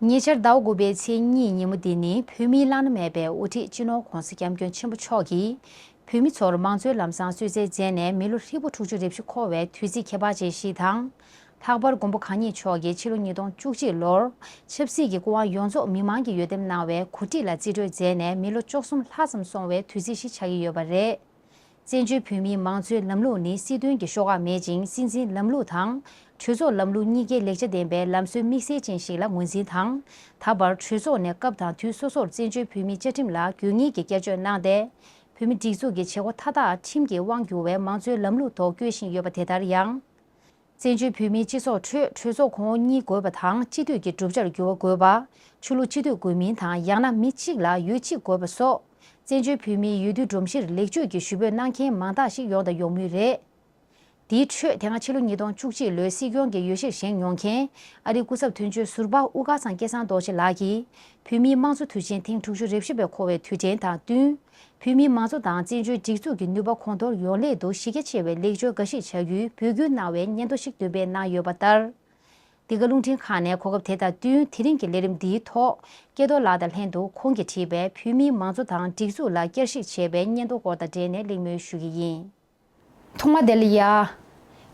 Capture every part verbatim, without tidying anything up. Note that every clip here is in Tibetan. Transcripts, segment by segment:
ཉེ་ཆར་ཟླ་བ་དགུ་པའི་ཚེས་གཉིས་ཉིན་མོ་འདི་ནི་བོད་མིའི་བླ་ན་མེད་པའི་དབུ་ཁྲིད་སྤྱི་ནོར་༧གོང་ས་༧སྐྱབས་མགོན་ཆེན་པོ་མཆོག་གིས་བོད་མི་ཚོར་མང་གཙོའི་ལམ་བཟང་གསོལ་སྩལ་མཛད་ནས་མི་ལོ་ཧྲིལ་པོ་དྲུག་ཅུ་རེ་བཞི་འཁོར་བའི་དུས་ཚིགས་ཁྱད་པར་ཅན་ཞིག་དང་། ལྷག་པར་མགོན་པོ་གང་ཉིད་མཆོག་གིས་ཕྱི་ལོ་ཉིས་སྟོང་བཅུ་གཅིག་ལོར་ཆབ་སྲིད་ཀྱི་སྐུ་དབང་ཡོངས་རྫོགས་མི་མང་གིས་འོས་འདེམས་གནང་བའི་གོ་སྒྲིག་ལ་རྩིས་སྤྲོད་མཛད་ནས་མི་ལོ་བཅུ་གསུམ་ལྷག་ཙམ་སོང་བའི་དུས་ཚིགས་ཤིག་ཆགས་ཀྱི་ཡོད་པ་རེད། བཙན་བྱོལ་བོད་མིའི་མང་གཙོའི་ལམ་ལུགས་ནི་སྲིད་དོན་གྱི་ཤོག་ཁག་མེད་ཅིང་། སྲིད་འཛིན་ལམ་ལུགས་དང་གྲོས་ཚོགས་ལམ་ལུགས་གཉིས་ཀའི་ལེགས་ཆ་ལྡན་པའི་ལམ་སྲོལ་དམིགས་བསལ་ཅན་ཞིག་ལ་ངོས་འཛིན་དང་། ད་བར་གྲོས་ཚོགས་ནས་སྐབས་དང་དུས་སོ་སོར་བཙན་བྱོལ་བོད་མིའི་བཅའ་ཁྲིམས་ལ་དགོས་ངེས་ཀྱི་བསྐྱར་བཅོས་གནང་སྟེ། བོད་མིའི་སྒྲིག་འཛུགས་ཀྱི་བྱེད་སྒོ་མཐའ་དག་ཁྲིམས་ཀྱིས་དབང་བསྒྱུར་བའི་མང་གཙོའི་ལམ་ལུགས་ཐོག་བསྐྱོད་བཞིན་ཡོད་པ་དེ་ལྟར་ཡང་། བཙན་བྱོལ་བོད་མིའི་སྤྱི་ཚོགས་ཁྲོད་གྲོས་ཚོགས་གོང་འོག་གཉིས་དགོས་པ་དང་། སྤྱི་འཐུས་ཀྱི་གྲུབ་ཆར་འགྱུར་བ་དགོས་པ། ཆོས་ལུགས་སྤྱི་འཐུས་དགོས་མིན་དང་། ཡང་ན་མི་གཅིག་ལ་འོས་གཅིག་དགོས་པ་སོགས། བཙན་བྱོལ་བོད་མིའི་འོས་བསྡུའི་སྒྲོམ་གཞིར་ལེགས་བཅོས་ཀྱི་ཞུ་འབོད་གནང་མཁན་མང་དག་ཞིག་ཡོང་དང་ཡོང་མུས་རེད། དེའི་ཁྲོད་དེ་སྔ་ཕྱི་ལོ་ཉིས་སྟོང་བཅུ་གཅིག་ལོའི་སྲིད་སྐྱོང་གི་འོས་གཞིར་བཞེངས་མྱོང་མཁན་ཨ་རིའི་སྐུ་ཚབ་དོན་གཅོད་ཟུར་པ་དབུ་དཀར་ཚང་སྐལ་བཟང་རྡོ་རྗེ་ལགས་ཀྱིས་བོད་མིའི་དམངས་གཙོ་དུས་ཆེན་ཐེངས་དྲུག་ཅུ་རེ་བཞི་པའི་འཁོར་བའི་དུས་དྲན་དང་བསྟུན། བོད་མིའི་མང་གཙོ་དང་བཙན་བྱོལ་སྒྲིག་འཛུགས་ཀྱི་ནུས་པ་གོང་མཐོར་ཡོང་སླད་དུ་གཞི་རྒྱ་ཆེ་བའི་ལེགས་བཅོས་འགའ་ཞིག་བྱ་རྒྱུའི་འབོད་སྐུལ་གནང་བའི་སྙན་ཐོ་ཞིག་འདོན་སྤེལ་གནང་ཡོད་པ་ལྟར། འདི་ག་རླུང་འཕྲིན་ཁང་ནས་གོ་སྐབས་དེ་དང་བསྟུན་དེ་རིང་གི་ལས་རིམ་འདིའི་ཐོག་སྐལ་རྡོར་ལགས་དང་ལྷན་དུ་ཁོང་གིས་བྲིས་པའི་བོད་མིའི་མང་གཙོ་དང་སྒྲིག་འཛུགས་ལ་བསྐྱར་ཞིབ་བྱས་པའི་སྙན་ཐོ་སྐོར་དང་འབྲེལ་ནས་གླེང་མོལ་ཞུ་གི་ཡིན། ཐོག་མ་དེ་ལ་ཡ།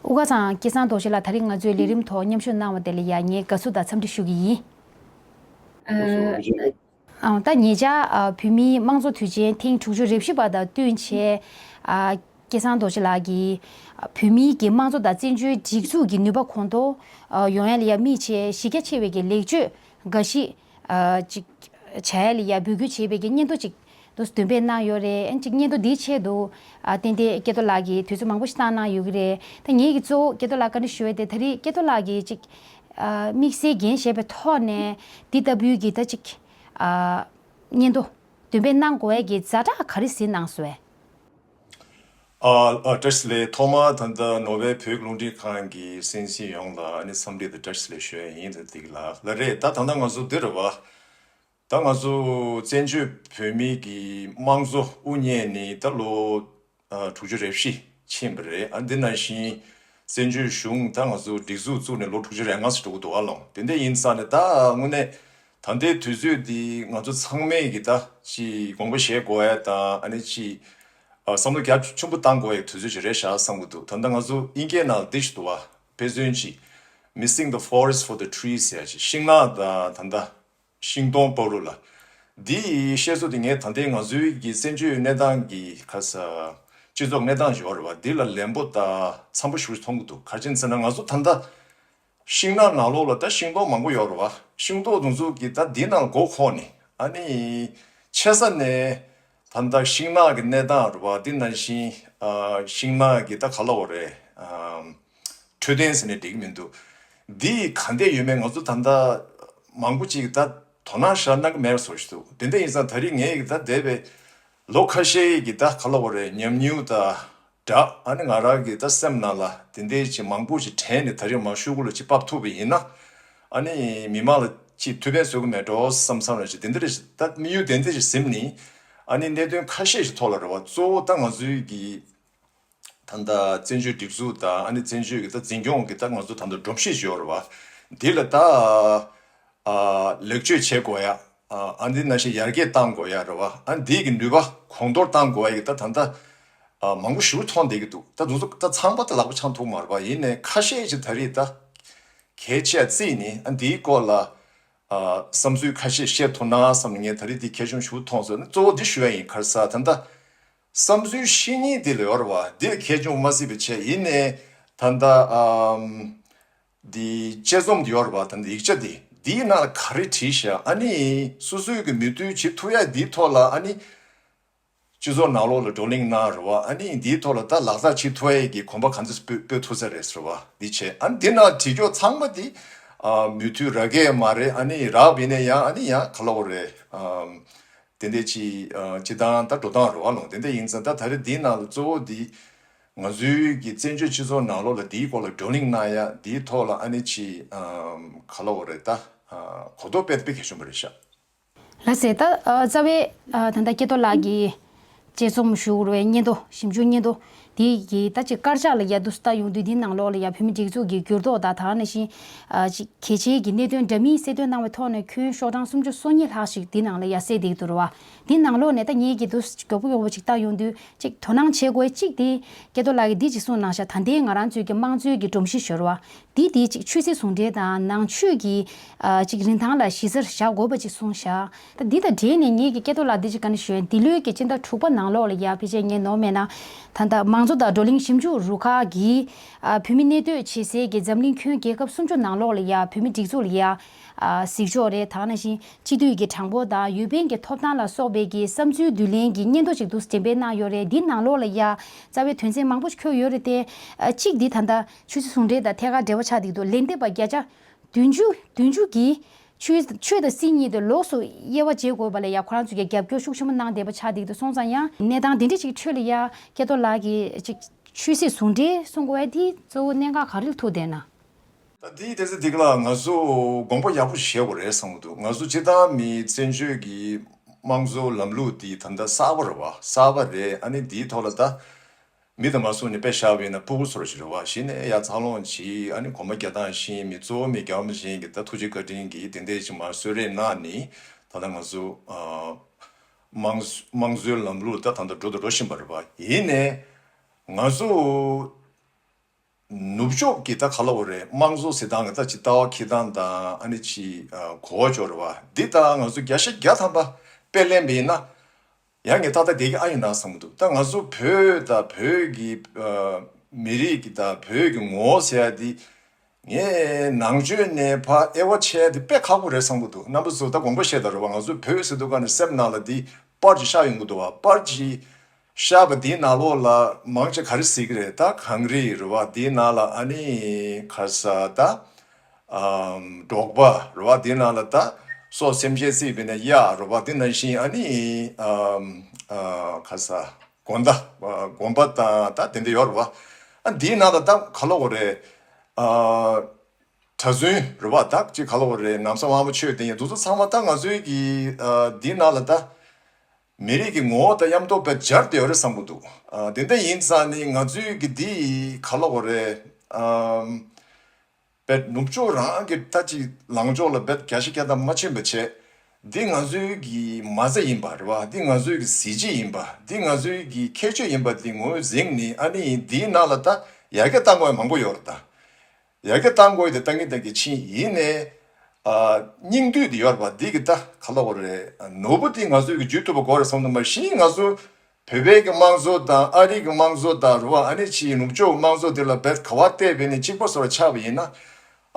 དབུ་དཀར་ཚང་སྐལ་བཟང་རྡོ་རྗེ་ལགས་ད་རིང་ང་ཚོའི་ལས་རིམ་ཐོག་མཉམ་ཞུགས་གནང་བ་དེ་ལ་ཡ་ངས་དགའ་བསུ་དང་འཚམས་འདྲི་ཞུ་གི་ཡིན། ཨ། ཨང་། ད་ཉེ་ཆར་ཨ་བོད་མིའི་དམངས་གཙོ་དུས་ཆེན་ཐེངས་དྲུག་ཅུ་རེ་བཞི་པ་དང་བསྟུན་བྱས། ཨ། སྐལ་བཟང་རྡོ་རྗེ་ལགས་ཀྱིས་ཨ་བོད་མིའི་གི་དམངས་གཙོ་དང་བཙན་བྱོལ་སྒྲིག་འཛུགས་ཀྱི་ནུས་པ་གོང་མཐོར་ཨ་ཡོང་ཡ་ལ་ཡ་དམིགས་བྱས་གཞི་རྒྱ་ཆེ་བའི་གི་ལེགས་བཅོས་འགའ་ཞིག་ཨ་ཅིག་བྱ་ཡ་ལ་ཡ་འབོད་སྐུལ་བྱེད་པའི་གི་སྙན་ཐོ་ཅིག་འདུག་འདོན་སྤེལ་གནང་ཡོད་རེད། ཨ་ཅིག་སྙན་ཐོ་འདིའི་ཆེད་དུ་ཨ་ཏན་ཏན་སྐལ་རྡོར་ལགས་ཀྱིས་དུས་ཚོད་མང་པོ་ཞིག་བཏང་གནང་ཡོད་ཀྱི་རེད། ད་ངེད་ཀྱིས་གཙོ་བོ་སྐལ་རྡོར་ལགས་བཀའ་འདྲི་ཞུ་ཡ་དེ་ད་རེས་སྐལ་རྡོར་ལགས་ཀྱིས་ཅིག་ཨ་དམིགས་བསལ་འགན་བཞེས་པའི་ཐོག་ནས་འདི་ལྟ་བུའི་གི་ད་ཅིག་ཨ་སྙན་ཐོ་འདོན་སྤེལ་གནང་དགོས་ཡ་གི་ཛ་དྲག་ག་རེ་གཟིགས་གནང་སོང་བས། ཨ། ཨ། བཀྲ་ཤིས་བདེ་ལེགས། ཐོག་མར་ད་ལྟ་ནོར་ཝེ་བོད་ཀྱི་རླུང་འཕྲིན་ཁང་གི་གསན་གཟིགས་ཡོངས་ལ་ཨ་ནི་འཚམས་འདྲི་དང་བཀྲ་ཤིས་བདེ་ལེགས་ཞུ་ཡ་ཡིན། ད་འདི་ལ་ལ་རེད། ད་ད་ལྟ་ང་ཚོ་འདི་རེད་བ། ད་ང་ཚོ་བཙན་བྱོལ་བོད་མི་གི་དམངས་གཙོ་དབུ་བརྙེས་ནས་ད་ལོ་ཨ་དྲུག་ཅུ་རེ་བཞི་ཕྱིན་པ་རེད། ཨ་འདི་ནང་བཞིན་བཙན་བྱོལ་གཞུང་ད་ང་ཚོ་སྒྲིག་འཛུགས་བཙུགས་ནས་ལོ་དྲུག་ཅུ་རེ་ལྔ་ཙམ་འགྲོ་གི་འདུག་ཨ་ལོང་། དེ་འདྲ་ཡིན་ཙང་ནས་ད་དངོས་གནས་ད་ལྟའི་དུས་ཚོད་འདི་ང་ཚོ་ཚང་མས་ཀྱི་ད་ཅིག་དགོངས་པ་བཞེས་དགོས་ཡ་དང་ཨ་ནི་ཅིག་ཨ་བསམ་བློ་རྒྱ་ཆེན་པོ་བཏང་དགོས་ཡ་དུས་ཚོད་ཅིག་རེད་ཤག་བསམ་གྱི་འདུག་ད་ལྟ་ང་ཚོ་དབྱིན་སྐད་ནང་འདི་ཞིག་འདུག་བ། དཔེ་མཚོན་ཅིག Missing the forest for the trees ཟེར་ཡ་ཅིག་ཤིང་ནགས་དང་ད་ལྟ་ཤིང་སྡོང་སྤར་རོ་ལ། འདིའི་བཤད་སྲོལ་དེ་ངས་ད་ལྟའི་ང་ཚོའི་གི་བཙན་བྱོལ་གནས་སྟངས་ཀྱི་ཁ་ས་སྤྱི་ཚོགས་གནས་སྟངས་ཡོད་རེད་བ། འདི་ལ་ལན་པོ་དང་འཚམ་པོ་ཞིག་མཐོང་གི་འདུག་ག་རེ་བྱས་ན་ང་ཚོ་ད་ལྟ་ཤིང་ནགས་ནང་ལོགས་ལ་ད་ཤིང་སྡོང་མང་པོ་ཡོད་རེད་བ། ཤིང་སྡོང་དེ་ཚོ་གི་ད་འདི་ནང་མགོ་འཁོར་ནས་ཨ་ནི་ཆེ་ས་ནས་ད་ལྟ་ཤིང་ནགས་ཀྱི་གནས་སྟངས་རེད་བ། འདི་ནང་བཞིན་ཨ་ཤིང་ནགས་ཀྱི་ད་ག་ལབ་དགོས་རེད། ཨ། འཕྲོད་བསྟེན་ཟེར་ནས་འགྲིག་གི་མི་འདུག་འདི་ག་འདྲ་ཡོད་མེད་ང་ཚོ་ད་ལྟ་མང་པོ་ཅིག་ད་དོ་སྣང་ཤར་གནང་གི་མེད་པ་བཟོ་ཞིག་འདུག་དེ་འདྲ་ཡིན་ཙང་ད་རེས་ངས་ད་འདས་པའི་ལོ་ཁ་ཤས་ཀྱི་ད་ག་ལབ་དགོས་རེད། ཉམས་མྱོང་དང་སྦྲགས་ཨ་ནི་ང་རང་གི་ད་སེམས་ནང་ལ་དེ་འདྲའི་ཅིག་མང་པོ་ཅིག་དྲན་ནས་ད་རེས་མར་ཤོག་གུ་ལ་ཅིག་ཕབ་ཐུབ་པ་ཡིན་ན་ཨ་ནི་མི་མང་ལ་ཅིག་ཐུགས་ཕན་གསོས་ཀྱི་མེད་འགྲོ་བསམ་བསམ་ལ་ཅིག་དེ་འདྲ་ཅིག་ད་དམིགས་ཡུལ་དེ་འདྲ་ཅིག་ཟིན་ནས་ཨ་ནི་གནད་དོན་ཁ་ཤས་ཤིག་ཐོག་ལ་རེད་བ། གཙོ་བོ་ད་ང་ཚོའི་གི་ད་ལྟ་བཙན་བྱོལ་སྒྲིག་འཛུགས་དང་ཨ་ནི་བཙན་བྱོལ་གྱི་ད་འཛིན་སྐྱོང་གི་ད་ང་ཚོ་ད་ལྟ་སྒྲོམ་གཞི་ཞིག་ཡོད་རེད་བ། འདི་ལ་ད་ཨ་ལེགས་བཅོས་བྱེད་དགོས་ཡ། ཨ་འདི་ནང་བཞིན་ཡར་རྒྱས་གཏང་དགོས་ཡ་རེད་བ། ཨ་འདི་གི་ནུས་པ་གོང་མཐོར་གཏང་དགོས་ཡ་གི་ད་ད་ལྟ་ཨ་མང་པོ་ཞིག་མཐོང་བསྡད་ཀྱི་འདུག་ད་དེ་ཚོ་ད་ཚང་མ་ད་ལག་པ་འཆང་ཐུབ་མ་རེད་བ། ཡིན་ནའི་ཁ་ཤས་ཅིག་ད་རེས་ད་གལ་ཆེ་བརྩིས་ནས་ཨ་འདིའི་སྐོར་ལ་ཨ་བསམ་ཚུལ་ཁ་ཤས་བཤད་ཐུབ་ན་བསམ་ནས་ངས་ད་རེས་འདི་གལ་ཆུང་ཞིག་མཐོང་སོང་། གཙོ་བོ་འདི་ཞུ་ཡ་ཡིན། ག་རེ་ཟེར་ད་ལྟ། བསམ་ཚུལ་བཤད་མཁན་དེ་ལ་ཡོད་རེད་བ། དེ་གལ་ཆུང་མ་སྲིད་པའི་ཆེད་ཡིན་ནའི་ད་ལྟ་ཨམ། འདི་དཔྱད་རྩོམ་དེ་ཡོད་རེད་བ། ད་ལྟ་ཡིག་ཆ་དེ་འདིའི་ནང་ལ་ག་རེ་བྲིས་ཤག་ཨ་ནི་སོ་སོའི་གི་མོས་མཐུན་བྱེད་ཐུབ་ཡ་འདིའི་ཐོག་ལ་ཨ་ནི་སྤྱི་ཚོགས་ནང་ལོགས་ལ་བགྲོ་གླེང་གནང་རེད་བ། ཨ་ནི་འདིའི་ཐོག་ལ་ད་ལག་བསྟར་བྱེད་ཐུབ་ཡ་གི་གོམ་པ་ག་ཚོད་སྤོ་སྤོ་ཐུབ་ས་རེད་ཟེར་བ་འདི་བྱས། ཨ་ནི་འདི་ནང་བྲིས་ཀྱོག་ཚང་མ་འདི་ཨ་མོས་མཐུན་རག་གི་མ་རེད། ཨ་ནི་རག་པ་ཡིན་ན་ཡང་ཨ་ནི་ཡང་ག་ལབ་དགོས་རེད། ཨམ། དེ་འདྲའི་ཅིག་ཨ་སྤྱི་བཏང་ད་འགྲོ་སྟངས་རེད་བ་ལོང་། དེ་འདྲ་ཡིན་ཙང་ད་ད་རེས་འདིའི་ནང་ལ་གཙོ་བོ་འདི་ང་ཚོའི་གི་བཙན་བྱོལ་སྤྱི་ཚོགས་ནང་ལོགས་ལ་འདིའི་སྐོར་ལ་བགྲོ་གླེང་གནང་ཡ། འདིའི་ཐོག་ལ་ཨ་ནི་ཅིག་ཨམ་ག་ལབ་དགོས་རེད། ད་ཨ་གོ་རྟོགས་སྤེལ་ཐུབ་པའི་གལ་ཆེན་པོ་རེད་ཤག་ལགས་སེ། ད་ཨ་རྩ་བའི་ཨ་ད་ལྟ་སྐལ་རྡོར་ལགས་ཀྱིས་དཔྱད་རྩོམ་ཞུ་དགོས་པའི་སྙན་ཐོ། ཞིབ་འཇུག་སྙན་ཐོ་ དེ་གི་ད་ཅིག་དཀར་ཆག་ལ་ཡ་འདུག་སེ་ལྟ་ཡོང་དུས་འདི་ནང་ལོགས་ལ་ཡ་བོད་མི་སྒྲིག་འཛུགས་ཀྱི་འགྱུར་ལྡོག་དང་དེ་ནང་བཞིན་ཨ་ཅིག་གལ་ཆེའི་གི་གནད་དོན་འདྲ་མིན་གསལ་སྟོན་གནང་བའི་ཐོག་ནས་ཁྱོན་ཤོག་གྲངས་སུམ་ཅུ་སོ་གཉིས་ལྷག་ཞིག་འདི་ནང་ལ་ཡ་གསལ་བསྡད་ཀྱི་འདུག་རེད་བ། འདི་ནང་ལོགས་ནས་ད་ངེད་ཀྱིས་འདུག་སེ་མགྱོགས་པོ་མགྱོགས་པོ་ཅིག་ལྟ་ཡོང་དུས་ཅིག་དོ་སྣང་བྱེད་དགོས་གཅིག་དེ་སྐལ་རྡོར་ལགས་ཀྱིས་འདི་ཅིག་གསུངས་གནང་ཤག་ད་ལྟའི་ང་རང་ཚོའི་གི་དམངས་གཙོའི་གི་སྒྲོམ་གཞི་ཞོར་བ། འདི་དེ་གཅིག་ཆོས་སྲིད་ཟུང་འབྲེལ་དང་ནང་ཆོས་ཀྱི་ཨ་ཅིག་རིན་ཐང་ལ་གཞི་རྩར་བཞག་དགོས་པ་ཅིག་གསུངས་ཤག་ད་འདི་དང་འབྲེལ་ནས་ངེད་ཀྱི་སྐལ་རྡོར་ལགས་འདི་ཅིག་བཀའ་འདྲི་ཞུ་ཡ། འདི་ལོའི་གི་སྤྱི་ཟླ་དྲུག་པ་ནང་ལོགས་ལ་ཡ་ཕལ་ཆེར་ངས་ནོར་མེད་ན་ད་ལྟ་དམངས་གཙོ་དང་བགྲོ་གླེང་ཞིབ་འཇུག་རུ་ཁག་གིས་ཨ་བོད་མི་གནས་སྡོད་བྱེད་སའི་གི་འཛམ་གླིང་ཁྱོན་རྒྱལ་ཁབ་སུམ་ཅུ་ནང་ལོགས་ལ་ཡ་བོད་མི་སྒྲིག་འཛུགས་ལ་ཡ་ཨ་གཟིགས་ཕྱོགས་རེད། དེ་ནང་བཞིན་སྤྱི་འཐུས་ཀྱི་གྲངས་འབོར་དང་ཡོད་པན་གྱི་ཐོབ་ཐང་ལ་སོགས་པའི་གི་བསམ་ཚུལ་བསྡུ་ལེན་གྱི་སྙན་ཐོ་ཅིག་འདུག་སེ་འགྲེམས་སྤེལ་གནང་ཡོད་རེད། འདི་ནང་ལོགས་ལ་ཡ་རྩ་བའི་དོན་ཚན་མང་པོ་ཞིག་འཁོད་ཡོད་རེད་དེ། ཨ་གཅིག་འདི་ད་ལྟ་ཆོས་སྲིད་ཟུང་འབྲེལ་དང་ཐད་ཀར་འབྲེལ་བ་ཆགས་བསྡད་ཀྱི་འདུག་ལན་འདེབས་པ་བརྒྱ་ཆ་བདུན་ཅུ་བདུན་ཅུ་གིས་ཆོས་ཆོས་དང་སྲིད་གཉིས་དེ་ལོགས་སུ་དབྱེ་བ་འབྱེད་དགོས་པ་ལ་ཡ་ཁོ་རང་ཚོས་ཀྱི་རྒྱབ་སྐྱོར་ཤུགས་ཆེན་པོ་གནང་བསྡད་པ་ཆགས་བསྡད་ཀྱི་འདུག་སོང་ཙང་ཡང་གནས་སྟངས་དེ་འདྲ་ཞིག་ཁྲོད་ལ་ཡ་སྐལ་རྡོར་ལགས་ཀྱིས་ཅིག་ཆོས་སྲིད་ཟུང་འབྲེལ་གསུང་དགོས་ཡ་དེ་གཙོ་བོ་གནད་འགག་ག་རེ་ལ་ཐུག་བསྡད་ན། ད་དེའི་དེ་ཚེ་འདི་ག་ལ་ང་ཚོ་དགོངས་པ་ཡག་པོ་ཞིག་བཞེས་དགོས་རེད་བསམ་གྱི་འདུག་ང་ཚོ་སྤྱིར་བཏང་མི་བཙན་བྱོལ་གྱི་དམངས་གཙོ་ལམ་ལུགས་འདི་ད་ལྟ་གསར་པ་རེད་བ། གསར་པ་རེད། ཨ་ནི་འདིའི་ཐོག་ལ་ད་མི་དང་མ་སུ་ནས་དཔེ་བཞག་པ་ཡིན་ན་ཕྲུ་གུ་ཚོར་ཞིག་རེད་བ། གཞི་ནས་ཡར་འཚར་ལོངས་བྱེད། ཨ་ནི་གོམ་པ་རྒྱག་སྟངས་ཤེས། མི་གཙོ་བོ་མི་རྒྱ་མི་ཞིག་གི་ད་ཐུགས་རྗེ་བཀའ་དྲིན་གྱིས་དེ་འདྲས་ཅིག་མར་གསོལ་རས་གནང་ནས་ད་ལྟ་ང་ཚོ་ཨ་དམངས་དམངས་གཙོའི་ལམ་ལུགས་ད་ད་ལྟ་འགྲོ་དང་འགྲོ་བཞིན་པ་རེད་བ། ཡིན་ནའི་ང་ཚོ་ནུབ་ཕྱོགས་ཀྱི་ད་ག་ལབ་དགོས་རེད། དམངས་གཙོ་ཟེར་སྟངས་ཀྱི་ད་ཅིག་ལྟ་བ་འཁྱེར་སྟངས་དང་ཨ་ནི་ཅིག་ཨ་གོ་བ་ཅིག་ཡོད་རེད་བ། འདི་ད་ང་ཚོ་བརྒྱ་ཆ་བརྒྱ་ཐམ་པ་དཔེ་ལེན་པ་ཡིན་ན་ཡང་ངས་ཏག་ཏག་བསྡད་ཀྱི་ཨ་ཡིན་ན་བསམ་གྱི་འདུག་ད་ང་ཚོ་བོད་དང་བོད་ཀྱི་ཨ་མི་རིགས་ཀྱི་ད་བོད་ཀྱི་ངོ་བོ་ཟེར་ཡ་འདི་ངས་ནང་ཆོས་ནས་ཕར་དབྱེ་བ་ཕྱེ་ཡ་འདི་དཔེ་ཁག་པོ་རེད་བསམ་གྱི་འདུག་རྣམ་པ་ཚོ་ད་དགོངས་པ་བཞེས་དང་རེད་བ། ང་ཚོ་བོད་ཟེར་དུས་ག་ནས་སེམས་ནང་ལ་འདི་པར་ཅིག་ཤར་ཡོང་གི་འདུག་བ། པར་ཅིག་ཤར་བ་འདིའི་ནང་ལོགས་ལ་མང་ཆེ་ག་རེ་གཟིགས་ཀྱི་རེད། ད་གངས་རི་རེད་བ། འདིའི་ནང་ལ་ཨ་ནི་ཁ་ས་ད་ཨམ་འབྲོག་པ་རེད་བ། འདིའི་ནང་ལ་ད་སྲོག་སེམས་ཅན་བརྩིས་པ་ཡིན་ན་གཡག་རེད་བ། འདི་ནང་བཞིན་ཨ་ནི་ཨམ་ཨ་ཁ་ས་དགོན་ད་དགོན་པ་དང་ད་དེ་འདྲ་ཡོད་རེད་བ། ཨ་འདིའི་ནང་ལ་ད་ག་ལབ་དགོས་རེད། ཨ་གྲྭ་བཙུན་རེད་བ། ད་ཅིག་ག་ལབ་དགོས་རེད། ནམ་བཟའ་དབང་པོ་ཆོས་ལྡན་ཡ་འདུག་ཚོ་ཚང་མ་ད་ང་ཚོའི་གི་ཨ་འདིའི་ནང་ལ་ད་མི་རིགས་ཀྱི་ངོ་བོ་དང་མཉམ་དུ་དཔེ་སྦྱར་བསྡད་ཡོད་རེད་བསམ་གྱི་འདུག་ཨ་དེ་འདྲ་ཡིན་ཙང་ནི་ང་ཚོའི་གི་འདི་ག་ལབ་དགོས་རེད། ཨམ་དཔེ་ནུབ་ཕྱོགས་རང་གི་ད་ཅིག་ལངས་ཕྱོགས་ལ་དཔེ་བརྒྱ་ཆ་བརྒྱ་དང་མ་ཕྱིན་པ་བྱས། འདི་ང་ཚོའི་གི་མ་རྩ་ཡིན་པ་རེད་བ། འདི་ང་ཚོའི་གི་གཟི་བརྗིད་ཡིན་པ། འདི་ང་ཚོའི་གི་ཁྱད་ཆོས་ཡིན་པ་འདི་ངོས་འཛིན་ནི་ཨ་ནི་འདིའི་ནང་ལ་ད་ཡར་རྒྱས་གཏང་དགོས་ཡ་མང་པོ་ཡོད་རེད་ད། ཡར་རྒྱས་གཏང་དགོས་ཡ་དེ་གཏང་གིན་གཏང་གིན་ཕྱིན། ཡིན་ནའི་ཨ་སྙིང་བསྡུས་དེ་ཡོད་རེད་བ། འདི་གི་ད་ག་ལབ་དགོས་རེད། ནོར་བུ་དེ་ང་ཚོའི་གི་འཇུ་ཐུབ་པ་དགོས་རེད་བསམ་འདུག་མ་གཞི་ང་ཚོ་བོད་པའི་གི་དམངས་གཙོ་དང་ཨ་རིའི་གི་དམངས་གཙོ་དང་རེད་བ། ཨ་ནི་ཕྱིའི་ནུབ་ཕྱོགས་དམངས་གཙོ་དེ་ལ་རྦད་ག་བ་བལྟས་པས་ནི་གཅིག་པ་བཟོ་འདྲ་ཆགས་པ་ཡིན་ན།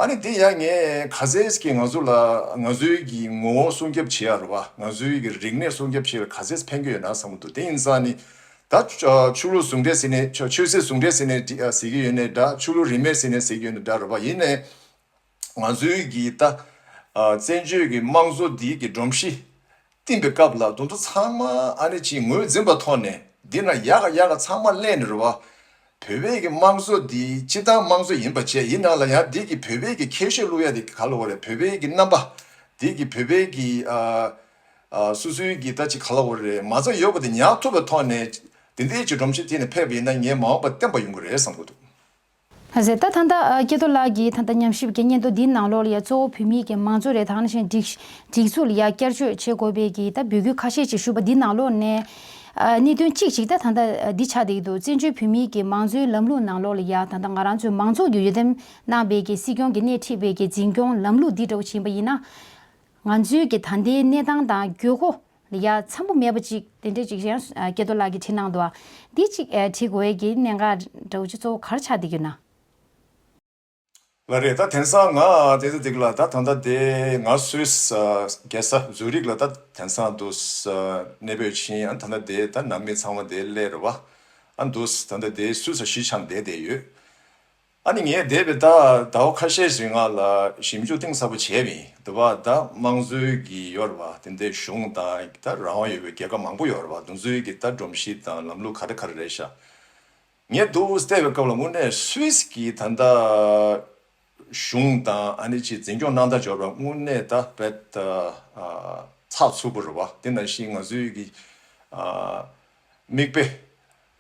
ཨ་ནི་དེ་ཡང་ངས་ག་ཚད་ཀྱི་ང་ཚོ་ལ་ང་ཚོའི་གི་ངོ་བོ་སྲུང་སྐྱོབ་བྱེད་ཡ་རེད་བ། ང་ཚོའི་གི་རིག་གནས་སྲུང་སྐྱོབ་བྱེད་ཡ་ལ་ག་ཚད་ཕན་གྱི་ཡོད་ན་བསམ་གྱི་འདུག་དེ་ཡིན་ཙང་ནི་ད་ཆོས་ལུགས་ཟུང་འབྲེལ་ཟེར་ནས་ཆོས་ཆོས་སྲིད་ཟུང་འབྲེལ་ཟེར་ནས་ཟེར་གྱི་ཡོད་ནའི་འདྲ། ཆོས་ལུགས་རིས་མེད་ཟེར་ནས་ཟེར་གྱི་ཡོད་ནའི་འདྲ་རེད་བ། ཡིན་ནའི་ང་ཚོའི་གི་ད་བཙན་བྱོལ་གི་དམངས་གཙོ་འདི་གི་སྒྲོམ་གཞི་བཏིང་པའི་སྐབས་ལ་དེ་ཚོ་ཚང་མ་ཨ་ནི་ཅིག་ངོས་འཛིན་པ་ཐོག་ནས་འདི་ན་ཡག་ག་ཡག་ག་ཚང་མ་གླས་ནས་རེད་བ། བོད་པའི་གི་དམངས་གཙོ་འདི་སྤྱིར་བཏང་དམངས་གཙོ་ཡིན་པ་བྱས། ཡིན་ནའང་ལ་ཡང་འདི་གི་བོད་པའི་གི་ཁྱད་ཆོས་བླུག་ཡ་དེ་ག་ལབ་དགོས་རེད། བོད་པའི་གི་རྣམ་པ་འདི་གི་བོད་པའི་གི་ཨ་ཨ་སོ་སོའི་གི་ད་ཅིག་ག་ལབ་དགོས་རེད། མ་རྩ་ཡོད་པ་དེ་ཉར་ཐུབ་པའི་ཐོག་ནས་དེ་འདྲའི་ཅིག་སྒྲོམ་གཞི་དེ་ནས་ཕེབས་པ་ཡིན་ན་ངས་མ་འོངས་པ་བརྟན་པ་ཡོང་གི་རེད་བསམ་གྱི་འདུག་ལགས་སེ། ད་ད་ལྟ་ཨ་སྐལ་རྡོར་ལགས་ཀྱིས་ད་ལྟ་ཉམས་ཞིབ་ཀྱི་སྙན་ཐོ་འདིའི་ནང་ལོགས་ལ་ཡ་གཙོ་བོ་བོད་མིའི་གི་དམངས་གཙོ་རེད། དེ་ནང་བཞིན་སྒྲིག་སྒྲིག་འཛུགས་ལ་ཡ་བསྐྱར་བཅོས་བྱེད་དགོས་པའི་གི་ད་འབོད་སྐུལ་ཁ་ཤས་ཅིག་ཞུས་པ་འདི་ནང་ལོགས་ནས་ཨ་གནད་དོན་གཅིག་ཅིག་ད་ད་ལྟ་འདི་ཆགས་བསྡད་ཀྱི་འདུག་བཙན་བྱོལ་བོད་མིའི་གི་དམངས་གཙོའི་ལམ་ལུགས་ནང་ལོགས་ལ་ཡ་ད་ལྟ་ང་རང་ཚོའི་མང་ཚོགས་ཀྱིས་འོས་འདེམས་གནང་པའི་གི་སྲིད་སྐྱོང་གིས་སྣེ་ཁྲིད་པའི་གི་འཛིན་སྐྱོང་ལམ་ལུགས་འདི་འདྲ་བོ་ཕྱིན་པ་ཡིན་ན། ང་ཚོའི་གི་ད་ལྟའི་གནས་སྟངས་དང་དགོས་མཁོ་ལ་ཡ་འཚམ་པོ་མེད་པ་ཅིག་དེ་འདྲ་ཅིག་ཡང་ཨ་སྐལ་རྡོར་ལགས་ཀྱིས་བྲིས་གནང་འདུག་འདི་ཅིག་ཨ་བྲིས་དགོས་ཡས་ཀྱི་གནད་འགག་འདྲ་བོ་ཅིག་གཙོ་བོ་ག་རེ་ཆགས་བསྡད་ཀྱི་ཡོད་ན། ལགས་རེད། ད་དེང་སང་ང་དེ་ཚོ་འདི་ལ་ད་ད་ལྟ་དེ་ང་སུད་སི་ཨ་རྒྱལ་ས་ཛུ་རིག་ལ་ད་དེང་སང་འདུག་སེ་གནས་སྤོས་ཕྱིན། ཨ་ད་ལྟ་དེ་ད་ནང་མི་ཚང་མ་དེ་སླེབས་རེད་བ། ཨ་འདུག་སེ་ད་ལྟ་དེ་སུད་སི་གཞིས་ཆགས་བསྡད་བསྡད་ཡོད། ཨ་ནི་ངས་འདས་པའི་ད་ཟླ་བ་ཁ་ཤས་ཤིག་སྔ་ལ་ཞིབ་འཇུག་གཏིང་ཟབ་པོ་བྱས་པ་ཡིན། དེ་བ་ད་དམངས་གཙོའི་གི་ཡོད་རེད་བ། དེ་འདྲའི་གཞུང་དང་ད་རང་དབང་ཡོད་པའི་རྒྱལ་ཁབ་མང་པོ་ཡོད་རེད་བ། དེ་ཚོའི་གི་ད་སྒྲོམ་གཞི་དང་ལམ་ལུགས་ག་རེ་ག་རེ་རེད་ཤག་ངས་འདུག་སེ་བལྟས་པའི་སྐབས་ལ་དངོས་གནས་སུད་སི་གི་ད་ལྟ་གཞུང་དང་ཨ་ནི་ཅིག་འཛིན་སྐྱོང་གནང་སྟངས་ཡོད་རེད་བ། དངོས་གནས་ད་དཔེ་ད་ཨ་ཚགས་ཚུད་པོ་རེད་བ། དེ་ནང་བཞིན་ང་ཚོའི་གི་ཨ་མིག་དཔེ་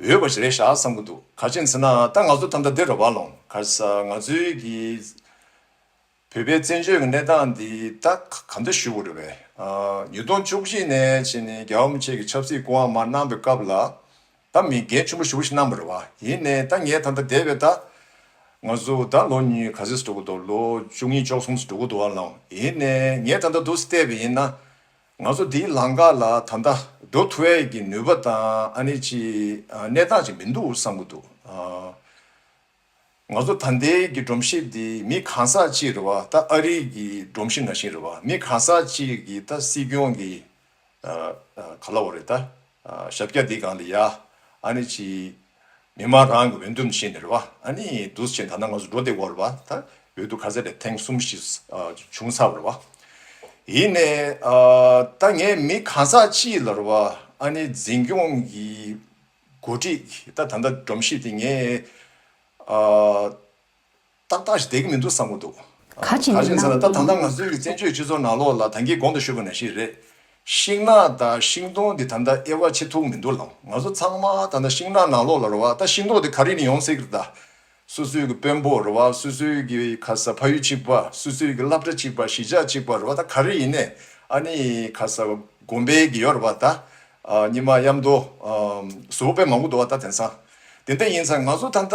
འོས་པ་ཞིག་རེད་ཤག་བསམ་གྱི་འདུག་ག་ཅི་ཡིན་ཟེར་ན་ད་ང་ཚོ་ད་ལྟ་འདི་རེད་བ་ལོང་ག་ས་ང་ཚོའི་གི་བོད་པའི་བཙན་བྱོལ་གྱི་གནས་སྟངས་འདི་ད་ག་འདྲ་ཞུ་དགོས་རེད་པས། ཨ། ཉིས་སྟོང་བཅུ་གཅིག་ནས་བྱས་ནས་རྒྱལ་བ་རིན་པོ་ཆེ་གི་ཆབ་སྲིད་སྐུ་དབང་མར་གནང་བའི་སྐབས་ལ་ད་མི་འགན་ཆེན་པོ་ཞེ་པོ་ཞིག་གནང་བ་རེད་བ། ཡིན་ནའི་ད་ངས་ད་ལྟ་འདས་པའི་ད་ང་ཚོ་ད་ལོ་གཉིས་ག་ཚོད་འགྲོ་གི་འདུག་ལོ་བཅུ་གཉིས་བཅུ་གསུམ་ཙམ་འགྲོ་གི་འདུག་བ་ལོང་། ཡིན་ནའི་ངས་ད་ལྟ་འདུག་སེ་བལྟས་པ་ཡིན་ན་ང་ཚོ་འདིའི་ལམ་ཁ་ལ་ད་ལྟ་འགྲོ་ཐུབ་ཡས་ཀྱི་ནུས་པ་དང་ཨ་ནི་ཅི་ཨ་གནས་སྟངས་ཅིག་མི་འདུག་བསམ་གྱི་འདུག་ཨ། ང་ཚོ་ད་ལྟའི་གི་སྒྲོམ་གཞི་འདི་མི་གང་ཟག་གཅིག་རེད་བ། ད་ཨ་རིའི་གི་སྒྲོམ་གཞི་ནང་བཞིན་རེད་བ། མི་གང་ཟག་གཅིག་གི་ད་སྲིད་སྐྱོང་གི་ཨ་ཨ་ག་ལབ་དགོས་རེད་ད། ཨ་ཞབས་བཀྱག་འདི་སྒང་ལ་ཡ་ཨ་ནི་ཅི་མི་མང་རང་གི་འོས་འདེམས་བྱས་ནས་རེད་བ། ཨ་ནི་འདུག་སེ་བྱས་ད་ལྟ་ང་ཚོ་འགྲོ་བསྡད་ཡོད་རེད་བ། ད་འོས་བསྡུ་ག་ཚོད་རེད་ཐེངས་གསུམ་ཞིག་ཨ་བྱུང་ཚར་བ་རེད་བ། ཡིན་ནའི་ཨ་ད་ངས་མི་གང་ཟག་གཅིག་ལ་རེད་བ། ཨ་ནི་འཛིན་སྐྱོང་གི་འགོ་ཁྲིད་ད་ད་ལྟ་སྒྲོམ་གཞི་དེ་ངས་ཨ་ཏག་ཏག་ཞིག་བསྡད་ཀྱི་མི་འདུག་བསམ་གྱི་འདུག་ག་ཅི་ག་ཅི་ཡིན་ཟེར་ན་ན་ད་ད་ལྟ་ང་ཚོའི་གི་བཙན་བྱོལ་སྤྱི་ཚོགས་ནང་ལོགས་ལ་ད་གིན་གོང་དུ་ཞུས་པ་ནང་བཞིན་རེད། ཤིང་ནགས་དང་ཤིང་སྡོང་འདི་ད་ལྟ་དབྱེ་བ་ཕྱེ་ཐུབ་མི་འདུག་ལགས། ང་ཚོ་ཚང་མ་ད་ལྟ་ཤིང་ནགས་ནང་ལོགས་ལ་རེད་བ། ད་ཤིང་སྡོང་འདི་ག་རེ་ནས་ཡོང་སྲིད་ཀྱི་རེད་ད། སོ་སོའི་གི་དཔོན་པོ་རེད་བ། སོ་སོའི་གི་ཁ་ས་ཕ་ཡུལ་གཅིག་པ། སོ་སོའི་གི་སློབ་གྲྭ་གཅིག་པ། གཞིས་ཆགས་གཅིག་པ་རེད་བ། ད་ག་རེ་ཡིན་ནའི་ཨ་ནི་ཁ་ས་དགོན་པའི་གི་ཡོད་རེད་བ་ད། ཨ་ཉི་མ་མཉམ་དུ་ཨ་ཟུར་པ་དཔེ་མང་པོ་འདུག་བ་ད་དེང་སང་། དེ་འདྲ་ཡིན་ཙང་ང་ཚོ་ད་ལྟ་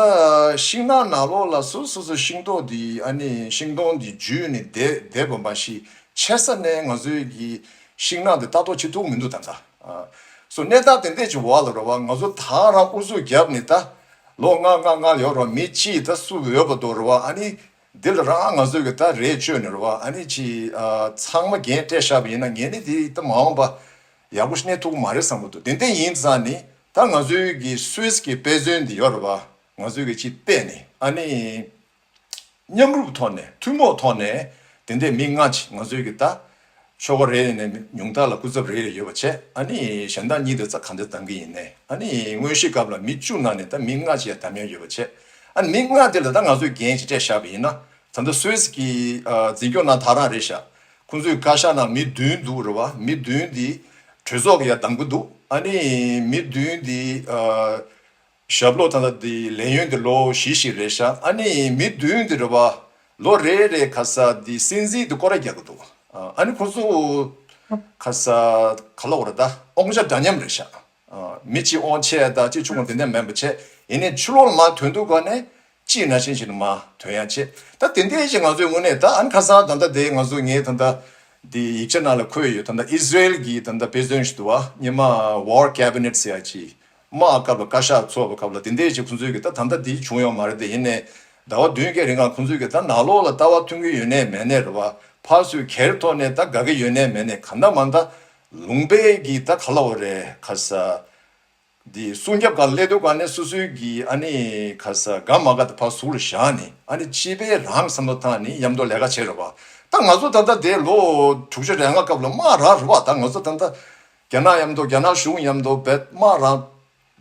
ཤིང་ནགས་ནང་ལོགས་ལ་སོ་སོ་སོ་ཤིང་ཏོག་འདི་ཨ་ནི་ཤིང་སྡོང་འདི་འཇུས་ནས་བསྡད་བསྡད་པ་མ་གཞི་ཆེ་ས་ནས་ང་ཚོའི་གི་ཤིང་ནགས་འདི་ལྟ་རྟོག་བྱེད་ཐུབ་མི་འདུག་ད་ལྟ། ཨ་སོ་གནས་སྟངས་དེ་འདྲས་ཅིག་འོག་ལ་རེད་བ། ང་ཚོ་ད་རང་ཨུ་ཚུགས་བརྒྱབ་ནས་ད་ལོ་ལྔ་ལྔ་ལྔ་ཡོད་རེད་བ། མི་གཅིག་ད་སུ་ཡོད་པ་འདུག་རེད་བ། ཨ་ནི་འདི་ལ་རང་ང་ཚོས་གི་ད་རེས་བཅོས་ནས་རེད་བ། ཨ་ནི་ཅི་ཨ་ཚང་མ་འགན་སྤྲད་བཞག་པ་ཡིན་ན་ངས་ནི་འདི་ད་མ་འོངས་པ་ཡག་པོ་ཞིག་གནས་ཐུབ་ཀྱི་མ་རེད་བསམ་གྱི་འདུག་དེ་འདྲ་ཡིན་ཙང་ནི་ད་ང་ཚོའི་གི་སུད་སི་གི་དཔེ་མཛོད་འདི་ཡོད་རེད་བ། ང་ཚོའི་གི་ཅིག་བལྟས་ནས་ཨ་ནི་མཉམ་རུབ་ཐོག་ནས་ཐུན་མོང་ཐོག་ནས་དེ་འདྲའི་མི་ལྔ་ཅིག་ང་ཚོའི་གི་ད་ཆོལ་ཁ་རེ་ནས་ཉུང་མཐའ་ལ་སྐུ་ཚབ་རེ་རེ་ཡོད་པ་བྱས། ཨ་ནི་གཞན་དག་གཉིས་དེ་ཚ་གང་འདྲ་གདམ་གི་ཡིན་ནས། ཨ་ནི་དངོས་གཞིའི་སྐབས་ལ་མི་བཅུ་ནང་ནས་ད་མི་ལྔ་ཅིག་ཡ་གདམ་ཡ་ཡོད་པ་བྱས། ཨ་ནི་མི་ལྔ་དེ་ལ་ད་ང་ཚོས་འགན་ཅིག་སྤྲད་བཞག་པ་ཡིན་ན། ད་ལྟ་སུད་སི་གི་ཨ་འཛིན་སྐྱོང་ནང་ད་རང་རེད་ཤག་ཁོང་ཚོའི་བཀའ་ཤག་ནང་མི་བདུན་འདུག་རེད་བ། མི་བདུན་འདི་གྲོས་ཚོགས་ཀྱི་ཡ་གདམ་གི་འདུག་ཨ་ནི་མི་བདུན་འདི་ཨ་ཞབས་ལོ་ད་ལྟ་འདི་ལས་ཡུན་འདི་ལོ་བཞི་ཞིག་རེད་ཤག་ཨ་ནི་མི་བདུན་འདི་རེད་བ། ལོ་རེ་རེ་ག་ས་འདི་སྲིད་འཛིན་འདི་སྐོར་ར་རྒྱག་གི་འདུག་ཨ་ནི་ཁོང་ཚོ་ག་ས་ག་ལ་འོ་ར་ད་དབང་ཆ་འདྲ་མཉམ་རེད་ཤག་མི་གཅིག་དབང་ཆེ་ད་གཅིག་ཆུང་བ་དེ་འདྲ་མིན་པ་བྱས། ཡིན་ནའི་ཕྱི་ལོགས་ལ་མར་ཐོན་དུས་ག་ནས་གཅིག་ནང་བཞིན་བྱས་ནས་མར་ཐོན་ཡ་བྱས། ད་དེ་འདྲའི་ཞིག་ང་ཚོའི་ངོས་ནས་ད་ཨ་ནི་ཁ་སང་ད་ལྟ་དེ་ང་ཚོ་ངའི་ད་ལྟ་འདི་ཡིག་ཆ་ནང་ལ་འཁོད་ཡོད། ད་ལྟ་ཨི་ཟི་རེལ་གྱི་ད་ལྟ་དཔེ་མཛོད་ཞིག་འདུག་བ། སྔོན་མ་War Cabinet ཟེར་ཡ་ཅིག་དམག་སྐབས་ལ་བཀའ་ཤག་ཚོགས་པའི་སྐབས་ལ་དེ་འདྲའི་ཞིག་ཁོང་ཚོའི་གི་ད་ད་ལྟ་འདི་བྱུང་ཡོད་མ་རེད་དེ། ཡིན་ནའི་ཟླ་བ་བདུན་བརྒྱད་རིང་ལ་ཁོང་ཚོའི་གི་ད་ནང་ལོགས་ལ་ལྟ་བ་མཐུན་གི་ཡོད་ནའི་མེད་ནའི་རེད་བ། ཕར་ཚུར་གྱེར་ཐོག་ནས་ད་དགའ་གི་ཡོད་ནའི་མེད་ནའི་ག་འདྲ་མ་འདྲ་ལུང་པའི་གི་ད་ག་ལ་འོ་རེད་ག་ས། འདི་སྲུང་སྐྱོབ་སྒང་སླེབས་དུས་ག་ནས་སོ་སོའི་གི་ཨ་ནི་ག་ས་དགའ་མ་དགའ་དེ་ཕར་ཟུར་ལ་བཞག་ནས། ཨ་ནི་སྤྱི་པའི་རང་བསམ་བློ་བཏང་ནས་མཉམ་དུ་ལས་ཀ་བྱེད་རེད་བ། ད་ང་ཚོ་ད་ལྟ་དེ་ལོ་དྲུག་ཅུ་རེ་ལྔ་སྐབས་ལ་དམག་རང་རེད་བ། ད་ང་ཚོ་ད་ལྟ་རྒྱ་ནག་མཉམ་དུ་རྒྱ་ནག་གཞུང་མཉམ་དུ་བེད་དམག་རང་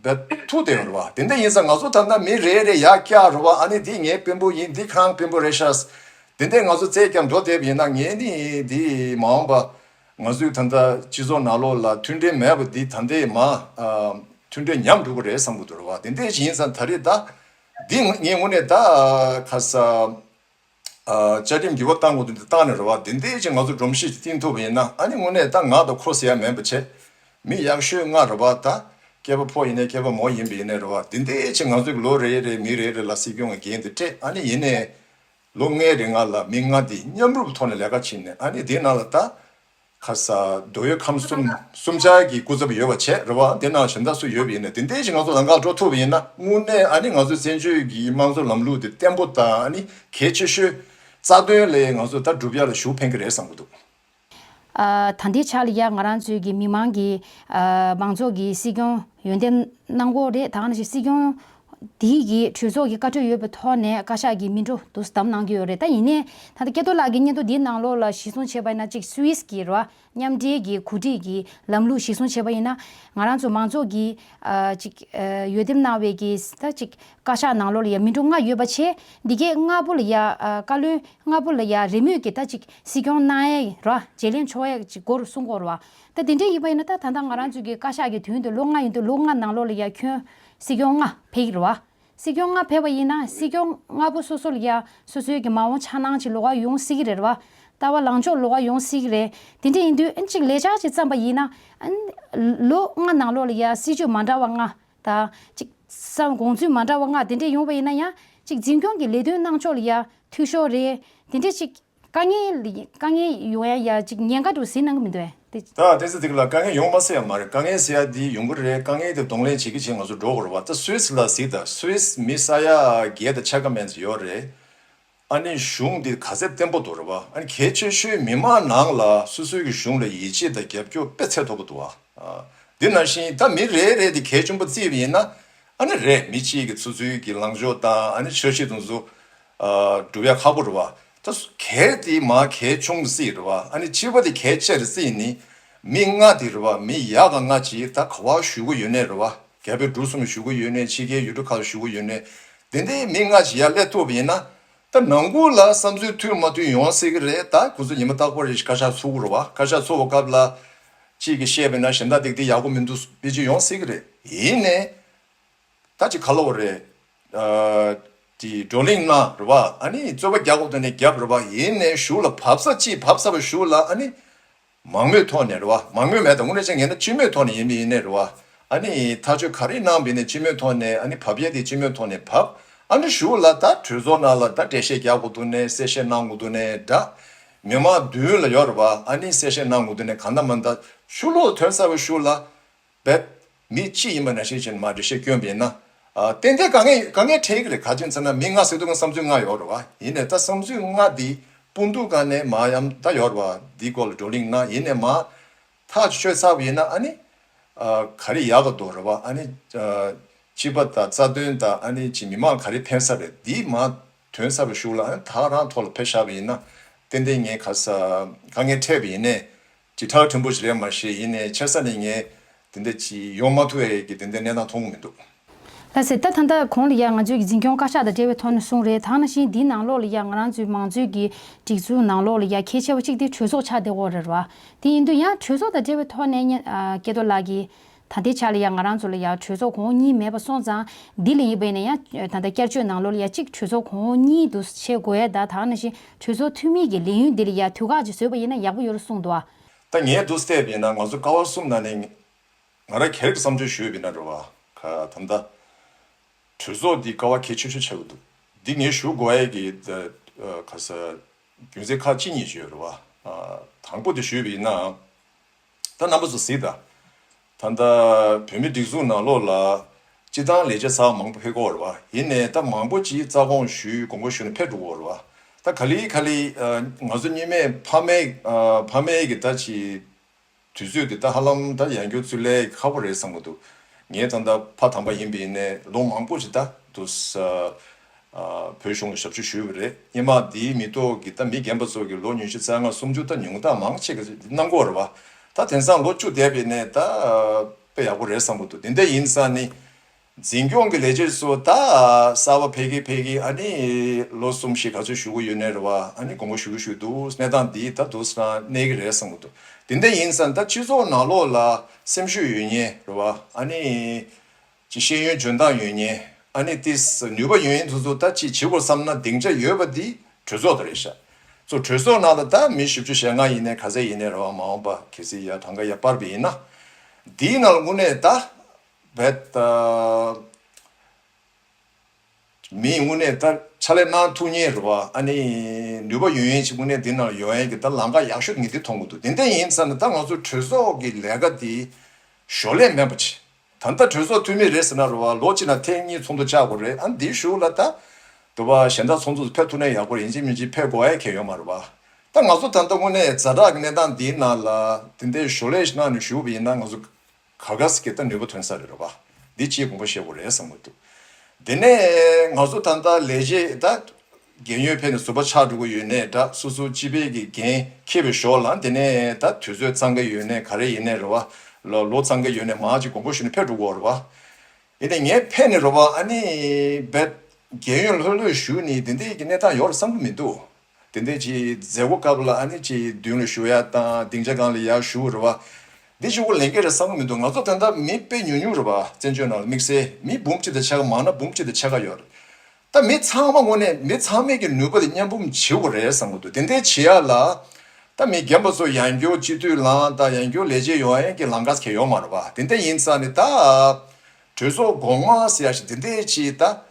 བེད་ཐུག་བསྡད་ཡོད་རེད་བ། དེ་འདྲ་ཡིན་ཙང་ང་ཚོ་ད་ལྟ་མི་རེ་རེ་ཡར་བཀྱག་རེད་བ། ཨ་ནི་འདི་ངའི་དཔོན་པོ་ཡིན། འདི་ཁོ་རང་དཔོན་པོ་རེད་ཤག་དེ་འདྲས་ང་ཚོ་རྩད་བརྒྱབ་འགྲོ་བསྡད་པ་ཡིན་ན་ངས་ནི་འདི་མ་འོངས་པ་ང་ཚོའི་ད་ལྟ་སྤྱི་ཚོགས་ནང་ལོགས་ལ་མཐུན་སྒྲིལ་མེད་པ་འདི་ད་ལྟའི་མ་ཨ་མཐུན་སྒྲིལ་ཉམས་འགྲོ་གི་རེད་བསམ་གི་འདུག་རེད་བ། དེ་འདྲས་ཞིག་ཡིན་ཙང་ད་རེས་ད་འདི་ངའི་ངོས་ནས་ད་ཁ་ས་ཨ་བཅའ་ཁྲིམས་འགྱུར་བ་བཏང་དགོས་འདུག་འདི་བཏང་ནས་རེད་བ། དེ་འདྲས་ཅིག་ང་ཚོ་སྒྲོམ་གཞི་ཅིག་བཏིང་ཐུབ་པ་ཡིན་ན། ཨ་ནི་དངོས་གནས་ད་ང་དང་ཁོ་ཟེར་ཡ་མེད་པ་བྱས། མི་ཡག་ཤོས་ལྔ་རེད་བ། ད་སྐྱེས་པ་ཕོ་ཡིན་ནའི་སྐྱེས་པ་མོ་ཡིན་པ་ཡིན་ནའི་རེད་བ། དེ་འདྲས་ཅིག་ང་ཚོས་ལོ་རེ་རེ་མི་རེ་རེ་ལ་སྲིད་སྐྱོང་གི་འགན་དེ་སྤྲད། ཨ་ནི་ཡིན་ནའི་ལོ་ལྔའི་རིང་ལ་མི་ལྔ་འདི་མཉམ་རུབ་ཐོག་ནས་ལས་ཀ་བྱས་ནས། ཨ་ནི་དེའི་ནང་ལ་ད་ཁ་ས་མདོ་དབུས་ཁམས་གསུམ་གསུམ་ཆར་གྱི་སྐུ་ཚབ་ཡོད་པ་བྱས་རེད་བ། དེ་ནང་གཞན་དག་སུ་ཡོད་པ་ཡིན་ན་དེ་འདྲས་ཅིག་ང་ཚོ་ལམ་ཁ་འགྲོ་ཐུབ་པ་ཡིན་ན། དངོས་གནས་ཨ་ནི་ང་ཚོའི་བཙན་བྱོལ་གྱི་དམངས་གཙོ་ལམ་ལུགས་དེ་བརྟན་པོ་དང་། ཨ་ནི་གལ་ཆེ་ཤོས་རྩ་དོན་ལས་ང་ཚོ་ད་སྒྲུབ་ཡ་ལ་ཤུགས་ཕན་གི་རེད་བསམ་གི་འདུག་ཨ་ད་ལྟའི་ཆ་ལ་ཡ་ང་རང་ཚོའི་གི་མི་མང་གི་ཨ་མང་ཚོགས་ཀྱི་སྲིད་སྐྱོང་འོས་འདེམས་གནང་གི་ཡོད་རེད། ད་ག་ནང་བཞིན་སྲིད་སྐྱོང་དེའི་གི་གྲོས་ཚོགས་ཀྱི་བཀའ་འཁྲོལ་ཡོད་པའི་ཐོག་ནས་བཀའ་ཤག་གི་མི་འགྲོ་འདུག་བདམས་གནང་གི་ཡོད་རེད། ད་ཡིན་ནའི་ད་ལྟ་སྐལ་རྡོར་ལགས་ཀྱི་སྙན་ཐོ་འདིའི་ནང་ལོགས་ལ་གཞིར་བཟུང་བྱས་པ་ཡིན་ན། གཅིག་སུད་སི་གི་རེད་བ། མཉམ་འབྲེལ་གྱི་གོ་སྒྲིག་གི་ལམ་ལུགས་གཞིར་བཟུང་བྱས་པ་ཡིན་ན། ང་རང་ཚོ་མང་ཚོགས་ཀྱི་ཨ་ཅིག་ཨ་འོས་འདེམས་གནང་བའི་གི་ད་ཅིག་བཀའ་ཤག་ནང་ལོགས་ལ་ཡ་མི་འགྲོ་ལྔ་ཡོད་པ་བྱས། འདི་གའི་ལྔ་པོ་ལ་ཡ་ཨ་བཀའ་བློན་ལྔ་པོ་ལ་ཡ་རེས་མོས་ཀྱི་ད་ཅིག་སྲིད་སྐྱོང་གནང་ཡས་ར་བརྗེ་ལེན་ཆོག་ཡས་ཅིག་སྐོར་གསུང་གི་ཡོད་རེད་བ། ད་དེ་འདྲ་ཡིན་པ་ཡིན་ན། ད་ད་ལྟ་ང་རང་ཚོའི་གི་བཀའ་ཤག་གི་དོན་དུ་ལོ་ལྔ་ཡིན་དུས། ལོ་ལྔ་ནང་ལོགས་ལ་ཡ་ཁྱོན་ སྲིད་སྐྱོང་ལྔ་ཕེབས་ཀྱི་རེད་བ། སྲིད་སྐྱོང་ལྔ་ཕེབས་པ་ཡིན་ན་སྲིད་སྐྱོང་ལྔ་པོ་སོ་སོ་ལ་ཡ་སོ་སོའི་གི་མ་འོངས་འཆར་སྣང་ཅིག་ལོགས་ཀ་ཡོང་སྲིད་ཀྱི་རེད་བ། ལྟ་བ་ལངས་ཕྱོགས་ལོགས་ཀ་ཡོང་སྲིད་ཀྱི་རེད། དེ་འདྲ་ཡིན་དུས་ཨ་ནི་ཅིག་ལས་འཆར་ཅིག་བརྩམས་པ་ཡིན་ན་ཨ་ནི་ལོ་ལྔ་ནང་ལོགས་ལ་ཡ་སྲིད་ཇུས་མ་འདྲ་བ་ལྔ་དང་ཅིག་བསམ་དགོངས་ཚུལ་མ་འདྲ་བ་ལྔ་དེ་འདྲ་ཡོང་བ་ཡིན་ན་ཡང་ཅིག་འཛིན་སྐྱོང་གི་ལས་དོན་གནང་ཕྱོགས་ལ་ཡ་འཐུས་ཤོར་རེད། དེ་འདྲ་ཅིག་དཀའ་ངལ་དཀའ་ངལ་ཡོང་ཡ་ཡ་ཅིག་ཉེན་ཁ་འདྲ་བོ་གཟིགས་གནང་གི་མི་འདུག་ཨེ། དེ། ད་དེ་ཚོ་དེ་ག་ལ་དཀའ་ངལ་ཡོང་མ་སྲིད་ཡ་མ་རེད། དཀའ་ངལ་ཟེར་ཡ་དེ་ཡོང་གི་རེད། དཀའ་ངལ་དེ་གདོང་ལེན་བྱེད་ཀྱི་བྱེད་ང་ཚོ་འགྲོ་དགོས་རེད་བ། ད་སུད་སི་ལ་གཟིགས་དང་། སུད་སི་མི་ས་ཡ་བརྒྱད་དང་ཕྱེད་ཀ་མན་ཙམ་ཡོད་རེད། ཨ་ནི་གཞུང་འདི་ག་ཚད་བརྟན་པོ་འདུག་རེད་བ། ཨ་ནི་གལ་ཆེ་ཤོས་མི་མང་ནང་ལ་སོ་སོའི་གི་གཞུང་ལ་ཡིད་ཆེས་དང་རྒྱབ་སྐྱོར་དཔེ་ཚད་མཐོ་པོ་འདུག་བ། ཨ། འདི་ནང་བཞིན་ད་མི་རེ་རེ་དེ་གལ་ཆེན་པོ་བརྩིས་པ་ཡིན་ན་ཨ་ནི་རེད། མི་གཅིག་གི་ཚོ་ཚོའི་གི་ལངས་ཕྱོགས་དང་ཨ་ནི་འཆར་གཞི་དེ་ཚོ་ཨ་སྒྲུབ་ཡ་ཁག་པོ་རེད་བ། ད་སུ་གལ་དེ་མ་གལ་ཆུང་སྲིད་རེད་བ། ཨ་ནི་སྤྱི་པ་དེ་གལ་ཆེ་རེད་སྲིད་ནི་མི་ལྔ་དེ་རེད་བ། མི་ཡག་ག་ལྔ་ཅིག་ད་ག་བ་བཞུགས་གི་ཡོད་ནའི་རེད་བ། རྒྱ་བལ་འབྲུག་གསུམ་བཞུགས་གི་ཡོད་ནའི་ཕྱི་རྒྱལ་ཡུལ་གྲུ་ཁག་བཞུགས་གི་ཡོད་ནའི་དེ་འདྲའི་མི་ལྔ་ཅིག་ཡར་སླེབས་ཐུབ་པ་ཡིན་ན། ད་ནང་ཁུལ་ལ་བསམ་ཚུལ་མཐུན་མ་མཐུན་ཡོང་སྲིད་ཀྱི་རེད། ད་ཁོ་ཚོ་ཉི་མ་རྟག་པར་རེ་བཞིན་བཀའ་ཤག་ཚུགས་ཀྱི་རེད་བ། བཀའ་ཤག་ཚུགས་པའི་སྐབས་ལ་གཅིག་གིས་བཤད་པ་ཡིན་ན་གཞན་དག་དེ་དེ་ཡག་པོ་མི་འདུག་དཔེ་ཅིག་ཡོང་སྲིད་ཀྱི་རེད། ཡིན་ནའི་ད་ཅིག་ག་ལབ་དགོས་རེད། ཨ། དེ་བགྲོ་གླེང་གནང་རེད་བ། ཨ་ནི་རྩོད་པ་རྒྱག་དགོས་དོན་ནི་རྒྱབ་རེད་བ། ཡིན་ནའི་གཞུག་ལ་བབས་ས་ཅིག་བབས་ཚར་བའི་གཞུག་ལ་ཨ་ནི། མང་མོས་ཐོག་ནས་རེད་བ། མང་མོས་མེད་དང་དངོས་གནས་བྱས་ངས་ན་སྤྱི་མོས་ཐོག་ནས་ཡིན་མིན་ཡིན་ནའི་རེད་བ། ཨ་ནི་ཐག་གཅོད་ག་རེ་གནང་བ་ཡིན་ནའི་སྤྱི་མོས་ཐོག་ནས། ཨ་ནི་བབས་ཡས་དེ་སྤྱི་མོས་ཐོག་ནས་བབས། ཨ་ནི་གཞུག་ལ་ད་གྲོས་ཚོགས་ནང་ལ་ད་འགྲེལ་བཤད་རྒྱག་དགོས་འདུག་ནའི་གསལ་བཤད་གནང་དགོས་འདུག་ནའི་འདྲ། མི་མང་མདུན་ལ་ཡོད་རེད་བ། ཨ་ནི་གསལ་བཤད་གནང་དགོས་འདུག་ནའི་གང་ལྟར་མ་ལྟར་ཕྱི་ལོགས་ཐོན་ཚར་བའི་གཞུག་ལ། བེད། མི་གཅིག་ཡིན་པ་ནང་བཞིན་བྱས་ནས་མར་འགྲེལ་བཤད་སྐྱོན་པ་ཡིན་ན། ཨ། ཏན་ཏན་དཀའ་ངལ་དཀའ་ངལ་འཕྲད་ཀྱི་རེད། ག་ཅི་ཡིན་ཟེར་ན་མི་ལྔ་ཟེར་དུས་ང་བསམ་ཚུལ་ལྔ་ཡོད་རེད་བ། ཡིན་ནའི་ད་བསམ་ཚུལ་ལྔ་འདི་སྤུན་ཟླ་སྒང་ནས་མར་ཡང་ད་ཡོད་རེད་བ། འདི་སྐོར་ལ་བགྲོ་གླེང་གནང་ཡིན་ནའི་མར་ཐག་ཆོད་ཚར་བ་ཡིན་ན་ཨ་ནི། ཨ། ག་རེ་ཡག་ག་འདུག་རེད་བ། ཨ་ནི། ཨ། སྤྱི་པ་དང་རྩ་དོན་དང་ཨ་ནི་ཅིག་མི་མང་ག་རེ་ཕན་ས་རེད། འདི་མར་ཐོན་ཚར་བའི་གཞུག་ལ་ཨ་ནི་ད་རང་ཐོག་ལ་ཕེབས་བཞག་པ་ཡིན་ན་ཏན་ཏན་ངས་ག་ས་དཀའ་ངལ་འཕྲད་པ་ཡིན་ནའི། ཅིག་ཁྲ་ཁྲིམས་པོ་ཞིག་རེད་མ་ཤེས། ཡིན་ནའི་ཆེ་ས་ནས་ངས་དེ་འདྲ་ཅིག་ཡོང་མ་ཐུབ་པའི་གི་དེ་འདྲ་གནས་སྟངས་མཐོང་གི་མི་འདུག་ལགས་སེ། ད་ད་ལྟ་གོང་ལ་ཡ་ང་ཚོའི་གི་འཛིན་སྐྱོང་བཀའ་ཤག་དང་འབྲེལ་བའི་ཐོག་ནས་གསུངས་རེད། ད་ནང་བཞིན་འདིའི་ནང་ལོགས་ལ་ཡ་ང་རང་ཚོའི་མང་གཙོའི་གི་སྒྲིག་འཛུགས་ནང་ལོགས་ལ་ཡ་གལ་ཆེ་བ་གཅིག་དེ་གྲོས་ཚོགས་ཆགས་བསྡད་ཡོད་རེད་བ། དེ་ཡིན་དུས་ཡང་གྲོས་ཚོགས་དང་འབྲེལ་བའི་ཐོག་ནས་ཉ་ཨ་སྐལ་རྡོར་ལགས་ཀྱིས་ད་ལྟའི་ཆ་ལ་ཡ་ང་རང་ཚོ་ལ་ཡ་གྲོས་ཚོགས་གོང་འོག་གཉིས་མེད་པ་སོང་ཙང་འདི་ལ་ཡིན་པ་ཡིན་ན་ཡང་ད་ལྟ་བསྐྱར་བཅོས་ནང་ལོགས་ལ་ཡ་གཅིག་གྲོས་ཚོགས་གོང་འོག་གཉིས་འདུ་བྱེད་དགོས་ཡ། ད་ད་ནང་བཞིན་གྲོས་ཚོགས་འཐུས་མི་གི་ལས་ཡུན་འདི་ལ་ཡ་དུས་བཀག་ཅིག་བཟོས་པ་ཡིན་ན་ཡག་པོ་ཡོད་རེད་གསུངས་འདུག་ཨ། ད་ངས་འདུག་བལྟས་པ་ཡིན་ན་ང་ཚོ་ཀ་བ་གསུམ་ནང་ནས་ང་རང་སྒེར་གྱི་བསམ་ཚུལ་ཞུས་པ་ཡིན་ན་རེད་བ། ཁ་ད་ལྟ་གྲོས་ཚོགས་འདི་ཀ་བ་གལ་ཆེ་ཤོས་ཆགས་ཀྱི་འདུག་འདི་ངས་ཞུ་དགོས་ཡས་ཀྱི་ད་ཁ་ས་རྒྱུ་མཚན་ཁག་གཅིག་གཉིས་ཅིག་ཡོད་རེད་བ། ཨ། དང་པོ་དེ་ཞུས་པ་ཡིན་ན། ད་རྣམ་པ་ཚོ་གཟིགས་དང་། ད་ལྟ་བོད་མི་སྒྲིག་འཛུགས་ནང་ལོགས་ལ་སྤྱི་བཏང་ལས་བྱེད་གསར་པ་མང་པོ་ཕེབས་ཀྱི་ཡོད་རེད་བ། ཡིན་ནའི་ད་མང་པོ་ཅིག་རྩ་དགོངས་ཞུས་དགོངས་པ་ཞུས་ནས་ཕེབས་འགྲོ་གི་ཡོད་རེད་བ། ད་ག་ལེ་ག་ལེ་ཨ་ང་ཚོ་གཉིས་མེད་ཕ་མེས་ཨ་ཕ་མེས་ཀྱི་ད་ཅིག་དུས་ཚོད་འདི་ད་ཧ་ལམ་ད་ཡང་བསྐྱར་བཙུགས་ལས་ཁག་པོ་རེད་བསམ་གྱི་འདུག་ངས་ད་ལྟ་ཕ་དམ་པ་ཡིན་པ་ཡིན་ནའི་ལོ་མང་པོ་ཅིག་ད་དུ་ས་ཨ་བོད་གཞུང་ལ་ཞབས་ཞུ་ཞུས་པ་རེད། སྔོན་མ་འདིའི་མི་ཐོག་གི་ད་མི་རྒན་པ་ཚོ་གི་ལོ་ཉི་ཤུ་རྩ་ལྔ་སུམ་ཅུ་ད་ཉུང་མཐའ་མང་ཆེ་གི་གནང་གི་ཡོད་རེད་བ། ད་དེང་སང་ལོ་བཅུ་འདས་པ་ཡིན་ནའི་ད་དཔེ་ཡག་པོ་རེད་བསམ་གྱི་འདུག་དེ་འདྲ་ཡིན་ཙང་ནི། འཛིན་སྐྱོང་གི་ལས་བྱེད་ཚོ་ད་གསར་པ་ཕེབས་ཀྱི་ཕེབས་ཀྱི་ཨ་ནི་ལོ་གསུམ་བཞི་ག་ཚོད་བཞུགས་ཀྱི་ཡོད་ནའི་རེད་བ། ཨ་ནི་དགོངས་པ་ཞུ་གི་ཞུ་འདུག་གནས་སྟངས་འདི་ད་དུང་སང་གནས་ཀྱི་རེད་བསམ་གྱི་འདུག་དེ་འདྲ་ཡིན་ཙང་ད་སྤྱི་ཚོགས་ནང་ལོགས་ལ་སེམས་ཤུགས་ཡོད་མཁན་རེད་བ། ཨ་ནི་ཅི་ཤེས་ཡོན་འཇོན་ཐང་ཡོད་མཁན། ཨ་ནི་ཏིས་ནུས་པ་ཡོད་མཁན་དེ་ཚོ་ད་ཅི་བྱེད་དགོས་བསམ་ན་སྡིངས་ཆ་ཡོད་པ་འདི་གྲོས་ཚོགས་དེ་རེད་ཤག་ཚོ་གྲོས་ཚོགས་ནང་ལ་ད་མི་བཞི་བཅུ་ཞེ་ལྔ་ཡིན་ནའི་ག་ཚད་ཡིན་ནའི་རེད་བ། མ་འོངས་པ་གལ་སྲིད་ཡར་གྲངས་ཀ་ཡར་སྤར་བ་ཡིན་ན། འདིའི་ནང་ལ་དངོས་གནས་ད། བེད། མི་དངོས་གནས་ད་ཕྱག་ལས་གནང་ཐུབ་མཁན་རེད་བ། ཨ་ནི་ནུས་པ་ཡོད་མཁན་ཞིག་དངོས་གནས་འདི་ནང་ཡོང་ཡས་ཀྱི་ད་ལམ་ཁ་ཡག་ཤོས་ངས་འདི་མཐོང་གི་འདུག་དེ་འདྲ་ཡིན་ཙང་ནི་ད་ང་ཚོ་གྲོས་ཚོགས་ཀྱི་ལས་ཀ་འདི་ཞོར་ལས་མེད་པ་ཅིག་ད་ལྟ་གྲོས་ཚོགས་འཐུས་མི་རེད་ཟེར་ན་རེད་བ། ལོ་གཅིག་ནང་ཐེངས་གཉིས་ཚོགས་འདུ་བཅར་དགོས་རེད། ཨ་ནི་འདིའི་གཞུག་ལ་ད་དུ་བ་གཞན་དག་ཚོགས་འདུ་ཕེབས་ཐུབ་ན་ཡག་པོ་རེད། ཡིན་གཅིག་མིན་གཅིག་ཕེབས་དགོས་ཡས་གང་ཡང་ཡོད་མ་རེད་བ། ད་ང་ཚོ་ད་ལྟ་དངོས་གནས་ཛ་དྲག་གི་གནས་སྟངས་འདིའི་ནང་ལ་དེ་འདྲའི་ཞོར་ལས་ཤིག་གནང་ནས་བཞུགས་པ་ཡིན་ན་ང་ཚོ་ག་ག་ཟེ་གི་ད་ནུས་པ་ཐོན་ས་རེད་རེད་བ། འདི་ཅིག་དགོངས་པ་བཞེས་དགོས་རེད་བསམ་གྱི་འདུག་དེ་ནས་ང་ཚོ་ད་ལྟ་ལས་བྱེད་ད་རྒན་ཡོལ་ཕེབས་ནས་ཟུར་པ་ཆགས་འགྲོ་གི་ཡོད་ནའི་འདྲ། སོ་སོ་སྤྱི་པའི་གི་འགན་འཁྱེར་བའི་ཞོར་ལ་དེ་ནས་ད་དུས་ཚོད་འཚང་གི་ཡོད་ནའི་ག་རེ་ཡིན་ནའི་རེད་བ། ལོ་ལོ་འཚང་གི་ཡོད་ནའི་མར་ཅིག་དགོངས་པ་ཞུས་ནས་ཕེབས་འགྲོ་གི་ཡོད་རེད་བ། ཡིན་ནའི་ངས་ཕེབས་ནས་རེད་བ། ཨ་ནི་རྦད་རྒན་ཡོལ་ལྷོད་ལྷོད་ཞུས་ནས་དེ་འདྲའི་གི་གནས་སྟངས་ཡོད་རེད་བསམ་གྱི་མི་འདུག་དེ་འདྲའི་ཅིག་མཛད་སྒོ་སྐབས་ལ་ཨ་ནི་ཅིག་མདུན་ལ་བཞུགས་ཡ་དང་སྡིངས་ཆ་སྒང་ལ་ཡར་བཞུགས་རེད་བ། འདི་གཞུག་གུ་ལེན་གྱི་རེད་བསམ་གི་མི་འདུག་ང་ཚོ་ད་ལྟ་མི་དཔེ་ཉུང་ཉུང་རེད་པ། བཙན་བྱོལ་ནང་ལ་དམིགས་བསལ་མི་འབུམ་གཅིག་དང་ཕྱེད་ཀ་མང་ན་འབུམ་གཅིག་དང་ཕྱེད་ཀ་ཡོད་རེད། ད་མི་ཚང་མ་དངོས་གནས་མི་ཚང་མས་ཀྱི་ནུས་པ་དེ་མཉམ་སྤུངས་བྱེད་དགོས་རེད་བསམ་གི་འདུག་དེ་འདྲའི་བྱེད་ཡ་ལ་ད་མི་རྒན་པ་ཚོ་ཡང་བསྐྱར་སྤྱི་འཐུས་ལངས་དང་ཡང་བསྐྱར་ལས་བྱེད་ཡོང་ཡ་གི་ལམ་ཁ་གང་ཡང་ཡོད་མ་རེད་པ། དེ་འདྲ་ཡིན་ཙང་ནི་ད་གྲོས་ཚོགས་གོང་མ་ཟེར་ཡ་ཞིག་དེ་འདྲའི་ཅིག་ད།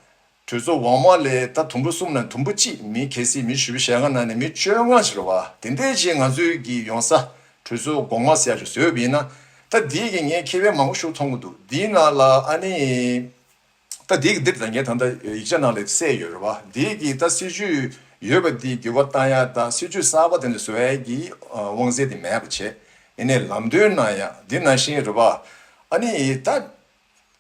གྲོས་ཚོགས་འོག་མ་ལས་ད་དུམ་བུ་གསུམ་ནང་དུམ་བུ་གཅིག་མི་གལ་སྲིད་མི་བཞི་བཅུ་ཞེ་ལྔ་ནང་ནས་མི་བཅོ་ལྔ་ཞིག་རེད་བ། དེ་འདྲའི་ཅིག་ང་ཚོའི་གི་ཡོང་ས་གྲོས་ཚོགས་གོང་མ་ཟེར་ཡ་ཞིག་བཟོས་པ་ཡིན་ན། ད་འདི་གི་ངས་ཁེ་ཕན་མང་པོ་ཞིག་མཐོང་གི་འདུག་འདིའི་ནང་ལ་ཨ་ནི། ད་འདི་གི་འདིར་ད་ངས་ད་ལྟ་ཡིག་ཆ་ནང་ལ་གསལ་ཡོད་རེད་བ། འདི་གི་ད་སྲིད་ཇུས་ཡོད་པ་འདི་འགྱུར་བ་བཏང་ཡ་དང་སྲིད་ཇུས་གསར་པ་དེ་འདྲ་བཟོ་ཡ་གི་དབང་ཚད་དེ་མེད་པ་བྱས། ཡིན་ནའི་ལམ་སྟོན་གནང་ཡ་འདི་ནང་བཞིན་རེད་བ། ཨ་ནི་ད།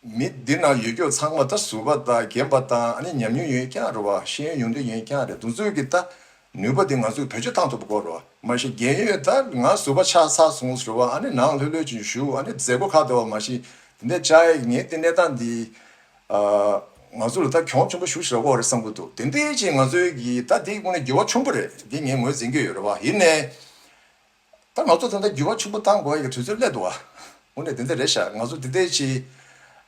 མི་འདི་ན་ཡོད་རྒྱུ་ཚང་མ་ད་ཟུར་པ་དང་རྒན་པ་དང་ཨ་ནི་ཉམས་མྱོང་ཡོད་མཁན་རེད་བ། ཤེས་ཡོན་ཡོད་མཁན་རེད། དེ་ཚོའི་གི་ད་ནུས་པ་དེ་ང་ཚོས་བེད་སྤྱོད་བཏང་ཐུབ་པ་དགོས་རེད་བ། མ་གཞི་རྒན་ཡོལ་ད་ང་ཟུར་པ་ཆགས་ཚར་སོང་ཟེར་བ། ཨ་ནི་ནང་ལྷོད་ལྷོད་ཅིག་བཞུགས། ཨ་ནི་མཛད་སྒོ་ཁག་དེ་བ་མ་གཞི་དེ་འདྲ་བཅར་ཡས་ངས་དེ་གནས་སྟངས་འདི་ང་ཚོ་ལ་ད་གྱོང་ཆེན་པོ་ཞེ་པོ་ཅིག་རག་གི་རེད་བསམ་གི་འདུག་དེ་འདྲའི་ཅིག་ང་ཚོའི་གི་ད་དེ་དངོས་གནས་འགྱུར་བ་ཆེན་པོ་རེད། འདི་ངས་ངོས་འཛིན་གྱི་ཡོད་རེད་བ། ཡིན་ནའི། ད་ང་ཚོ་ད་ལྟ་འགྱུར་བ་ཆེན་པོ་བཏང་དགོས་ཡ་གི་དུས་ཚོད་སླེབས་འདུག་བ། དངོས་གནས་དེ་འདྲ་རེད་ཤག་ང་ཚོ་འདི་འདྲའི་ཅིག་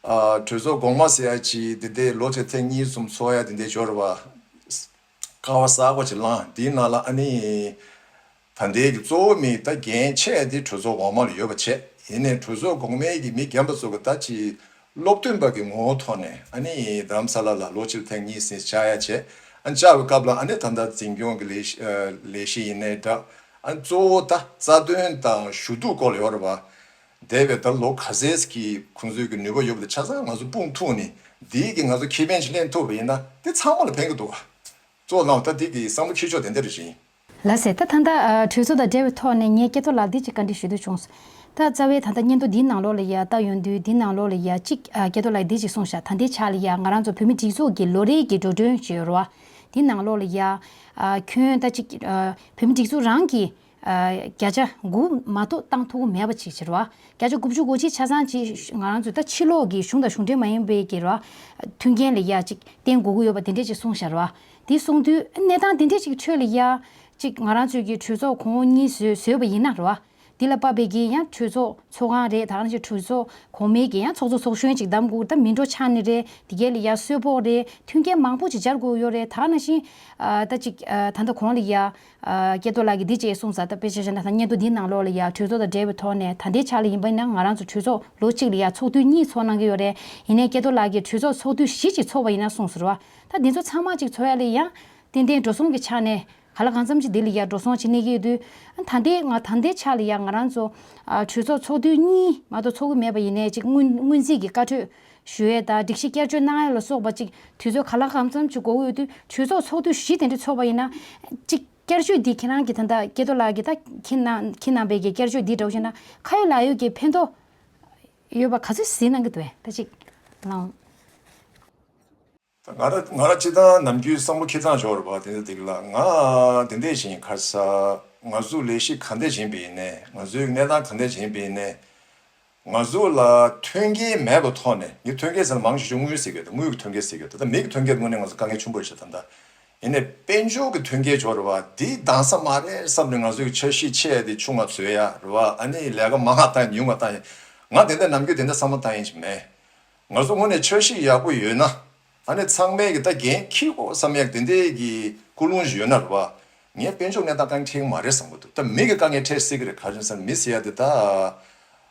ཨ། གྲོས་ཚོགས་གོང་མ་ཟེར་ཡ་ཅིག་འདི་འདྲའི་ལོ་གཅིག་ཐེངས་གཉིས་གསུམ་ཚོགས་ཡ་འདི་འདྲའི་འབྱོར་བ། སྐལ་བ་གསར་པ་ཅིག་བླངས། འདིའི་ནང་ལ་ཨ་ནི། ད་ལྟའི་གི་གཙོ་བོ་མི་ད་འགན་ཆེ་འདི་གྲོས་ཚོགས་འོག་མ་ལ་ཡོད་པ་བྱས། ཡིན་ནའི་གྲོས་ཚོགས་གོང་མའི་གི་མི་རྒན་པ་ཚོ་གི་ད་ཅིག་སློབ་སྟོན་པ་གི་ངོ་བོ་ཐོག་ནས་ཨ་ནི་རྡ་རམ་ས་ལ་ལ་ལོ་གཅིག་ཐེངས་གཉིས་ཟིན་བཅར་ཡ་བྱས། ཨ་ནི་བཅར་བའི་སྐབས་ལ་ཨ་ནི་ད་ལྟ་འཛིན་སྐྱོང་གི་ལས་གཞི་ཨ། ལས་གཞི་ཡིན་ནའི་འདྲ། ཨ་ནི་གཙོ་བོ་ད་རྩ་དོན་དང་ཞུ་གཏུག་སྐོར་ལ་ཡོད་རེད་བ། འདས་པའི་ད་ལོ་ག་ཚད་ཀྱི་ཁོང་ཚོའི་གི་ནུས་པ་ཡོད་པ་དེ་ཆ་ཚང་ང་ཚོ་སྤུངས་ཐུབ་ནས་འདིའི་གི་ང་ཚོ་ཁེ་ཕན་ཞིག་ལེན་ཐུབ་པ་ཡིན་ན་དེ་ཚང་མ་ལ་ཕན་གི་འདུག་བ། གཙོ་བོ་ལ་ད་འདི་གི་བསམ་བློ་འཁྱེར་ཕྱོགས་དེ་འདྲ་རེད་ཤིང་། ལགས་སེ། ད་ད་ལྟ་ཨ། གྲོས་ཚོགས་དང་འབྲེལ་བའི་ཐོག་ནས་ངས་སྐལ་རྡོར་ལགས་འདི་གཅིག་བཀའ་འདྲི་ཞུ་འདོད་བྱུང་སོང་། ད་རྩ་བའི་ད་ལྟ་སྙན་ཐོ་འདིའི་ནང་ལོགས་ལ་ཡ་ལྟ་ཡོང་དུས་འདིའི་ནང་ལོགས་ལ་ཡ་གཅིག་ཨ། སྐལ་རྡོར་ལགས་འདི་གཅིག་གསུངས་ཤག་ད་ལྟའི་ཆ་ལ་ཡ་ང་རང་ཚོ་བོད་མི་སྒྲིག་འཛུགས་ཀྱི་ལོ་རེའི་གི་འགྲོ་གྲོན་ཅིག་ཡོད་རེད་བ། འདིའི་ནང་ལོགས་ལ་ཡ་ཨ། ཁྱོན་ད་གཅིག་ཨ། བོད་མི་སྒྲིག་འཛུགས་རང་གི་ཨ། བརྒྱ་ཆ་དགུ་མ་གཏོགས་བཏང་ཐུབ་ཀྱི་མེད་པ་ཅིག་བྱེད་རེད་བ། བརྒྱ་ཆ་དགུ་བཅུ་གོ་གཅིག་ཆ་ཚང་ཅིག་ང་རང་ཚོ་ད་ཕྱི་ལོགས་ཀྱི་གཞུང་དང་གཞུང་འབྲེལ་མ་ཡིན་པའི་གི་རེད་བ། མཐུན་རྐྱེན་ལ་ཡ་ཅིག་བརྟེན་དགོས་ཀྱི་ཡོད་པ་དེ་འདྲས་ཅིག་གསུངས་ཤག་རེད་བ། དེ་གསུངས་དུས་གནས་སྟངས་དེ་འདྲས་ཅིག་ཁྲོད་ལ་ཡ་ཅིག་ང་རང་ཚོའི་གི་གྲོས་ཚོགས་གོང་འོག་གཉིས་བཟོས་བཟོས་པ་ཡིན་ན་རེད་བ། འདི་ལ་དཔག་པའི་གི་ཡང་གྲོས་ཚོགས་ཚོགས་ཁང་རེད། ད་ག་ནང་བཞིན་གྲོས་ཚོགས་གོང་མའི་གི་ཡང་ཚོགས་གཙོ་ཚོགས་གཞོན་ཅིག་གདམ་དགོས། ད་མི་འགྲོ་ཆ་ནི་རེད། དེ་གས་ལ་ཡ་གསོལ་ཕོགས་རེད། མཐུན་རྐྱེན་མང་པོ་ཅིག་སྦྱར་དགོས་ཡོད་རེད། ད་ག་ནང་བཞིན་ཨ། ད་ཅིག་ཨ། ད་ལྟ་གོང་ལ་ཡ་ཨ། སྐལ་རྡོར་ལགས་ཀྱིས་འདི་བཅས་གསུངས་ས། ད་དཔེ་ཆ་བཞག་ན་ད་སྙན་ཐོ་འདིའི་ནང་ལོགས་ལ་ཡ་གྲོས་ཚོགས་དང་འབྲེལ་བའི་ཐོག་ནས་ད་ལྟའི་ཆ་ལ་ཡིན་པ་ཡིན་ན་ང་རང་ཚོ་གྲོས་ཚོགས་ལོ་གཅིག་ལ་ཡ་ཚོགས་དུས་གཉིས་ཚོགས་གནང་གི་ཡོད་རེད། ཡིན་ནའི་སྐལ་རྡོར་ལགས་ཀྱིས་གྲོས་ཚོགས་ཚོགས་དུས་བཞི་ཅིག་ཚོགས་པ་ཡིན་ན་གསུངས་ཟེར་བ། ད་འདི་ཚོ་ཚང་མ་ཅིག་ཚོགས་ཡ་ལ་ཡ་ཏན་ཏན་འགྲོ་སོང་གི་ཆ་ནས་གང་ལ་གང་འཚམ་ཅིག་འདི་ལ་ཡ་འགྲོ་སོང་ཅིག་གནས་ཀྱི་ཡོད་དུས། ད་ལྟའི་ང་ད་ལྟའི་ཆ་ལ་ཡ་ང་རང་ཚོ་ཨ། གྲོས་ཚོགས་ཚོགས་དུས་གཉིས་མ་གཏོགས་ཚོགས་ཀྱི་མེད་པ་ཡིན་ནའི་ཅིག་སྔོན་སྔོན་རྩིས་ཀྱི་བཀའ་འཁྲོལ་ཞུ་ཡས་དང་སྒྲིག་གཞི་བསྐྱར་བཅོས་གནང་ཡས་ལ་སོགས་པ་ཅིག་དུས་ཚོད་གང་ལ་གང་འཚམ་ཅིག་འགོར་གྱི་ཡོད་དུས། གྲོས་ཚོགས་ཚོགས་དུས་བཞི་དེ་འདྲ་ཚོགས་པ་ཡིན་ན་ཅིག་བསྐྱར་བཅོས་འདི་ཁྱེད་རང་གིས་ད་ལྟ་སྐལ་རྡོར་ལགས་ཀྱིས་ད་ཁྱེད་གནང་ཁྱེད་གནང་པའི་གི་བསྐྱར་བཅོས་འདི་འདྲ་བོ་བྱས་ན་ཁ་ཡོད་ལག་ཡོད་ཀྱི་ཕན་ཐོགས་ཡོད་པ་ག་ཚོད་གཟིགས་གནང་གི་འདུག་པས། ད་ཅིག་ལང་། ད་ང་ར་ང་ར་སྤྱིར་བཏང་ནམ་རྒྱུན་བསམ་བློ་ཁེ་གཙང་ཞོར་བ་དེ་འདྲ་འདུག་ལ། ང་དེ་འདྲས་ཞིག་ཁ་ས་ང་ཚོ་ལས་གཞི་ག་འདྲས་བྱེད་པ་ཡིན་ནའི། ང་ཚོའི་གནས་སྟངས་ག་འདྲས་བྱེད་པ་ཡིན་ནའི། ང་ཚོ་ལ་མཐུན་རྐྱེན་མེད་པའི་ཐོག་ནས། ངས་མཐུན་རྐྱེན་ཟེར་ན་མང་ཆེ་ཤོས་དངུལ་ཟེར་གྱི་འདུག་དངུལ་གྱི་མཐུན་རྐྱེན་ཟེར་གྱི་འདུག་ད་མི་གི་མཐུན་རྐྱེན་དངོས་གནས་ང་ཚོ་དཀའ་ངལ་ཆེན་པོ་རེད་ཤག་ད་ལྟ་ཡིན་ནའི་དཔལ་འབྱོར་གྱི་མཐུན་རྐྱེན་ཞོར་བ་འདི་འདང་ས་མ་རེད་བསམ་ནས་ང་ཚོའི་འཆར་གཞི་ཆེ་དེ་ཆུང་ང་བཟོས་ཡ་རེད་བ། ཨ་ནི་ལས་ཀ་མང་ང་བཏང་ཡིན་ཉུང་ང་བཏང་ཡིན། ང་དེ་འདྲ་ནམ་རྒྱུན་དེ་འདྲ་བསམ་བློ་བཏང་ཡིན་གྱི་མེད། ང་ཚོ་དངོས་གནས་འཆར་གཞི་ཡག་པོ་ཡོད་ན། ཨ་ནི་ཚང་མས་ཀྱི་ད་འགན་འཁྱེར་དགོས་བསམ་ཡག་དེ་འདྲའི་གི་ཀུན་སློང་ཞིག་ཡོད་ན་རེད་བ། ངས་དཔལ་འབྱོར་གནས་སྟངས་དཀའ་ངལ་འཕྲད་ཀྱི་མ་རེད་བསམ་གྱི་འདུག་ད་མི་གི་དཀའ་ངལ་འཕྲད་སྲིད་ཀྱི་རེད། ག་རེ་ཟེར་ན་མི་ཟེར་ཡ་དེ་ད་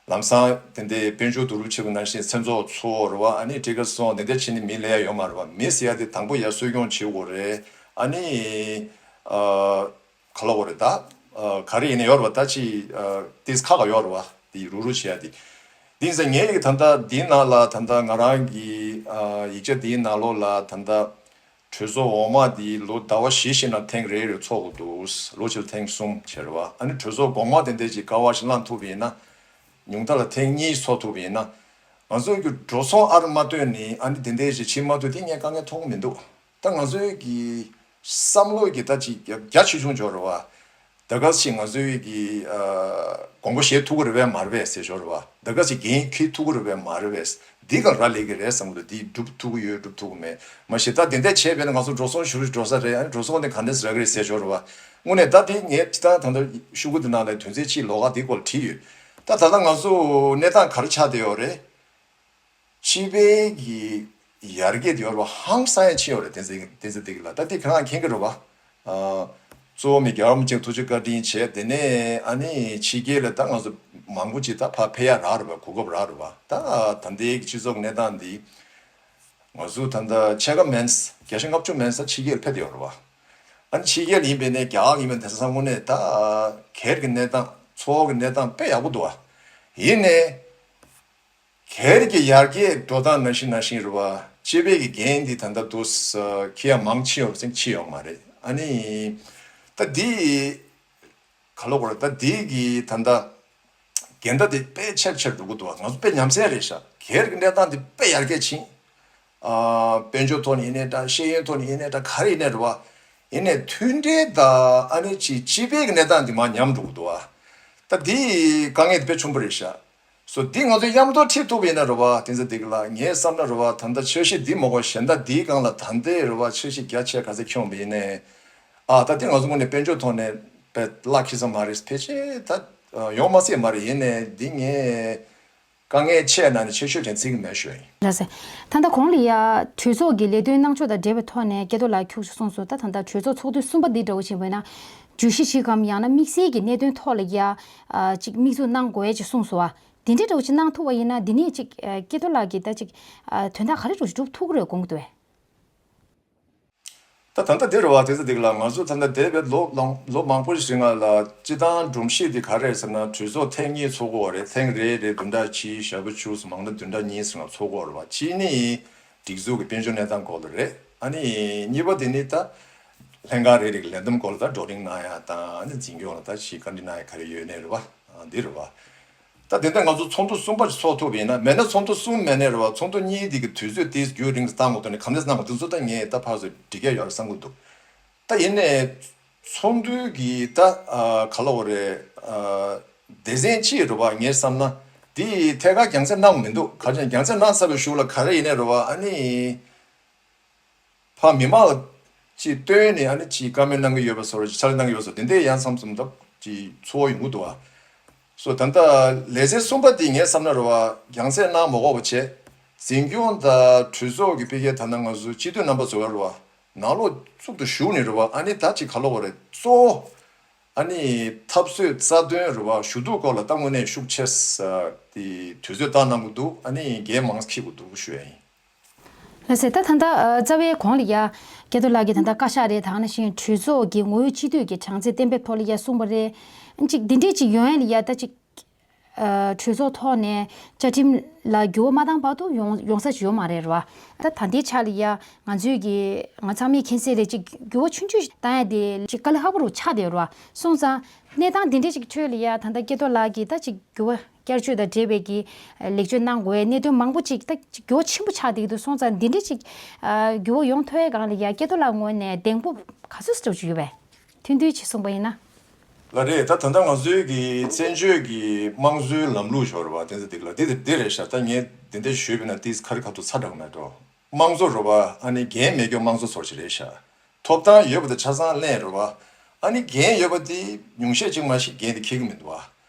ལམ་སང་དེ་འདྲའི་དཔལ་འབྱོར་བསྡུ་རུབ་བྱེད་པ་ནང་བཞིན་མཚན་ཚོགས་ཚོགས་རེད་བ། ཨ་ནི་ཁྲི་ཀ་སོང་དེ་འདྲ་བྱས་ནས་མི་ལས་ཡ་ཡོད་མ་རེད་བ། མི་ཟེར་ཡ་དེ་དང་པོ་ཡར་གསོ་སྐྱོང་བྱེད་དགོས་རེད། ཨ་ནི་ཨ། ག་ལ་བ་རེད་ད། ཨ། ག་རེ་ཡིན་ན་ཡོད་རེད་བ། ད་ཅི། ཨ། ཏིས་ཁ་ག་ཡོད་རེད་བ། དེ་རུ་རུ་བྱེད་ཡ་དེ། དེ་ཡིན་ཙང་ངའི་ཡིག་ད་ལྟ་འདིའི་ནང་ལ་ད་ལྟ་ང་རང་གི། ཨ། ཡིག་ཆ་འདིའི་ནང་ལོགས་ལ་ད་ལྟ་གྲོས་ཚོགས་འོག་མ་འདི་ལོ་ཟླ་བ་བཞི་བཞི་ནང་ཐེངས་རེ་རེ་ཚོགས་དགོས་འདུག་ལོ་གཅིག་ལ་ཐེངས་གསུམ་བྱས་རེད་བ། ཨ་ནི་གྲོས་ཚོགས་གོང་མ་དེ་འདྲས་ཀྱི་ཀ་བ་ཞིག་བླངས་ཐུབ་པ་ཡིན་ན། ཉུང་མཐའ་ལ་ཐེངས་གཉིས་ཚོགས་ཐུབ་པ་ཡིན་ན། ང་ཚོ་གི་འགྲོ་སོང་ཨར་མ་བཏོན་ནས་ཨ་ནི་དེ་འདྲས་ཞིག་བྱེད་མ་ཐུབ་དེ་ངས་དཀའ་ངལ་མཐོང་གི་མི་འདུག་ད་ང་ཚོའི་གི་བསམ་བློ་གི་ད་ཅིག་རྒྱ་ཆེ་ཆུང་འབྱོར་རེད་བ། ད་ག་ཞིག་ང་ཚོའི་གི་ཨ། དགོངས་པ་བཞེས་ཐུབ་ཀྱི་རེད་པས་མ་རེད་པས་ཟེར་འབྱོར་རེད་བ། ད་ག་ཞིག་འགན་འཁྱེར་ཐུབ་ཀྱི་རེད་པས་མ་རེད་པས། འདི་ག་ར་ལས་ཀྱི་རེད་བསམ་གི་འདུག་འདི་སྒྲུབ་ཐུབ་ཀྱི་ཡོད་སྒྲུབ་ཐུབ་ཀྱི་མེད། མ་གཞི་ད་དེ་འདྲ་བྱས་པས་ན་ང་ཚོ་འགྲོ་སོང་ཞུ་རུ་འགྲོ་ས་རེད། ཨ་ནི་འགྲོ་སོང་དེ་ག་འདྲས་རག་གི་རེད་ཟེར་འབྱོར་རེད་བ། དངོས་གནས་ད་དེ་ངས་ད་ད་ལྟ་ཤོག་གུ་འདི་ནང་ལ་དོན་ཚན་གཅིག་ལོགས་ཀ་འདི་སྐོར་ལ་བྲིས་ཡོད། ད་ད་ལྟ་ང་ཚོ་གནས་སྟངས་ག་རེ་ཆགས་བསྡད་ཡོད་རེད། སྤྱི་པའི་གི་ཡར་རྒྱས་དེ་ཡོད་རེད་བ། ཧང་སང་ཡ་ཕྱིན་ཡོད་རེད། བསྟན་འཛིན་བསྟན་འཛིན་བདེ་སྐྱིད་ལགས། ད་དེ་གང་མཁྱེན་གྱི་རེད་བ། ཨ། གཙོ་བོ་མི་རྒྱལ་བ་རིན་པོ་ཆེ་ཐུགས་རྗེ་བཀའ་དྲིན་བྱས། དེ་ནས་ཨ་ནི་ཕྱི་རྒྱལ་ལ་ད་ང་ཚོ་མང་པོ་ཅིག་ད་ཕར་ཕེབས་ཡ་རག་རེད་བ། གོ་སྐབས་རག་རེད་བ། ད་ད་ལྟའི་གི་སྤྱི་ཚོགས་གནས་སྟངས་འདི། ང་ཚོ་ད་ལྟ་ཕྱེད་ཀ་མན། བརྒྱ་ཆ་ལྔ་བཅུ་མན་ས་ཕྱི་རྒྱལ་ཕེབས་བསྡད་ཡོད་རེད་བ། ཨ་ནི་ཕྱི་རྒྱལ་ཡིན་པའི་ནས་རྒྱ་གར་ཡིན་པའི་དེང་སང་དངོས་གནས་ད་སྒེར་གྱི་གནས་སྟངས་འཚོ་བ་གི་གནས་སྟངས་དཔེ་ཡག་པོ་འདུག་བ། ཡིན་ནས་སྒེར་གྱི་ཡར་རྒྱས་འགྲོ་སྟངས་ནང་བཞིན་ནང་བཞིན་རེད་བ། སྤྱི་པའི་གི་འགན་འདི་ད་ལྟ་འདུག་ས་ཁྱེད་ཡང་མང་ཕྱིན་ཡོད་པ་ཟིན་ཕྱིན་ཡོད་མ་རེད། ཨ་ནི། ད་འདི། ག་ལོ་གོ་ར་ད་དེའི་གི་ད་ལྟ་འགལ་ཟླ་དེ་དཔེ་ཆེར་ཆེར་འགྲོ་གི་འདུག་བ། ང་ཚོ་དཔེ་ཉམས་སད་རེད་ཤག་སྒེར་གྱི་གནས་སྟངས་དེ་དཔེ་ཡར་རྒྱས་ཕྱིན། ཨ། དཔལ་འབྱོར་ཐོག་ནས་ཡིན་ནའི་འདྲ། ཤེས་ཡོན་ཐོག་ནས་ཡིན་ནའི་འདྲ། ག་རེ་ཡིན་ནའི་རེད་བ། ཡིན་ནའི་མཐུན་སྒྲིལ་དང་ཨ་ནི་ཅིག་སྤྱི་པའི་གི་གནས་སྟངས་དེ་མར་ཉམས་འགྲོ་གི་འདུག་བ། ད་དེའི་དཀའ་ངལ་དེ་དཔེ་ཆེན་པོ་རེད་ཤག་སོ་འདི་ང་ཚོས་མཉམ་དུ་ཁྲིད་ཐུབ་པ་ཡིན་ན་རེད་བ། བསྟན་འཛིན་བདེ་སྐྱིད་ལགས། ངའི་བསམ་ན་རེད་བ། ད་ལྟ་འཆར་གཞི་འདི་མ་གོ་གཞན་དག་འདིའི་སྒང་ལ་ད་ལྟའི་རེད་བ། འཆར་གཞི་རྒྱ་ཆེ་ག་ཚད་ཁྱོན་པ་ཡིན་ནའི། ཨ། ད་འདི་ང་ཚོ་ངོས་ནས་དཔལ་འབྱོར་ཐོག་ནས་དཔེ་གླ་འཁེལ་ས་མ་རེད། ཕལ་ཆེར་ད་ཡོང་མ་སྲིད་མ་རེད། ཡིན་ནའི་འདི་ངས་དཀའ་ངལ་ཆེ་ན་ནི་ཆེ་ཤོས་དྲན་ཚིག་གི་མེད་ཞུ་ཡིན། ལགས་སེ། ད་ལྟ་གོང་ལ་ཡ་གྲོས་ཚོགས་ཀྱི་ལས་དོན་གནང་ཕྱོགས་དང་འབྲེལ་བའི་ཐོག་ནས་སྐལ་རྡོར་ལགས་ཁྱུག་ཅིག་གསུངས་སོང་། ད་ད་ལྟ་གྲོས་ཚོགས་ཚོགས་དུས་གསུམ་པ་འདི་འདྲ་བོ་ཞིག་ཡིན་ན་བརྗོད་གཞི་ཞིག་གམ་ཡང་ན་དམིགས་བསལ་གྱི་གནད་དོན་ཐོག་ལ་ཡ་ཅིག་དམིགས་འཛུགས་གནང་དགོས་ཅིག་གསུངས་སོང་བ། དེ་འདྲའི་འདྲ་བོ་ཅིག་གནང་ཐུབ་པ་ཡིན་ན། དེ་ནས་ཅིག་ཨ། སྐལ་རྡོར་ལགས་ཀྱིས་ད་ཅིག་ཨ། དོན་དག་ག་རེ་འདྲ་བོ་ཅིག་སྒྲུབ་ཐུབ་ཀྱི་རེད་དགོངས་ཀྱི་འདུག་བས། ད་ད་ལྟ་འདི་རེད་བ། བསྟན་འཛིན་བདེ་སྐྱིད་ལགས། ང་ཚོ་ད་ལྟ་འདས་པའི་ལོ་ལོ་མང་པོ་ཞིག་རིང་ལ་སྤྱི་བཏང་སྒྲོམ་གཞི་འདི་ག་རེ་རེད་ཟེར་ན། གྲོས་ཚོགས་ཐེངས་གཉིས་ཚོགས་ཀྱི་ཡོད་རེད། ཐེངས་རེ་རེ་བདུན་ཕྲག་གཅིག་ཞེ་པོ་བཅུ་ཙམ། མང་ན་བདུན་ཕྲག་གཉིས་ཙམ་ལ་ཚོགས་ཀྱི་ཡོད་རེད་བ། གཅིག་ནི་སྒྲིག་འཛུགས་ཀྱི་དཔལ་འབྱོར་གནས་སྟངས་སྐོར་ལ་རེད། ཨ་ནི་གཉིས་པ་དེ་ནི་ད་ལྷན་ཁང་རེ་རེ་གི་ལས་བསྡོམས་སྐོར་ལ་ད་བགྲོ་གླེང་གནང་ཡ་དང་། ཨ་ནི་འཛིན་སྐྱོང་ལ་ད་ཅིག་བཀའ་འདྲི་གནང་ཡ་ག་རེ་ཡོད་ནའི་རེད་བ། ཨ། འདི་རེད་བ། ད་དེ་འདྲ་ང་ཚོ་ཚོགས་འདུ་གསུམ་པ་ཞིག་ཚོགས་ཐུབ་པ་ཡིན་ན། མེད་ན་ཚོགས་འདུ་གསུམ་མེད་ནའི་རེད་བ། ཚོགས་འདུ་གཉིས་དེ་གི་དུས་ཚོད་དེ་རྒྱུན་རིང་དུ་བཏང་དགོས་དོན་ནི་ག་འདྲས་གནང་དགོས། འདི་ཚོ་ད་ངས་ད་ཕར་ཚུར་འགྲིག་ཡ་ཡོད་རེད་བསམ་གྱི་འདུག་ད་ཡིན་ནའི་ཚོགས་འདུ་གི་ད་ཨ། ག་ལབ་དགོས་རེད། ཨ། སྡེ་ཚན་གཅིག་རེད་བ། ངས་བསམ་ན་འདི་ཐད་ཀར་རྒྱང་སྲིང་གནང་མི་འདུག་ག་ཅན་རྒྱང་སྲིང་གནང་ཚར་བའི་གཞུག་ལ་ག་རེ་ཡིན་ནའི་རེད་བ། ཨ་ནི། ཕ་མི་མང་ལ་ཅིག་བཏོན་ནས་ཨ་ནི་ཅིག་བཀའ་མོལ་གནང་གི་ཡོད་པ་བཟོ་འདྲ། ཅིག་ཕྱག་ལས་གནང་གི་ཡོད་པ་བཟོ་འདྲ། དེ་འདྲའི་ཡང་མཚམས་མཚམས་ད་ཅིག་ཚོར་བ་ཡོང་གི་འདུག་བ། སོ་ད་ལྟ་ལེ་ཚན་གསུམ་པ་འདི་ངས་བསམ་ན་རེད་བ། རྒྱང་སྲིང་གནང་མ་དགོས་པ་བྱས། འཛིན་སྐྱོང་དང་གྲོས་ཚོགས་ཀྱི་ཕ་གིའི་ད་ལྟ་ང་ཚོ་སྤྱི་འཐུས་རྣམ་པ་ཚོ་རེད་བ། ནང་ལོགས་བཙུགས་ཏུ་ཞུགས་ནས་རེད་བ། ཨ་ནི་ད་ཅིག་ག་ལབ་དགོས་རེད། གཙོ་བོ་ཨ་ནི་འཐབ་རྩོད་རྩ་དོན་རེད་བ། ཞུ་གཏུག་སྐོར་ལ་ད་དངོས་གནས་ཤུགས་ཆེ་ས་དེ་དུས་ཚོད་བཏང་གནང་གི་འདུག་ཨ་ནི་འགན་མང་ཙམ་འཁྱེར་དགོས་འདུག་ཞུ་ཡ་ཡིན། ལགས་སེ། ད་ད་ལྟ་ཨ། རྩ་བའི་གོང་ལ་ཡ་སྐལ་རྡོར་ལགས་ཀྱིས་ད་ལྟ་བཀའ་ཤག་རེད། དེ་ནང་བཞིན་གྲོས་ཚོགས་ཀྱི་ངོ་བོ་སྤྱི་འཐུས་ཀྱི་གྲངས་ཚད་གཏན་འབེབས་ཐོག་ལ་ཡ་གསུངས་པ་རེད། ཅིག་འདི་འདྲས་ཅིག་ཡོང་ཡ་ལ་ཡ་ད་ཅིག་ཨ། གྲོས་ཚོགས་ཐོག་ནས་བཅའ་ཁྲིམས་ལ་འགྱུར་བ་མ་བཏང་བར་དུ་ཡོང་ཡོང་ས་ཅིག་ཡོད་མ་རེད་བ། ད་ད་ལྟའི་ཆ་ལ་ཡ་ང་ཚོས་ཀྱི་ང་ཚང་མས་མཁྱེན་གསལ་རེད། ཅིག་འགྱུར་བ་ཆུང་ཆུང་ཞིག་བཏང་ཡ་དེ་ཅིག་དཀའ་ལས་ཁག་པོ་རུ་ཆགས་བསྡད་ཡོད་རེད་བ། སོང་ཙང་གནས་སྟངས་འདི་འདྲས་ཅིག་ཁྲོད་ལ་ཡ་ད་ལྟ་སྐལ་རྡོར་ལགས་ཀྱིས་ད་ཅིག་འགྱུར་བ་བསྐྱར་བཅོས་དང་འབྲེལ་བའི་གི་ལེགས་བཅོས་གནང་དགོས་གནད་དོན་མང་པོ་ཅིག་ད་ཅིག་འགྱུར་བ་ཆེན་པོ་ཆགས་བསྡད་ཀྱི་འདུག་སོང་ཙང་འདི་འདྲས་ཅིག་ཨ། འགྱུར་བ་ཡོང་ཐུབ་ཡ་སྒང་ལ་ཡ་སྐལ་རྡོར་ལགས་ངོས་ནས་གདེང་སྤོབས་ག་ཚོད་ཙམ་ཅིག་ཡོད་པས། ཐུང་ཐུང་ཅིག་གསུངས་པ་ཡིན་ན། ལགས་རེད། ད་ད་ལྟ་ང་ཚོའི་གི་བཙན་བྱོལ་གྱི་དམངས་གཙོའི་ལམ་ལུགས་ཞོར་བ་དེ་ཚོ་འདི་ལ་འདི་འདི་རེད་ཤག་ད་ངས་འདི་འདྲས་ཞུས་པ་ཡིན་ན་ཏིས་ཁ་རི་ཁ་ཐུག་ཚ་དྲགས་མེད་འགྲོ། དམངས་གཙོ་རེད་བ། ཨ་ནི་འགན་མེད་མཁན་དམངས་གཙོ་ཚོར་ཞིག་རེད་ཤག་ཐོབ་ཐང་ཡོད་པ་དང་ཆ་ཚང་ལེན་རེད་བ། ཨ་ནི་འགན་ཡོད་པ་དེ་ཉུང་ཤས་ཅིག་མ་ཞིག་འགན་དེ་འཁྱེར་གི་མི་འདུག་བ།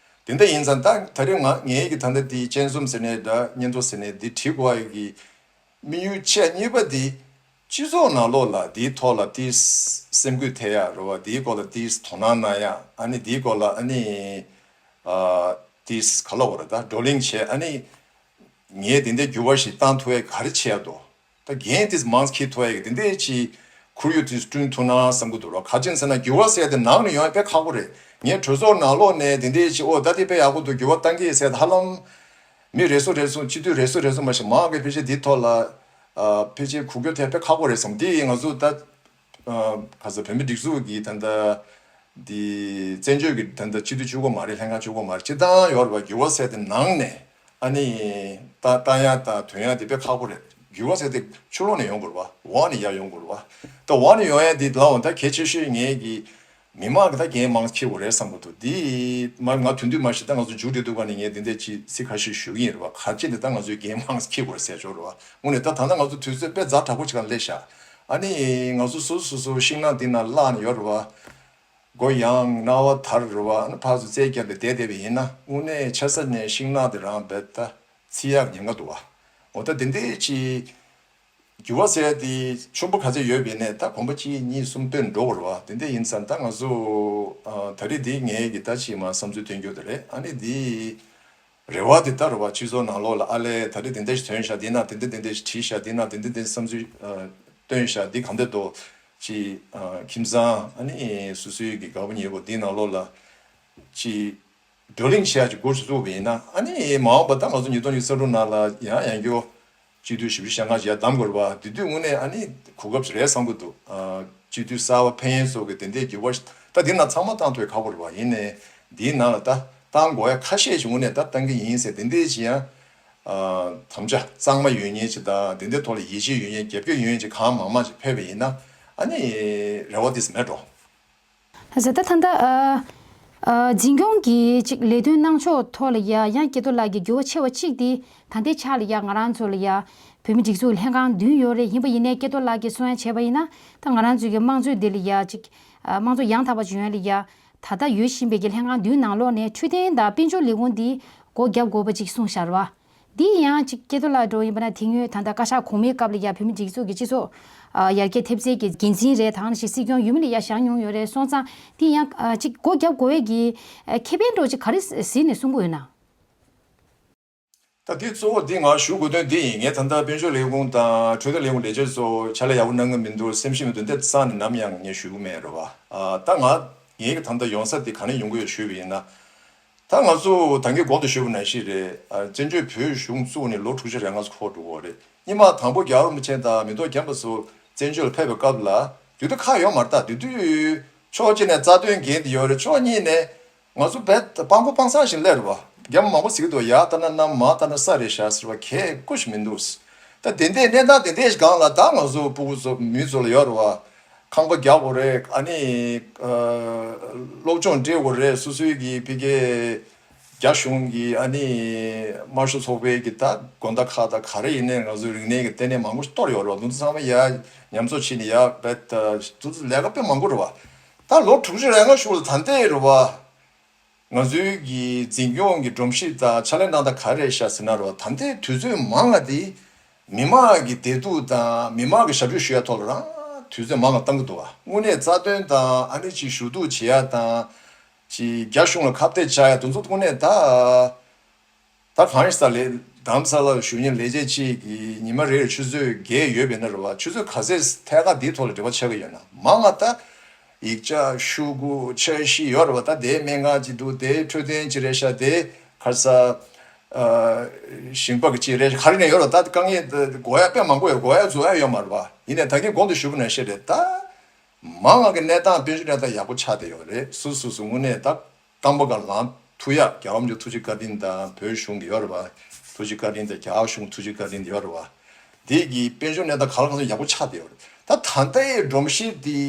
དེ་འདྲ་ཡིན་ཙང་ད་ད་རེས་ང་ངའི་གི་ད་ལྟ་དེ་སྤྱན་ཟླུམ་ཟེར་ནའི་འདྲ། སྙན་ཐོ་ཟེར་ནའི་འདི་བྲིས་དགོས་ཡ་གི་དམིགས་ཡུལ་ཆེས་གཉིས་པ་འདི། སྤྱི་ཚོགས་ནང་ལོགས་ལ་འདིའི་ཐོག་ལ་ཏིས་སེམས་འགུལ་ཐེབས་ཡ་རེད་བ། འདིའི་སྐོར་ལ་ཏིས་དོ་སྣང་གནང་ཡ། ཨ་ནི་འདིའི་སྐོར་ལ་ཨ་ནི་ཨ་ཏིས་ག་ལབ་དགོས་རེད། ད་བགྲོ་གླེང་བྱས། ཨ་ནི་ངས་འདི་འདྲའི་འགྱུར་བ་ཞིག་བཏང་ཐུབ་ཡ་ག་རེ་བྱེད་ཡ་འདུག་ད་འགན་ཏིས་མང་ཙམ་འཁྱེར་ཐུབ་ཡ་གི་འདི་འདྲའི་ཅིག་ཁོར་ཡུག་ཏིས་བསྐྲུན་ཐུབ་ན་བསམ་གི་འདུག་ར། ག་ཅི་ཡིན་ཟེར་ན་འགྱུར་བ་ཟེར་ཡ་དེ་ནང་ནས་ཡོང་ཡ་དཔེ་ཁག་པོ་རེད། ངས་གྲོས་ཚོགས་ནང་ལོགས་ནས་འདི་འདྲའི་ཅིག་ཨོ་ད་དེ་དཔེ་ཡག་པོ་འདུག་འགྱུར་བ་གཏང་གི་ཡིན་ཟེར་ཡ་དེ་ཧ་ལམ། མི་རེ་ཟུང་རེ་ཟུང་། སྤྱི་འཐུས་རེ་ཟུང་རེ་ཟུང་མ་ཞིག་མང་གི་ཕལ་ཆེར་འདིའི་ཐོག་ལ། ཨ། ཕལ་ཆེར་གུ་གེ་ཐེབས་དཔེ་ཁག་པོ་རེད་བསམ། འདི་ང་ཚོ་ད། ཨ། ག་ས་བོད་མི་སྒྲིག་འཛུགས་ཀྱི་ད་ལྟ་འདི་བཙན་བྱོལ་གྱི་ད་ལྟ་སྤྱི་འཐུས་བཅུ་དགུ་མ་རེད། ལྷན་ཁང་བཅུ་དགུ་མ་རེད། སྤྱིར་བཏང་ཡོད་རེད་བ། འགྱུར་བ་ཟེར་དེ་ནང་ནས་ཨ་ནི་ད་བཏང་ཡ་དང་དོན་ཡ་དེ་དཔེ་ཁག་པོ་རེད། འགྱུར་བ་ཟེར་དེ་ཕྱི་ལོགས་ནས་ཡོང་དགོས་རེད་བ། འོག་ནས་ཡར་ཡོང་དགོས་རེད་བ། ད་འོག་ནས་ཡོང་ཡ་འདི་ལའང་ད་གལ་ཆེ་ཤོས་ངས་ཀྱི། མི་མང་གི་ད་འགན་མང་ཙམ་འཁྱེར་དགོས་རེད་བསམ་གྱི་འདུག་འདི་མ་ང་དོན་དུ་མ་ཤེས། ད་ང་ཚོ་མཇུག་སྒྲིལ་འདུག་ག་ནས་ངས་འདི་འདྲ་ཅིག་ཚིག་ཁ་ཤས་ཞུ་གི་ཡིན་རེད་བ། ག་ཅི་འདི་ད་ང་ཚོའི་འགན་མང་ཙམ་འཁྱེར་དགོས་རེད་ཟེར་ཆོག་རེད་བ། དངོས་གནས་ད་ད་ལྟ་ང་ཚོ་དུས་ཚོད་དཔེ་ཛ་དྲག་པོ་ཅིག་ག་སླེབས་ཤག་ཨ་ནི་ང་ཚོ་སོ་སོ་སོ་སོ་ཤིང་ནགས་འདི་ན་བརླག་ནས་ཡོད་རེད་བ། མགོ་ཡང་རྣ་བ་དར་རུ་བ་ཨ་ནི་ཕར་ཚུར་རྩེད་བརྒྱབ་སྟེ་བསྡད་བསྡད་པ་ཡིན་ན་དངོས་གནས་ཆ་ས་ནས་ཤིང་ནགས་དེ་རང་རྦད་དེ་འཚིག་ཡག་ཉེན་ཁ་འདུག་བ། འོ་ད་དེ་འདྲའི་ཅིག་འགྱུར་བ་ཟེར་དེ་ཆེན་པོ་ག་ཚད་ཡོད་པ་ཡིན་ནའི་ད་གོམ་པ་གཅིག་གཉིས་གསུམ་བཏོན་འགྲོ་དགོས་རེད་བ། དེ་འདྲ་ཡིན་ཙང་ད་ང་ཚོ་ཨ་ད་རེས་འདི་ངས་ཀྱི་ད་ཅིག་མ་བསམ་ཚུལ་སྟོན་རྒྱུ་དེ་རེད། ཨ་ནི་འདི་རེ་བ་དེ་ལྟར་བ་སྤྱི་ཚོགས་ནང་ལོགས་ལ་ཨ་ལས་ད་རེས་དེ་འདྲ་ཞིག་ཐོན་ཤག་འདི་ན་དེ་འདྲ་དེ་འདྲ་ཞིག་བྲིས་ཤག་འདི་ན་དེ་འདྲ་དེ་བསམ་ཚུལ་ཨ་བཏོན་ཤག་འདི་གང་འདྲ་འདུག་ཅིག་ཨ་ཁྱིམ་ཚང་ཨ་ནི་སོ་སོའི་གི་དགའ་པོ་ཉེ་པོ་འདི་ནང་ལོགས་ལ་ཅིག་བགྲོ་གླེང་བྱེད་ཡག་ཅིག་འགོ་ཞིག་བཙུགས་པ་ཡིན་ན་ཨ་ནི་མ་འོངས་པ་ད་ང་ཚོ་ཉིས་སྟོང་ཉི་ཤུ་རྩ་དྲུག་ནང་ལ་ཡང་ཡང་སྐྱོ་སྤྱི་འཐུས་བཞི་བཅུ་ཞེ་ལྔ་ཞིག་ཡར་བདམས་དགོས་རེད་བ། དེ་དུས་དངོས་གནས་ཨ་ནི་གོ་སྐབས་རེད་བསམ་གྱི་འདུག་ཨ་སྤྱི་འཐུས་གསར་པ་ཕན་ཡོན་སོགས་ཀྱི་དེ་འདྲའི་འགྱུར་བ་ཞིག་ད་འདི་ན་ཚང་མ་བཏང་ཐུབ་ཁག་པོ་རེད་བ། ཡིན་ནའི་འདིའི་ནང་ལ་ད་བཏང་དགོས་ཡ་ཁ་ཤས་ཤིག་དངོས་གནས་ད་བཏང་གི་ཡིན་ཟེར་དེ་འདྲའི་ཅིག་ཡང་ཨ་དམ་བཅའ་གཙང་མ་ཡོད་མཁན་ཅིག་དང་དེ་འདྲའི་ཐོག་ལ་ཡིད་ཆེས་ཡོད་མཁན་རྒྱབ་སྐྱོར་ཡོད་མཁན་ཅིག་གང་མང་མང་ཅིག་ཕེབས་པ་ཡིན་ན་ཨ་ནི་རེ་བ་དེ་ཙམ་མེད་འགྲོ། ཟེར་ད་ད་ལྟ་ཨ་ཨ་འཛིན་སྐྱོང་གི་ཅིག་ལས་དོན་གནང་ཕྱོགས་ཐོག་ལ་ཡ་ཡང་སྐལ་རྡོར་ལགས་ཀྱི་འགྱུར་བ་ཆེ་བ་གཅིག་དེ་ད་ལྟའི་ཆར་ལ་ཡ་ང་རང་ཚོ་ལ་ཡ་བོད་མི་སྒྲིག་འཛུགས་ལྷན་ཁང་བདུན་ཡོད་རེད། ཡིན་པ་ཡིན་ནའི་སྐལ་རྡོར་ལགས་ཀྱིས་གསུང་ཡ་བྱས་པ་ཡིན་ན་ད་ང་རང་ཚོའི་གི་དམངས་གཙོའི་འདི་ལ་ཡ་ཅིག་ཨ་དམངས་གཙོ་ཡང་དག་པ་བྱུང་ཡ་ལ་ཡ་ད་ལྟ་ཡོད་བཞིན་པའི་གི་ལྷན་ཁང་བདུན་ནང་ལོགས་ནས་འཕྲོད་བསྟེན་དང་དཔལ་འབྱོར་ལས་ཁུངས་འདི་སྒོ་བརྒྱབ་དགོས་པ་ཅིག་གསུངས་བཞག་རེད་བ། འདི་ཡང་ཅིག་སྐལ་རྡོར་ལགས་འགྲོ་ཡིན་པ་ན་དེ་སྔོན་ད་ལྟ་བཀའ་ཤག་གོང་མའི་སྐབས་ལ་ཡ་བོད་མི་སྒྲིག་འཛུགས་ཀྱི་སྤྱི་ཚོགས་ཨ་ཡར་རྒྱས་ཐེབས་རྩའི་གི་འགན་འཛིན་རེད། ད་ག་ནང་བཞིན་སྲིད་སྐྱོང་འོས་མི་ལ་ཡ་བཞེངས་མྱོང་ཡོད་རེད། སོང་ཙང་འདི་ཡང་ཨ་ཅིག་སྒོ་བརྒྱབ་དགོས་པའི་གི་ཨ་ཁེ་ཕན་འདྲ་ཅིག་ག་རེ་གཟིགས་ནས་གསུང་གི་ཡོད་ན། ད་འདི་གཙོ་བོ་འདི་ང་ཞུ་དགོས་དོན་འདི་ཡིན། ངས་ད་ལྟ་དཔལ་འབྱོར་ལས་ཁུངས་དང་འཕྲོད་བསྟེན་ལས་ཁུངས་ལས་བྱེད་ཚོ་ཕྱག་ལས་ཡག་པོ་གནང་གི་མི་འདུག་སེམས་ཤེས་མི་འདུག་འདི་རྩ་ནས་ནམ་ཡང་ངས་ཞུ་གི་མེད་རེད་བ། ཨ་ད་ང་ངའི་གི་ད་ལྟ་ཡོང་ས་འདི་ག་ནས་ཡོང་གི་ཡོད་ཞུས་པ་ཡིན་ན། ད་ང་ཚོ་ད་གིན་གོང་དུ་ཞུས་པ་ནང་བཞིན་རེད། ཨ་བཙན་བྱོལ་བོད་གཞུང་བཙུགས་ནས་ལོ་དྲུག་ཅུ་རེ་ལྔ་ཙམ་འཁོར་འགྲོ་གི་རེད། སྔོན་མ་དང་པོ་རྒྱལ་བ་རིན་པོ་ཆེ་དང་མི་ཐོག་རྒན་པ་ཚོ་བཙན་བྱོལ་ལ་ཕེབས་པའི་སྐབས་ལ་དུས་ཚོད་ཁག་ཡོད་མ་རེད། ད་དེ་དུས་ཕྱོགས་གཅིག་ནས་རྩ་དོན་འགན་དེ་ཡོད་རེད། ཕྱོགས་གཉིས་ནས་ང་ཚོ་རྦད་དེ་སྤྲང་པོ་སྤྲང་བཟང་ཞིག་སླེབས་རེད་བ། རྒྱ་མི་མང་པོ་ཟེར་གྱི་འདུག་ཡར་ལྟ་ན་གནམ་མར་ལྟ་ན་ས་རེད་ཤག་ཟེར་བ་གས་ཀུ་ཞིག་མི་འདུག་ད་དེ་འདྲའི་གནས་སྟངས་དེ་འདྲའི་སྒང་ལ་ད་ང་ཚོ་སྤུ་གུ་ཚོ་མི་ཚོ་ལ་ཡོད་རེད་བ། ཁང་པ་རྒྱག་དགོས་རེད། ཨ་ནི་ཨ་སློབ་སྦྱོང་སྤྲད་དགོས་རེད། སོ་སོའི་གི་ཕ་གིའི་རྒྱ་གཞུང་གི་ཨ་ནི་དམར་ཤོག་ཚོགས་པའི་གི་ད་དགོན་བདག་ཁག་དང་ག་རེ་ཡིན་ནའི་ང་ཚོའི་རིག་གནས་ཀྱི་ལྟེ་གནས་མང་པོ་ཞིག་གཏོར་ཡོད་རེད་བ། དེ་ཚོ་ཚང་མ་ཡར་ཉམས་གསོ་བྱས་ནས་ཡར་རྦད་དེ་དེ་ཚོ་ལས་ཀ་དཔེ་མང་པོ་རེད་བ། ད་ལོ་དྲུག་ཅུ་རེ་ལྔ་གཞུག་ལ་ད་ལྟའི་རེད་བ། ང་ཚོའི་གི་འཛིན་སྐྱོང་གི་སྒྲོམ་གཞི་དང་ཕྱག་ལས་གནང་སྟངས་ག་རེ་རེད་ཤག་ཟེར་ན་རོ། ད་ལྟའི་དུས་ཚོད་མང་བ་དེ་མི་མང་གི་བདེ་སྡུག་དང་མི་མང་གི་ཞབས་ཞུ་ཞུ་ཡ་ཐོག་ལ་རང་དུས་ཚོད་མང་བ་བཏང་གི་འདུག་བ། དངོས་གནས་རྩ་དོན་དང་ཨ་ནི་ཅིག་ཞུ་གཏུག་བྱེད་ཡ་དང་ཅིག་རྒྱ་གཞུང་ལ་ཁ་གཏད་བཅག་ཡ་དེ་ཚོ་དངོས་གནས་ད་ད་གང་ཡིན་ས་ལས་རྡ་རམ་ས་ལ་བཞུགས་མཁན་ལས་བྱེད་ཅིག་གིས་ཉི་མ་རེ་རེར་ཆུ་ཚོད་བརྒྱད་ཡོད་པས་ན་རེད་བ། ཆུ་ཚོད་ག་ཚད་ཐད་ཀར་འདིའི་ཐོག་ལ་འབྲེལ་བ་ཆགས་ཀྱི་ཡོད་ན་མང་བ་ད། ཡིག་ཆ་ཤོག་གུ་འཆར་གཞི་ཡོད་རེད་བ། ད་དེའི་སྨན་ཁང་ཅིག་འདུག་དེའི་འཕྲོད་བསྟེན་ཅིག་རེད་ཤག་དེ་ཁ་ས་ཨ་ཞིང་པ་གི་ཅིག་རེད་ཤག་ག་རེ་ནས་ཡོད་རེད་བ། ད་དཀའ་ངལ་དགོས་ཡ་དཔེ་མང་པོ་ཡོད། དགོས་ཡ་རྫོགས་ཡ་ཡོད་མ་རེད་བ། ཡིན་ནའི་ད་གིན་གོང་དུ་ཞུས་པ་ནང་བཞིན་རེད། ད་མང་བ་གི་གནས་སྟངས་དཔལ་འབྱོར་གནས་སྟངས་ཡག་པོ་ཆགས་བསྡད་ཡོད་རེད། སུ་སུ་སུ་དངོས་གནས་ད་རྐང་པ་སྒང་ལངས་ཐུབ་ཡ་རྒྱལ་བ་རིན་པོ་ཆེ་ཐུགས་རྗེ་བཀའ་དྲིན་དང་བོད་གཞུང་གི་ཡོད་རེད་བ། ཐུགས་རྗེ་བཀའ་དྲིན་དང་རྒྱ་གར་གཞུང་ཐུགས་རྗེ་བཀའ་དྲིན་དེ་ཡོད་རེད་བ། དེ་གི་དཔལ་འབྱོར་གནས་སྟངས་གང་ལ་གང་འཚམ་ཡག་པོ་ཆགས་བསྡད་ཡོད་རེད། ད་ད་ལྟའི་སྒྲོམ་གཞི་དེ།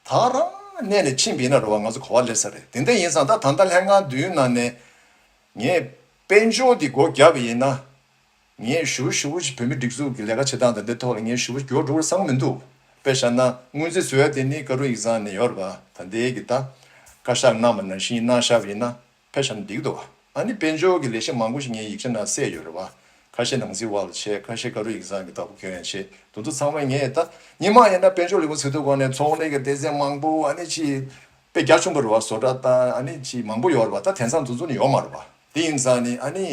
ད་རང་གནས་ནས་ཕྱིན་པ་ཡིན་ན་རེད་བ། ང་ཚོ་གོ་བ་ལེན་ས་རེད། དེ་འདྲ་ཡིན་ཙང་ད་ད་ལྟ་ལྷན་ཁང་བདུན་ནང་ནས་ངས་དཔལ་འབྱོར་འདི་སྒོ་བརྒྱབ་པ་ཡིན་ན། ངས་ཞུ་ཞུ་བོ་ཞིག་བོད་མི་སྒྲིག་འཛུགས་ཀྱི་ལས་ཀ་བྱེད་སྟངས་དང་འདི་ཐོག་ལ་ངས་ཞུ་བོ་ཞིག་འགྱུར་འགྲོ་གི་བསམ་མི་འདུག་དཔེ་བཞག་ན་སྔོན་རྩིས་བཟོ་ཡ་དེ་ནི་ཀ་རུ་ཡིག་ཚང་ནས་ཡོད་རེད་བ། ད་ལྟའི་གི་ད་བཀའ་ཤག་གནང་བ་ནང་བཞིན་གནང་བཞག་པ་ཡིན་ན། ཕེབས་བཞག་ན་འགྲིག་གི་འདུག་ཨ་ནི་དཔལ་འབྱོར་གྱི་ལས་གཞི་མང་པོ་ཞིག་ངའི་ཡིག་ཆ་ནང་གསལ་ཡོད་རེད་བ། ཁ་ཤས་ནང་སྲིད་དབར་ལ་བྱས། ཁ་ཤས་ཀ་རུ་ཡིག་ཚང་གི་བདག་པོ་ཁྱོན་ཡང་བྱས། དེ་ཚོ་ཚང་མ་ངས་ད་སྔོན་མ་ཡིན་ན་དཔལ་འབྱོར་ལས་ཁུངས་ཟེར་དུས་གོང་ནས་ཚོང་ལས་ཀྱི་སྡེ་ཚན་མང་པོ་ཨ་ནི་ཅིག་དཔེ་རྒྱ་ཆུང་པོ་རེད་བ། བཟོ་གྲྭ་དང་ཨ་ནི་ཅིག་མང་པོ་ཡོད་རེད་བ། ད་དེང་སང་དེ་ཚོ་ནི་ཡོད་མ་རེད་བ། དེ་ཡིན་ཙང་ནི་ཨ་ནི་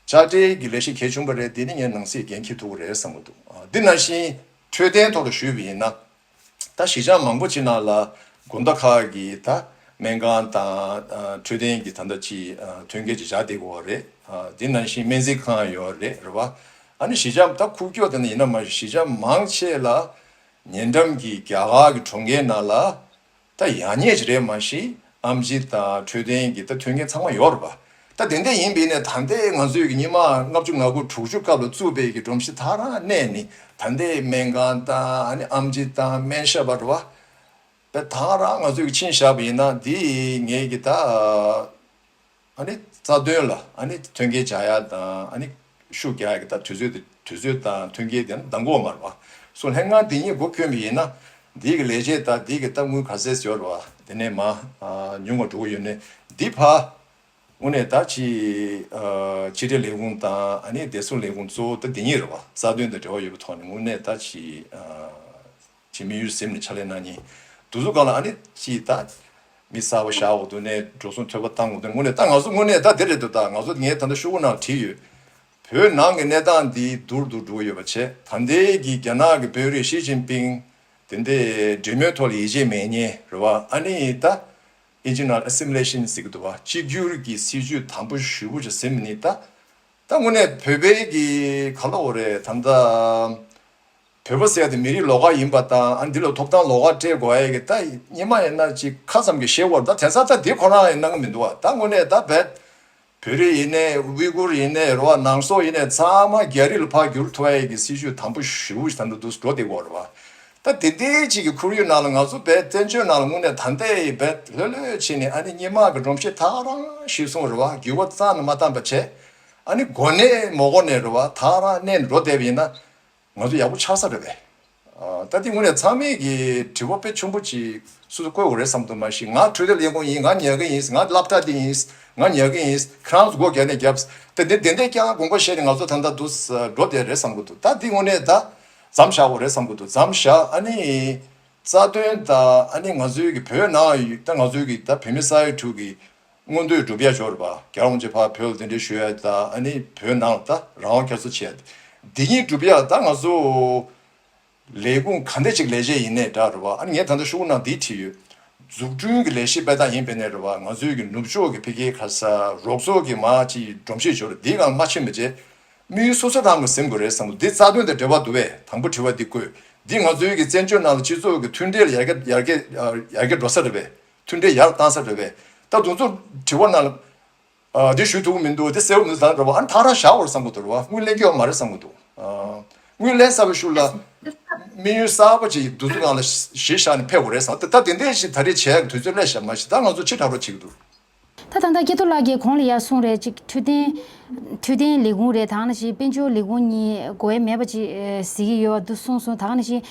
དཔྱ་ཁྲལ་གྱི་ལས་གཞི་གལ་ཆུང་པོ་རེད། དེ་ནི་ངས་ནང་སྲིད་འགན་འཁྱེར་ཐུབ་ཀྱི་རེད་བསམ་གྱི་འདུག་དེ་ནང་བཞིན་འཕྲོད་བསྟེན་ཐོག་ལ་ཞུས་པ་ཡིན་ན། ད་གཞིས་ཆགས་མང་པོ་ཅིག་ནང་ལ་དགོན་བདག་ཁག་གིས་ད་སྨན་ཁང་དང་ཨ་འཕྲོད་བསྟེན་གྱི་ད་ལྟ་ཅིག་ཨ་མཐུན་རྐྱེན་ཅིག་བཞག་བསྡད་ཀྱི་ཡོད་རེད། ཨ་དེ་ནང་བཞིན་སྨན་རྩིས་ཁང་ཡོད་རེད། རེད་བ། ཨ་ནི་གཞིས་ཆགས་ད་ཁུག་ཀྱོག་དེ་འདྲ་ཡིན་ན་མ་གཞི་གཞིས་ཆགས་མང་ཆེ་ལ་ཉེ་འགྲམ་གྱི་རྒྱ་གར་གྱི་གྲོང་ཁྱེར་ནང་ལ་ད་ཡག་ཉེས་ཅིག་རེད། མ་གཞི་ཨེམ་ཆི་དང་འཕྲོད་བསྟེན་གྱི་ད་མཐུན་རྐྱེན་ཚང་མ་ཡོད་རེད་བ། ད་དེ་འདྲ་ཡིན་པས་ནས་ད་ལྟའི་ང་ཚོའི་གི་སྔོན་མ་ལྔ་བཅུ་ང་དགུ་དྲུག་ཅུ་སྐབས་ལ་བཙུགས་པའི་གི་སྒྲོམ་གཞི་ད་རང་གནས་ནི་ད་ལྟའི་སྨན་ཁང་དང་ཨ་ནི་ཨེམ་ཆི་དང་སྨན་ཞབས་པ་རེད་བ། དེ་ད་རང་ང་ཚོའི་གི་ཕྱིན་བཞག་པ་ཡིན་ན་འདི་ངས་གི་ད་ཨ་ནི་རྩ་དོན་ལ་ཨ་ནི་མཐུན་རྐྱེན་སྦྱར་ཡ་དང་ཨ་ནི་ཤུགས་རྒྱག་ཡ་གི་ད་དུས་ཚོད་དེ་དུས་ཚོད་དང་མཐུན་རྐྱེན་དེ་འདང་གི་ཡོད་མ་རེད་བ། སོ་ལྷན་ཁང་འདི་གཉིས་སྒོ་ཕྱེ་བ་ཡིན་ན། འདི་གི་ལས་བྱེད་དང་འདི་གི་ད་དངུལ་ག་ཚད་ཡོད་རེད་བ། དེ་ནས་མ་ཉུང་བ་འགྲོ་གི་ཡོད་ནས་འདི་ཕ་དངོས་གནས་ད་ཅི་ཕྱི་དྲིལ་ལས་ཁུངས་དང་ཨ་ནི་བདེ་སྲུང་ལས་ཁུངས་གཙོ་བོ་ད་འདི་གཉིས་རེད་བ། རྩ་དོན་དང་འབྲེལ་བ་ཡོད་པའི་ཐོག་ནས་དངོས་གནས་ད་ཅི་ཅི་མི་ཡུལ་ཟིན་ནས་ཕྱག་ལས་གནང་མཁན་དུ་ཚོ་གང་ལ་ཨ་ནི་ཅི་ད་མི་གསར་པ་བཞག་འོག་ཏུ་ནས་འགྲོ་སོང་ཐོལ་པ་བཏང་འོག་ཏུ་དངོས་གནས་ད་ང་ཚོ་དངོས་གནས་ད་དེ་རེད་འདུག་ད་ང་ཚོ་ངས་ད་ལྟ་ཤོག་བུ་ནང་བྲིས་ཡོད། བོད་ནང་གི་གནས་སྟངས་འདི་སྡུག་རུ་འགྲོ་གི་ཡོད་པ་བྱས། ད་ལྟའི་གི་རྒྱ་ནག་གི་དཔོན་རིགས་ཞི་ཅིན་ཕིང་དེ་འདྲའི་འབྲེལ་མོལ་ཐོག་ལ་ཡིད་ཆེས་མེད་མཁན་རེད་བ། ཨ་ནི་ད་ཨིན་ཇི་ནང་ཨེ་སི་མི་ལེ་ཤིན་ཟེར་གི་འདུག་བ། གཅིག་གྱུར་གྱི་སྲིད་བྱུས་དམ་པོ་ཞེ་པོ་ཅིག་ཟིན་མི་ནི་ད་ད་དངོས་གནས་བོད་པའི་གི་ག་ལ་འོ་རེད་ད་ལྟ་བོད་པ་ཟེར་ཡ་དེ་མི་རིགས་ལོགས་ཀ་ཡིན་པ་དང་ཨ་འདི་ལ་ཐོབ་ཐང་ལོགས་ཀ་སྤྲད་དགོས་ཡ་གི་ད་སྙེ་མ་ཡིན་ན་ཅིག་ཁ་ཙམ་གི་ཤེས་བར་ད་དེང་སང་ད་འདི་ཁོ་རང་ཡིན་གནང་གི་མི་འདུག་བ། ད་དངོས་གནས་ད་བད། བོད་རིགས་ཡིན་ནའི་ཝི་གུར་ཡིན་ནའི་རེད་བ། ནང་སོག་ཡིན་ནའི་ཚང་མ་རྒྱ་རིགས་ལ་ཕར་བསྒྱུར་ཐུབ་ཡ་གི་སྲིད་བྱུས་དམ་པོ་ཞེ་པོ་ཞིག་ད་ལྟ་འདུག་འགྲོ་བསྡད་ཀྱི་ཡོད་རེད་བ། ད་དེ་འདྲའི་ཅིག་གི་ཁོར་ཡུག་ནང་ལ་ང་ཚོ་བས་བཙན་བྱོལ་ནང་ལ་དངོས་གནས་ད་ལྟའི་བས་ལྷོད་ལྷོད་བྱས་ནས་ཨ་ནི་སྙེ་མ་གི་སྒྲོམ་གཞི་ད་ག་རང་གཞིར་བཟུང་རེད་བ། འགྱུར་བ་རྩ་ནས་མ་བཏང་པ་བྱས། ཨ་ནི་གོ་གནས་མ་གོ་གནས་རེད་བ། ད་ག་རང་གནས་ནས་འགྲོ་བསྡད་པ་ཡིན་ན། ང་ཚོ་ཡག་པོ་ཆགས་ས་རེད་པས། ཨ། ད་དེ་དངོས་གནས་ཚང་མས་ཀྱི་དྲི་བ་དཔེ་ཆེན་པོ་ཅིག་སོ་སོ་བཀོད་དགོས་རེད་བསམ་འདུག་མ་གཞི་ང་འཕྲོད་བསྟེན་ལས་ཁུངས་ཡིན། ང་ཉལ་གི་ཡིན། ང་སློབ་གྲྭ་འདི་ཡིན། ང་ཉལ་གི་ཡིན། ཁྱེད་རང་ཚོ་སྒོ་རྒྱབ་ནས་རྒྱབ། དེ་འདི་དེ་འདྲས་ཀྱང་དགོངས་པ་བཞེས་ནས་ང་ཚོ་ད་ལྟ་འདུག་འགྲོ་བསྡད་རེད་བསམ་གི་འདུག་ད་དེ་དངོས་གནས་ད་མཚམས་བཞག་དགོས་རེད་བསམ་གི་འདུག་མཚམས་བཞག་ཨ་ནི་རྩ་དོན་ད་ཨ་ནི་ང་ཚོའི་གི་བོད་ནང་ཡོད་ད་ང་ཚོའི་གི་ད་བོད་མི་ས་ཡ་དྲུག་གི་མངོན་འདོད་སྒྲུབ་ཡ་ཅིག་ཡོད་རེད་པ། རྒྱལ་བ་རིན་པོ་ཆེ་ཕར་བོད་ལ་གདན་འདྲེན་ཞུ་ཡ་དང་ཨ་ནི་བོད་ནང་ལ་ད་རང་དབང་བསྐྱར་གསོ་བྱེད་ཡ་དེ། འདི་གཉིས་སྒྲུབ་ཡ་ད་ང་ཚོ་ལས་ཁུངས་ག་འདྲ་ཅིག་ལས་བྱེད་ཡིན་ནའི་འདྲ་རེད་པ། ཨ་ནི་ངས་ད་ལྟ་ཤོག་བུ་ནང་འདི་བྲིས་ཡོད། འཛུགས་སྐྲུན་གྱི་ལས་གཞི་སྤེལ་སྟངས་ཡིན་པ་ཡིན་ནའི་རེད་པ། ང་ཚོའི་གི་ནུབ་ཕྱོགས་ཀྱི་ཕ་གིའི་ཁ་ས་རོགས་ཚོགས་ཀྱི་མ་ཅིག་སྒྲོམ་གཞི་ཅིག་ཡོད་རེད། འདི་གང་མ་ཕྱིན་པ་བྱས། དམིགས་ཡུལ་སོ་སོ་རང་གི་ཟིན་དགོས་རེད་བསམ་གི་འདུག་འདི་རྩ་དོན་དང་འབྲེལ་བ་འདུག་པས། དང་པོ་དྲི་བ་འདི་བཀོད། འདི་ང་ཚོའི་གི་བཙན་བྱོལ་ནང་ལ་སྤྱི་ཚོགས་ཀྱི་མཐུན་སྒྲིལ་ཡར་རྒྱས་ཡར་རྒྱས་ཡར་རྒྱས་འགྲོ་ས་རེད་པས། མཐུན་སྒྲིལ་ཡར་བཏང་ས་རེད་པས། ད་དུང་ཚོ་དྲི་བ་ནང་ལ་ཨ་འདི་ཞུ་ཐུབ་ཀྱི་མི་འདུག་འདི་གསལ་པོ་མི་འདུག་ད་རེད་པ། ཨ་ནི་ད་རང་བཞག་དགོས་རེད་བསམ་གི་འདུག་རེད་པ། དངུལ་ལེན་རྒྱུ་ཡོད་མ་རེད་བསམ་གི་འདུག་ཨ་དངུལ་ལེན་ཚར་བའི་ཤུལ་ལ་དམིགས་ཡུལ་གསར་པ་ཅིག་འདུ་ཚོགས་ནང་ལ་གཞི་བཞག་ནས་ཕེབས་དགོས་རེད་བསམ། ད་ད་དེ་འདྲས་ཞིག་ད་རེས་བྱས་དུས་ཚོད་སླེབས་ཤག་མ་གཞི་ད་ང་ཚོ་ཕྱི་དྲགས་པ་བྱེད་ཀྱི་འདུག་ད་ད་ལྟ་སྐལ་རྡོར་ལགས་ཀྱིས་གོང་ལ་ཡར་གསུངས་རེད། ཅིག་འཕྲོད་བསྟེན་འཕྲོད་བསྟེན་ལས་ཁུངས་རེད། ད་ག་ནང་བཞིན་དཔལ་འབྱོར་ལས་ཁུངས་གཉིས་དགོས་ཡ་མེད་པ་ཅིག་ཨ་ཟེར་གྱི་ཡོད་པ་འདུག་གསུངས་སོང་། ད་ག་ནང་བཞིན་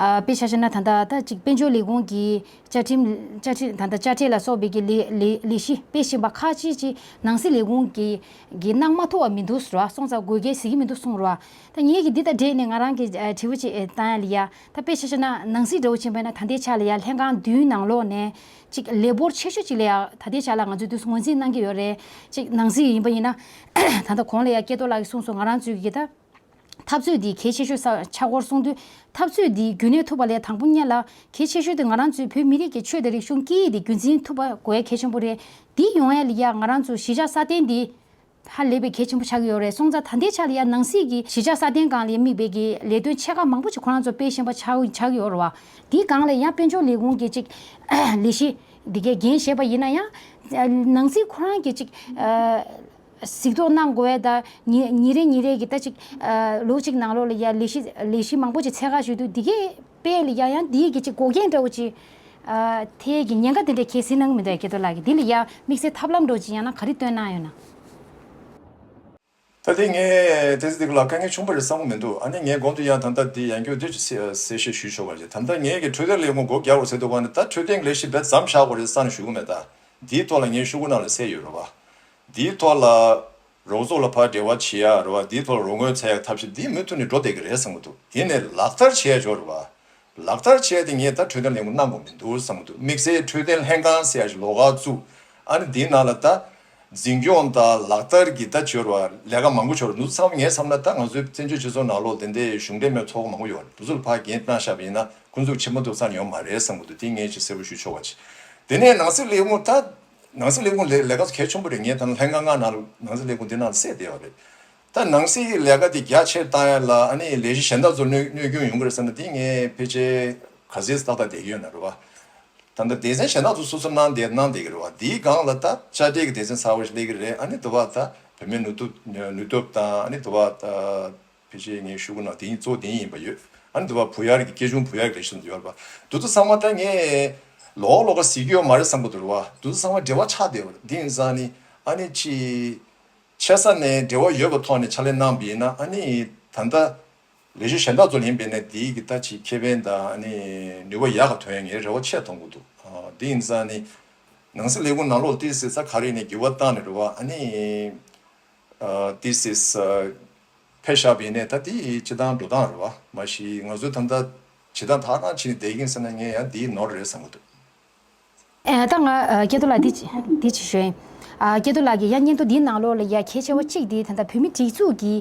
ཨ་དཔེ་ཆ་བཞག་ན་ད་ལྟ་ད་ཅིག་དཔལ་འབྱོར་ལས་ཁུངས་ཀྱི་བཅའ་ཁྲིམས་བཅའ་ཁྲིམས་ད་ལྟ་དཔྱ་ཁྲལ་ལ་སོགས་པའི་གི་ལས་ལས་ལས་གཞི་སྤེལ་བཞིན་པ་ཁག་ཅིག་ཅིག་ནང་སྲིད་ལས་ཁུངས་ཀྱི་གི་གནང་མ་ཐུབ་པ་མི་འདུག་ཟེར་བ་སོང་ཙང་དགོས་གལ་ཟེར་གྱི་མི་འདུག་གསུངས་རེད་བ། ད་ངེད་ཀྱིས་འདི་དང་འབྲེལ་ནས་ང་རང་གི་ཨ་དྲི་བ་ཅིག་ཨ་བཏང་ཡ་ལ་ཡ། ད་དཔེ་ཆ་བཞག་ན་ནང་སྲིད་འདྲ་བོ་ཕྱིན་པ་ཡིན་ན་ད་ལྟའི་ཆ་ལ་ཡ་ལྷན་ཁང་བདུན་ནང་ལོགས་ནས་ཅིག་ལས་འབོར་ཆེ་ཤོས་ཅིག་ལ་ཡ་ད་ལྟའི་ཆ་ལ་ང་ཚོས་དུས་སུ་ངོས་འཛིན་གནང་གི་ཡོད་རེད། ཅིག་ནང་སྲིད་ཡིན་པ་ཡིན་ན་ད་ལྟ་གོང་ལ་ཡ་སྐལ་རྡོར་ལགས་ཀྱིས་གསུངས་སོང་། ང་རང་ཚོའི་གི་ད་འཐབ་རྩོད་འདི་གལ་ཆེ་ཤོས་ས་ཆགས་སྐོར་གསུངས་དུས་འཐབ་རྩོད་འདི་རྒྱུན་གནས་ཐུབ་པ་ལ་དང་པོ་ཉིད་ལ་གལ་ཆེ་ཤོས་དེ་ང་རང་ཚོའི་བོད་མི་རིགས་ཀྱི་ཆོས་དང་རིག་གཞུང་སྐད་ཡིག་འདི་རྒྱུན་འཛིན་ཐུབ་པ་དགོས་ཡ་གལ་ཆེན་པོ་རེད། འདི་ཡོང་ཡ་ལ་ཡ་ང་རང་ཚོ་གཞིས་ཆགས་སྲ་བརྟན་འདི་ཧ་ལས་པའི་གལ་ཆེན་པོ་ཆགས་ཀྱི་ཡོད་རེད། སོང་ཙང་ད་ལྟའི་ཆ་ལ་ཡ་ནང་སྲིད་ཀྱི་གཞིས་ཆགས་སྲ་བརྟན་སྒང་ལ་དམིགས་པའི་གི་ལས་དོན་ཆེ་ཁག་མང་པོ་ཅིག་ཁོ་རང་ཚོ་སྤེལ་བཞིན་པ་ཆགས་ཆགས་ཀྱི་ཡོད་རེད་བ། དེའི་སྒང་ལ་ཡང་དཔལ་འབྱོར་ལས་ཁུངས་ཀྱི་ཅིག་ལས་གཞི་འདི་གའི་འགན་བཞེས་པ་ཡིན་ན་ཡང་ནང་སྲིད་ཁོ་རང་གི་ཅིག་གཟིགས་རྟོག་གནང་དགོས་ཡ་ད་ཉིན་ཉིན་རེ་ཉིན་རེ་གི་ད་ཅིག་ལོ་གཅིག་ནང་ལོགས་ལ་ཡ་ལས་གཞི་ལས་གཞི་མང་པོ་ཅིག་འཚོལ་ག་ཞུས་དུས་འདི་གའི་དཔེ་ལ་ཡ་ཡང་འདིའི་གི་ཅིག་འགོག་རྐྱེན་འདྲ་བོ་ཅིག་ཨ་ཐེ་གི་ཉེན་ཁ་དེ་འདྲ་གལ་སྲིད་གནང་གི་མི་འདུག་སྐལ་རྡོར་ལགས་ཀྱིས་འདི་ལ་ཡ་དམིགས་བསལ་ཐབས་ལམ་འདྲ་བོ་ཅིག་ཡང་ན་ག་རེ་བཏོན་གནང་ཡོད་ན། ད་དེ་ངས་དེ་ཚོ་དེ་ག་ལ་དཀའ་ངལ་ཆུང་པོ་རེད་བསམ་གི་མི་འདུག་ཨ་ནི་ངས་གོང་དུ་ཡང་ད་ལྟ་འདི་ཡང་བསྐྱར་དེ་གསལ་བཤད་ཞུས་ཆོག་པ་རེད། ད་ལྟ་ངས་ཀྱི་འཕྲོད་བསྟེན་ལས་ཁུངས་སྒོ་རྒྱག་དགོས་ཟེར་དུས་ག་ནས་ད་འཕྲོད་བསྟེན་ལས་གཞི་རྦད་མཚམས་བཞག་དགོས་རེད་བསམ་ནས་ཞུ་གི་མེད། ད་འདིའི་ཐོག་ལ་ངས་ཤོག་གུ་ནང་ལ་གསལ་ཡོད་རེད་བ། འདིའི་ཐོག་ལ་རོགས་ཚོགས་ལ་ཕར་འབྲེལ་བ་བྱེད་ཡ་རེད་བ། འདིའི་ཐོག་ལ་རོགས་དངུལ་འཚོལ་ཡ་ཐབས་ཤེས་འདི་མུ་མཐུད་ནས་འགྲོ་བསྡད་ཀྱི་རེད་བསམ་གི་འདུག་ཡིན་ནའི་ལག་བསྟར་བྱེད་ཡ་ཅིག་ཡོད་རེད་བ། ལག་བསྟར་བྱས་ཏེ་ངས་ད་འཕྲོད་བསྟེན་ལས་ཁུངས་གནང་དགོས་མི་འདུག་བསམ་གྱི་འདུག་དམིགས་བསལ་འཕྲོད་བསྟེན་ལྷན་ཁང་ཟེར་ཡ་ཞིག་ལོགས་ཀ་བཙུགས། ཨ་ནི་འདིའི་ནང་ལ་ད་འཛིན་སྐྱོང་དང་ལག་བསྟར་གྱི་ད་བྱོས་ར་ལས་ཀ་མང་པོ་བྱོས་ར་འདུག་ཚང་མ་ངས་བསམ་ན་ད་ང་ཚོའི་བཙན་བྱོལ་སྤྱི་ཚོགས་ནང་ལོགས་དེ་འདྲའི་གཞུང་འབྲེལ་མེད་ཚོགས་པ་མང་པོ་ཡོད་རེད། འདི་ཚོ་ལ་ཕར་འགན་བཏང་བཞག་པ་ཡིན་ན་ཁོང་ཚོ་ཕྱི་མ་འདུག་ཚར་ཡོང་མ་རེད་བསམ་གྱི་འདུག་དེ་ངས་ཅིག་གསལ་པོ་ཞུ་ཆོག་པ་ཅིག་དེ་ནས་ནང་སྲིད་ལས་ཁུངས་ད་ནང་སྲིད་ལས་ཁུངས་ལས་ལས་ཀ་གལ་ཆེན་པོ་རེད། ངས་ད་ལྷན་ཁང་ལྔ་ནང་ནང་སྲིད་ལས་ཁུངས་འདི་ནང་གསལ་བསྡད་ཡོད་རེད། ད་ནང་སྲིད་ཀྱི་ལས་ཀ་དེ་རྒྱ་ཆེར་བཏང་ཡ་ལ་ཨ་ནི་ལས་གཞི་གཞན་དག་ཚོ་གནོད་གནོད་སྐྱོན་ཡོང་གི་རེད་བསམ་ན་དེ་ངས་ཕལ་ཆེར་ག་ཚོད་ཏག་ཏག་བསྡད་ཀྱི་ཡོད་ན་རེད་བ། ད་ལྟ་སྡེ་ཚན་གཞན་དག་ཚོ་སོ་སོ་གནང་བསྡད་གནང་བསྡད་ཀྱི་རེད་བ། དེའི་སྒང་ལ་ད་དཔྱ་ཁྲལ་གྱི་སྡེ་ཚན་གསར་པ་ཞིག་སླེབས་ཀྱི་རེད། ཨ་ནི་དུ་བ་ད་བུད་མེད་ནུས་སྟོབས་ནུས་སྟོབས་དང་ཨ་ནི་དུ་བ་ད་ཕལ་ཆེར་ངས་ཤོག་གུ་ནང་དེ་ཡིན་གཙོ་བོ་དེ་ཡིན་པ་ཡོད། ཨ་ནི་དུ་བ་བུ་ཡར་གྱི་སྐྱེ་ཆུང་བུ་ཡར་གྱི་ལས་གཞི་ཡོད་རེད་བ། དུ་ཚོ་ཚང་མ་ད་ངས་ལོག་ལོག་ག་གཟིགས་ཀྱི་ཡོད་མ་རེད་བསམ་གྱི་འདུག་རེད་བ། དུ་ཚོ་ཚང་མ་འབྲེལ་བ་ཆགས་བསྡད་ཡོད་རེད། དེ་ཡིན་ཙང་ནི་ཨ་ནི་ཅི། ཆེ་ས་ནས་འབྲེལ་བ་ཡོད་པའི་ཐོག་ནས་ཕྱག་ལས་གནང་བ་ཡིན་ན་ཨ་ནི་ད་ལྟ་ ལས་གཞི་གཞན་དག་ཚོ་ལ་ཡིན་པས་ན་དེའི་གི་ད་ཅིག་ཁེ་ཕན་དང་ཨ་ནི་ནུས་པ་ཡག་ག་ཐོན་ཡ་ངའི་རེ་བ་ཆེ་མཐོང་གི་འདུག་ཨ། དེ་ཡིན་ཙང་ནི་ནང་སྲིད་ལས་ཁུངས་ནང་ལོགས་ཏོག་ཙམ་ས་ག་རེ་ནས་འགྱུར་བ་བཏང་ནས་རེད་བ། ཨ་ནི་ཨ་ཏོག་ཙམ་ས་ཕེ་བཞག་པ་ཡིན་ནའི་ད་དེ་སྤྱི་བཏང་འགྲོ་སྟངས་རེད་བ། མ་གཞི་ང་ཚོའི་ད་ལྟ་བྱེད་སྟངས་ཐག་རང་བྱས་ནས་བསྡད་ཀྱིན་ཟེར་ན་ངས་ཡང་དེའི་ནོར་རེད་བསམ་གྱི་འདུག་ཨ། ད་ང་ཨ་སྐལ་རྡོར་ལགས་འདི་འདི་ཅིག་ཞུ་ཡིན། ཨ། སྐལ་རྡོར་ལགས་ཀྱིས་ཡང་སྙན་ཐོ་འདིའི་ནང་ལོགས་ལ་ཡ་གལ་ཆེ་བ་གཅིག་འདི་ད་ལྟ་བོད་མི་སྒྲིག་འཛུགས་ཀྱི་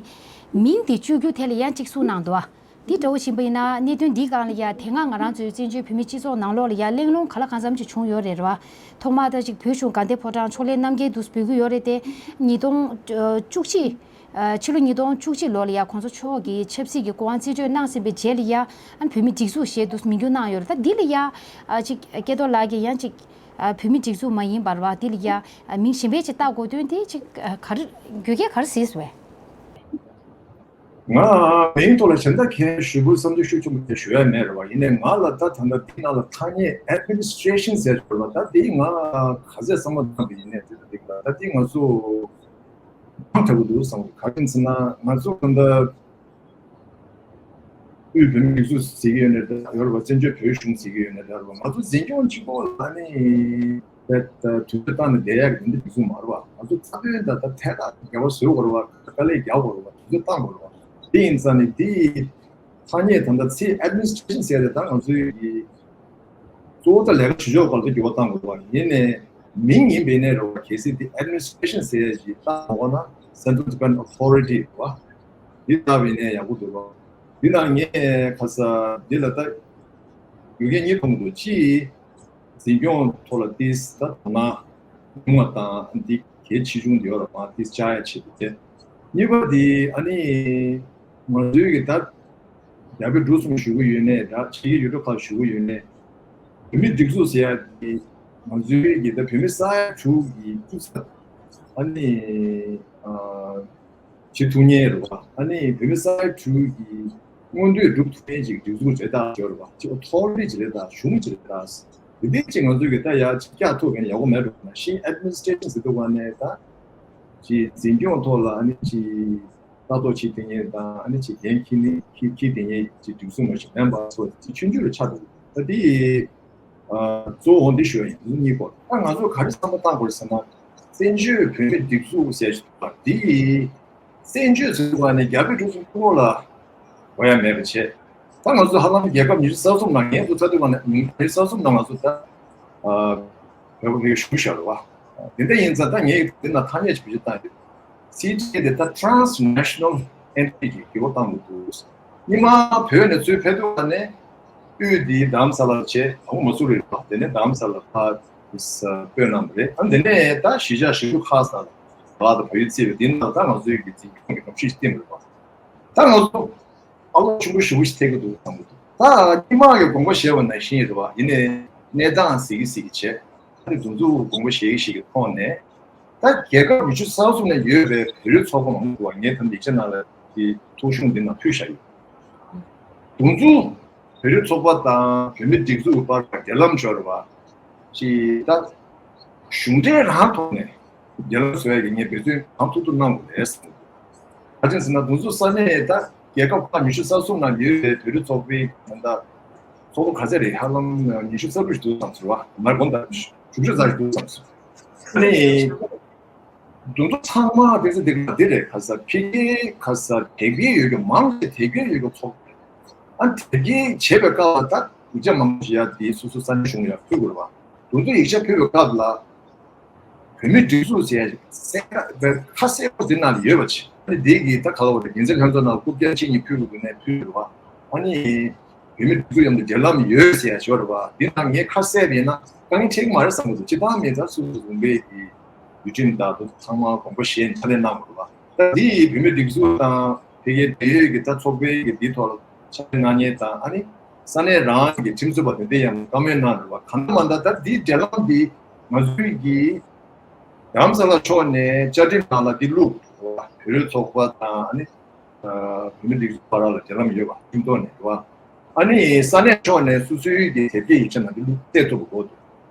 མིང་འདི་བཅོས་བསྒྱུར་ཐད་ལ་ཡང་གཅིག་གསུངས་གནང་འདུག་ཨ། འདི་འདྲ་བོ་ཞིག་ཡིན་པ་ཡིན་ན་གནད་དོན་འདིའི་སྒང་ལ་ཡ་དེ་སྔ་ང་རང་ཚོའི་བཙན་བྱོལ་བོད་མི་སྤྱི་ཚོགས་ནང་ལོགས་ལ་ཡ་གླེང་སློང་ག་ལ་གང་འཚམ་ཅིག་བྱུང་ཡོད་རེད་རེད་བ། ཐོག་མར་ད་ཅིག་བོད་གཞུང་དགའ་ལྡན་ཕོ་བྲང་ཕྱོགས་ལས་རྣམ་རྒྱལ་འདུག་འབོད་ཀྱི་ཡོད་རེད་དེ། ཉིས་སྟོང་བཅུ་གཅིག་ཨ། ཕྱི་ལོ་ཉིས་སྟོང་བཅུ་གཅིག་ལོ་ལ་ཡ་གོང་ས་མཆོག་གིས་ཆབ་སྲིད་ཀྱི་གོ་འཕང་རྩིས་སྤྲོད་གནང་ཟིན་པའི་རྗེས་ལ་ཡ་ཨ་ནི་བོད་མི་སྒྲིག་འཛུགས་ཞེས་འདུག་མིང་བསྒྱུར་གནང་ཡོད་རེད། ད་འདི་ལ་ཡ་ཨ་ཅིག་སྐལ་རྡོར་ལགས་ཀྱིས་ཡང་ཅིག་ཨ་བོད་མི་སྒྲིག་འཛུགས་མ་ཡིན་པར་བ་འདི་ལ་ཡ་ཨ་མིང་གཞན་པ་ཅིག་བཏགས་དགོས་དོན་དེ་ཅིག་ཨ་ག་རེ་རྒྱུ་རྐྱེན་ག་རེ་གཟིགས་སོང་བས། ང་མིང་ཐོག་ལ་གཞན་དག་གས་ཞུ་དགོས་བསམ་ཚུལ་ཤུགས་ཆེན་པོ་དེ་ཞུ་ཡ་མེད་རེད་བ། ཡིན་ནའི་ང་ལ་ད་ད་ལྟ་འདི་ནང་ལ་ཐ་སྙད་ཨེཌ་མི་ནི་སི་ཊྲེ་ཤན་ཟེར་ཡོད་རེད་བ། ད་འདི་ང་ག་ཚད་བསམ་བློ་བཏང་བ་ཡིན་ནའི་འདི་ལ་འདི་ལ་ད་འདི་ང་ཚོ་མང་དྲགས་པོ་འདུག་བསམ་གྱི། ག་རེ་ཡིན་ཟེར་ན་ང་ཚོ་ད་ལྟ་དབུས་བོད་མིའི་སྒྲིག་འཛུགས་ཟེར་གྱི་ཡོད་ནའི་འདྲ་ཡོད་རེད་བ། བཙན་བྱོལ་བོད་གཞུང་ཟེར་གྱི་ཡོད་ནའི་འདྲ་རེད་བ། ང་ཚོ་འཛིན་སྐྱོང་གཅིག་པོ་ལ་ནི་དུས་ཚོད་བཏང་ནས་བསྡད་ཡག་གི་འདི་འདྲ་སྒྲིག་འཛུགས་མ་རེད་བ། ང་ཚོ་རྩ་དོན་དང་ད་ཐད་ཀར་འགལ་བ་བཟོ་དགོས་རེད་བ། དཀའ་ལས་རྒྱག་དགོས་རེད་བ། དུས་ཚོད་བཏང་དགོས་རེད་བ། དེ་ཡིན་ཙང་ནི་དེ་ཐ་སྙད་ད་ལྟ་ཚིག་ཨེཌ་མི་ནི་སི་ཊྲེ་ཤན་ཟེར་ཡ་དེ་ད་ང་ཚོའི་གི་གཙོ་བོ་ད་ལས་ཀ་བྱེད་ཕྱོགས་སྐོར་དུ་འགྱུར་བ་བཏང་དགོས་པ་ཡིན་ནའི་མིང་ཡིན་པའི་ནས་རེད་བ། གལ་སྲིད་དེ་ཨེཌ་མི་ནི་སི་ཊྲེ་ཤན་ཟེར་ཡ་ཞིག་བཏགས་དགོས་ན་Central Tibet Authority རེད་བ། འདི་བཏགས་པའི་ནས་ཡག་པོ་འདུག་བ། འདི་ནང་ངས་ཁ་ས་འདི་ལ་ད་རྒྱུ་རྐྱེན་གཉིས་མཐོང་གི་འདུག་གཅིག་འཛིན་སྐྱོང་ཐོག་ལ་ཏིས་ད་དོ་སྣང་ཉུང་བ་དང་འདི་གལ་ཆེ་ཆུང་འདི་བ་ལ་མ་ཏིས་བཅག་ཡ་ཆེད་དུ་དེ། གཉིས་པ་འདི་ཨ་ནི་ང་ཚོའི་གི་ད་རྒྱ་བོད་འབྲུག་གསུམ་ཞུ་གི་ཡོད་ནའི་འདྲ། ཕྱི་རྒྱལ་ཡུལ་གྲུ་ཁག་ཞུ་གི་ཡོད་ནའི་བོད་མི་སྒྲིག་འཛུགས་ཟེར་ཡ་འདི་ང་ཚོའི་གི་ད་བོད་མི་ས་ཡ་དྲུག་གི་སྐུ་ཚབ་ཨ་ནི་ཨ། བྱེད་ཐུབ་མཁན་རེད་བ། ཨ་ནི་བོད་མི་ས་ཡ་དྲུག་གི་མངོན་འདོད་སྒྲུབ་ཐུབ་མཁན་ཅིག་སྒྲིག་འཛུགས་རེད་ད་ཞོར་བ་ཅིག་ཨོ་ཐོ་རི་ཊི་ཅིག་རེད་ད། གཞུང་ཅིག་རེད་ད། དེ་འདྲ་ཅིག་ང་ཚོས་གི་ད་ཡ་ཅིག་བཀྱག་ཐུབ་མཁན་ཡག་པོ་མེད་འགྲོ་ན་ཤིང་ཨེཌ་མི་ནི་སི་ཊྲེ་ཤན་ཟེར་དུས་ག་ནས་ད་ཅིག་འཛིན་སྐྱོང་ཐོག་ལ་ཨ་ནི་ཅིག་ལྟ་རྟོག་བྱེད་མཁན་དང་ཨ་ནི་ཅིག་འགན་འཁྱེར་ནི་འཁྱེར་འཁྱེར་མཁན་ཅིག་སྒྲིག་འཛུགས་མ་ཞིག་མིན་པ་སོགས་ཅིག་ཆུང་ཆུང་རུ་ཆགས་འདུག་ད་དེ་ཡི་གཙོ་བོ་འདི་ཞུ་ཡ་ཡིན། འདི་གཉིས་སྐོར་ད་ང་ཚོས་ག་རེ་བསམ་བློ་བཏང་དགོས་ཟེར་ན། བཙན་བྱོལ་བོད་མིའི་སྒྲིག་འཛུགས་ཟེར་བ་འདི་བཙན་བྱོལ་ཟེར་བ་ནི་རྒྱ་བོད་འབྲུག་གསུམ་ཐུན་མོང་ལ་གོ་ཡ་མེད་པ་བྱས། ད་ང་ཚོ་ཧ་ལམ་རྒྱལ་ཁབ་ཉི་ཤུ་རྩ་གསུམ་ནང་ངས་ཚོ་ཚ་དུས་གང་ནས་ཉི་ཤུ་རྩ་གསུམ་ནང་ང་ཚོ་ད་བོད་པ་གི་བཞུགས་བཞག་རེད་བ། དེ་འདྲ་ཡིན་ཙང་ད་ངས་འདི་ན་ཐ་སྙད་ཅིག་བེད་སྤྱོད་བཏང་ཡོད། སི་ཊི་ཨེ་དེ་ད་transnational entity གི་འགྱུར་བ་བཏང་དགོས་འདུག་སྙི་མ་བོད་ནས་ཚུར་ཕེབས་དུས་ནས་དབུས་འདི་རྡ་རམ་ས་ལ་བྱས། དང་པོ་མ་སུ་རི་རེད་པ། དེ་ནས་རྡ་རམ་ས་ལ་ཕར་སྤོས་གནང་བ་རེད། ཨ་དེ་ནས་ད་གཞིས་ཆགས་གཞིས་ཆགས་ཁག་ས་ལ་ལ་དང་བོད་ཡིག་བརྩིས་པ་འདི་ནང་ད་ང་ཚོའི་གི་འཛིན་སྐྱོང་གི་སྒྲོམ་གཞི་ཞིག་བཏིང་བ་རེད་པ། ད་ང་ཚོ་ཨ་ལོ་ཆེན་པོ་ཞེ་པོ་ཞིག་ཐེབས་ཀྱི་འདུག་བསམ་གྱི་འདུག་ད་སྔོན་མ་གི་དགོངས་པ་བཞེས་པ་ནང་བཞིན་རེད་པ། ཡིན་ནའི་གནས་སྟངས་གཟིགས་གི་གཟིགས་གི་བྱས། ཨ་ནི་དེ་ཚོ་དགོངས་པ་བཞེས་གི་བཞེས་གི་ཐོག་ནས། ད་རྒྱལ་ཁབ་ཉི་ཤུ་རྩ་གསུམ་ནས་ཡོད་པའི་བོད་རིགས་ཚོགས་པ་མང་པོ་འདུག་བ། ངས་ད་ལྟ་ཡིག་ཆ་ནང་ལ་དེ་ཐོ་གཞུང་འདི་ནང་ཕུལ་བཞག་ཡོད། དེ་ཚོ་བོད་རིགས་ཚོགས་པ་དང་བོད་མི་སྒྲིག་འཛུགས་ཀྱི་བར་ལ་འབྲེལ་ལམ་ཤོར་བ་ཅིག་ད་གཞུང་འབྲེལ་རང་ཐོག་ནས་འབྲེལ་ལམ་བཟོ་ཡ་གི་ངས་འབད་བརྩོན་གང་ཐུབ་ཐུབ་གནང་དགོས་རེད་བསམ་གྱི་འདུག་ག་རེ་ཟེར་ན་དེ་ཚོ་ས་གནས་ད་རྒྱལ་ཁབ་ཁག་ཉི་ཤུ་རྩ་གསུམ་ནང་ཡོད་པའི་བོད་རིགས་ཚོགས་པའི་ད་ལྟ་ཚོགས་པ་ག་ཚད་རེད། ཧ་ལམ་ཉི་ཤུ་རྩ་དྲུག་ཞིག་འདུག་བསམ་ཟེར་བ། མར་དགོངས་དག་བཞུགས་ཤོག་ཚར་ཞིག་འདུག་བསམ་ཟེར། ཨ་ནི་དེ་ཚོ་ཚང་མ་དེ་ཚོ་དེ་ག་དེ་རེད། ཁ་ས་ཕ་གིའི་ཁ་ས་དེབ་སྐྱེལ་ཡོད་ཀྱི་མང་ཆེ་དེབ་སྐྱེལ་ཡོད་ཀྱི་ཚོགས་པ་རེད། ཨ་དེབ་སྐྱེལ་བྱེད་པའི་སྐབས་ལ་ད་ཡིག་ཆ་མང་པོ་ཞིག་ཡ་དེ་སོ་སོ་ས་གནས་གཞུང་ལ་ཕུལ་དགོས་རེད་བ། དེ་ཚོ་ཡིག་ཆ་ཕུལ་བའི་སྐབས་ལ། བོད་མིའི་སྒྲིག་འཛུགས་ཟེར་ཡ་གསལ་ཁ་གསལ་པོ་འདི་ནང་ལ་ཡོད་པ་ཅིག་ཨ་ནི་འདི་གི་ད་ག་ལ་བ་རེད། རྒྱལ་སྲས་ལྷན་ཚོགས་ནང་རྐུབ་བཀྱག་གཅིག་གཉིས་ཕུལ་དགོས་ནས་ཕུལ་རེད་བ། ཨ་ནི་བོད་མིའི་སྒྲིག་འཛུགས་མཉམ་དུ་འབྲེལ་ལམ་ཡོད་ཟེར་ཡ་ཞོར་རེད་བ། འདི་ནང་ངས་ཁ་གསལ་བ་ཡིན་ན་དཀའ་ངལ་འཕྲད་ཀྱི་མ་རེད་བསམ་གྱི་འདུག་སྤྱི་བཏང་མི་ད་སུ་སུ་ལུང་པའི་གི་ཡུལ་ཁྲིམས་དང་དུ་ཚང་མ་དགོངས་པ་བཞེས་ནས་ཕྱག་ལས་གནང་དགོས་རེད་བ། ད་འདི་ཡི་བོད་མིའི་སྒྲིག་འཛུགས་དང་ཕ་གིའི་འབྲེལ་ཡོད་ཀྱི་ད་ཚོགས་པའི་གི་འདི་ཐོག་ལ་ཕྱག་ལས་གནང་མཁན་དང་ཨ་ནི། ས་གནས་རང་གི་ཁྲིམས་རྩོད་པ་དེ་འདྲ་ཡང་བཀའ་མོལ་གནང་འདུག་བ། གང་ལྟར་མ་ལྟར་ད་འདིའི་འབྲེལ་ལམ་འདི་ང་ཚོའི་གི་རྡ་རམ་ས་ལ་ཕྱོགས་ནས་བཅའ་ཁྲིམས་ནང་ལ་འདི་བླུགས་འདུག་བ། བོད་རིགས་ཚོགས་པ་དང་ཨ་ནི་བོད་མི་སྒྲིག་འཛུགས་བར་ལ་འབྲེལ་ལམ་ཡོད་པ་ཁྲིམས་ཐོག་ནས་འདུག་བ། ཨ་ནི་ས་གནས་ཕྱོགས་ནས་སོ་སོའི་གི་དེབ་སྐྱེལ་ཡིག་ཆ་ནང་འདི་བླུགས་གཏད་ཐུབ་པ་དགོས་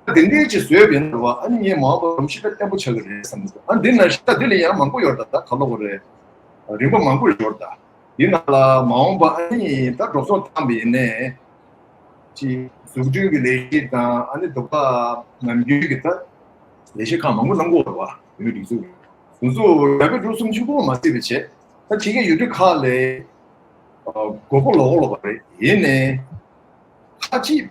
འདུག་དེ་འདྲའི་ཅིག་བཟོས་པ་ཡིན་འདུག་བ། ཨ་ནི་ངས་མ་འོངས་པར་ལམ་ཤེས་པ་བརྟན་པོ་ཆགས་ཀྱི་རེད་བསམ་གྱི་འདུག་ཨ་འདི་ནང་བཞིན་ད་འདི་ལ་ཡང་མང་པོ་ཡོད་རེད་ད། ད་ག་ལབ་དགོས་རེད། རིམ་པ་མང་པོ་ཡོད་རེད་ད། འདི་ནང་ལ་མ་འོངས་པ་ཨ་ནི་ད་འགྲོ་སོང་བཏང་པ་ཡིན་ནའི་ཅིག་འཛུགས་སྐྲུན་གྱི་ལས་གཞི་དང་ཨ་ནི་དུ་བ་ནམ་རྒྱུན་གྱི་ད་ལས་གཞི་ཁག་མང་པོ་གནང་གི་ཡོད་རེད་བ། བོད་མིའི་སྒྲིག་འཛུགས་ཀྱིས་དེ་ཚོ་རྒྱ་བོད་འབྲུག་གསུམ་གཅིག་པོ་མ་བརྩིས་པའི་ཆེད་ད་ཕྱི་རྒྱལ་ཡུལ་གྲུ་ཁག་ལ་དགོས་མཁོ་ལོག་གོ་ལོག་པ་རེད། ཡིན་ནའི་ཁ་ཅིག་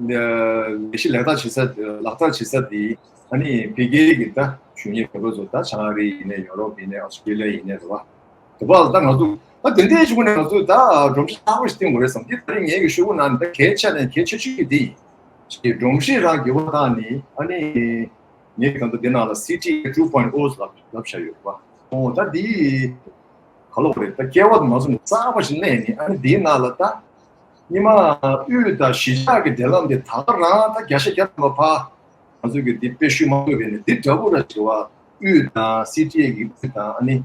ལས་གཞི་ལག་བསྟར་བྱེད་ས་ལག་བསྟར་བྱེད་ས་དེ་ཨ་ནི་ཕ་གིའི་གི་ད་གཞོན་སྐྱེས་བོད་པ་ཚོ་ད་བྱང་ཨ་རི་ཡིན་ནའི་ཡོ་རོབ་ཡིན་ནའི་ཨོ་སི་ཀྲི་ལི་ཡ་ཡིན་ནའི་རེད་བ། དེ་བ་ལ་ད་ང་ཚོ་ད་དེ་འདྲའི་ཞུ་ནས་ང་ཚོ་ད་སྒྲོམ་གཞི་རྟག་པར་ཞིག་བཏིང་དགོས་རེད་བསམ། འདི་ད་རིང་ངེད་ཀྱི་ཤོག་བུ་ནང་ནས་ད་གལ་ཆེ་ནས་གལ་ཆེ་ཤོས་ཀྱི་འདི་ཡིན། ཅིག་སྒྲོམ་གཞི་རང་འགྱུར་བ་བཏང་ནི་ཨ་ནི་ངེད་ཀྱི་ད་ལྟ་འདི་ནང་ལ་སི་ཊི་ཨེ་ཊུ་པོ་ཡིན་ཊི་ཨོ་ལབ་ལབ་བྱ་ཡོད་པ། ཨོ་ད་འདི་ག་ལོག་རེད། ད་སྐལ་བ་དུ་མ་སོང་ནས་གསར་པ་ཞིག་གནས་ནི་ཨ་ནི་འདིའི་ནང་ལ་ད་སྔོན་མ་དབུས་དང་གཞིས་ཆགས་ཀྱི་འབྲེལ་ལམ་དེ་ད་ག་རང་ད་བརྒྱ་ཆ་བརྒྱ་ཐམ་པ་ཕར་ང་ཚོས་ཀྱི་འདི་དཔེ་ཞུ་མ་ཐུབ་པས་ནི་འདི་འདྲ་པོ་ར་བྱེད་པ། དབུས་དང་སི་ཊི་ཨེ་གི་དབུས་དང་ཨ་ནི་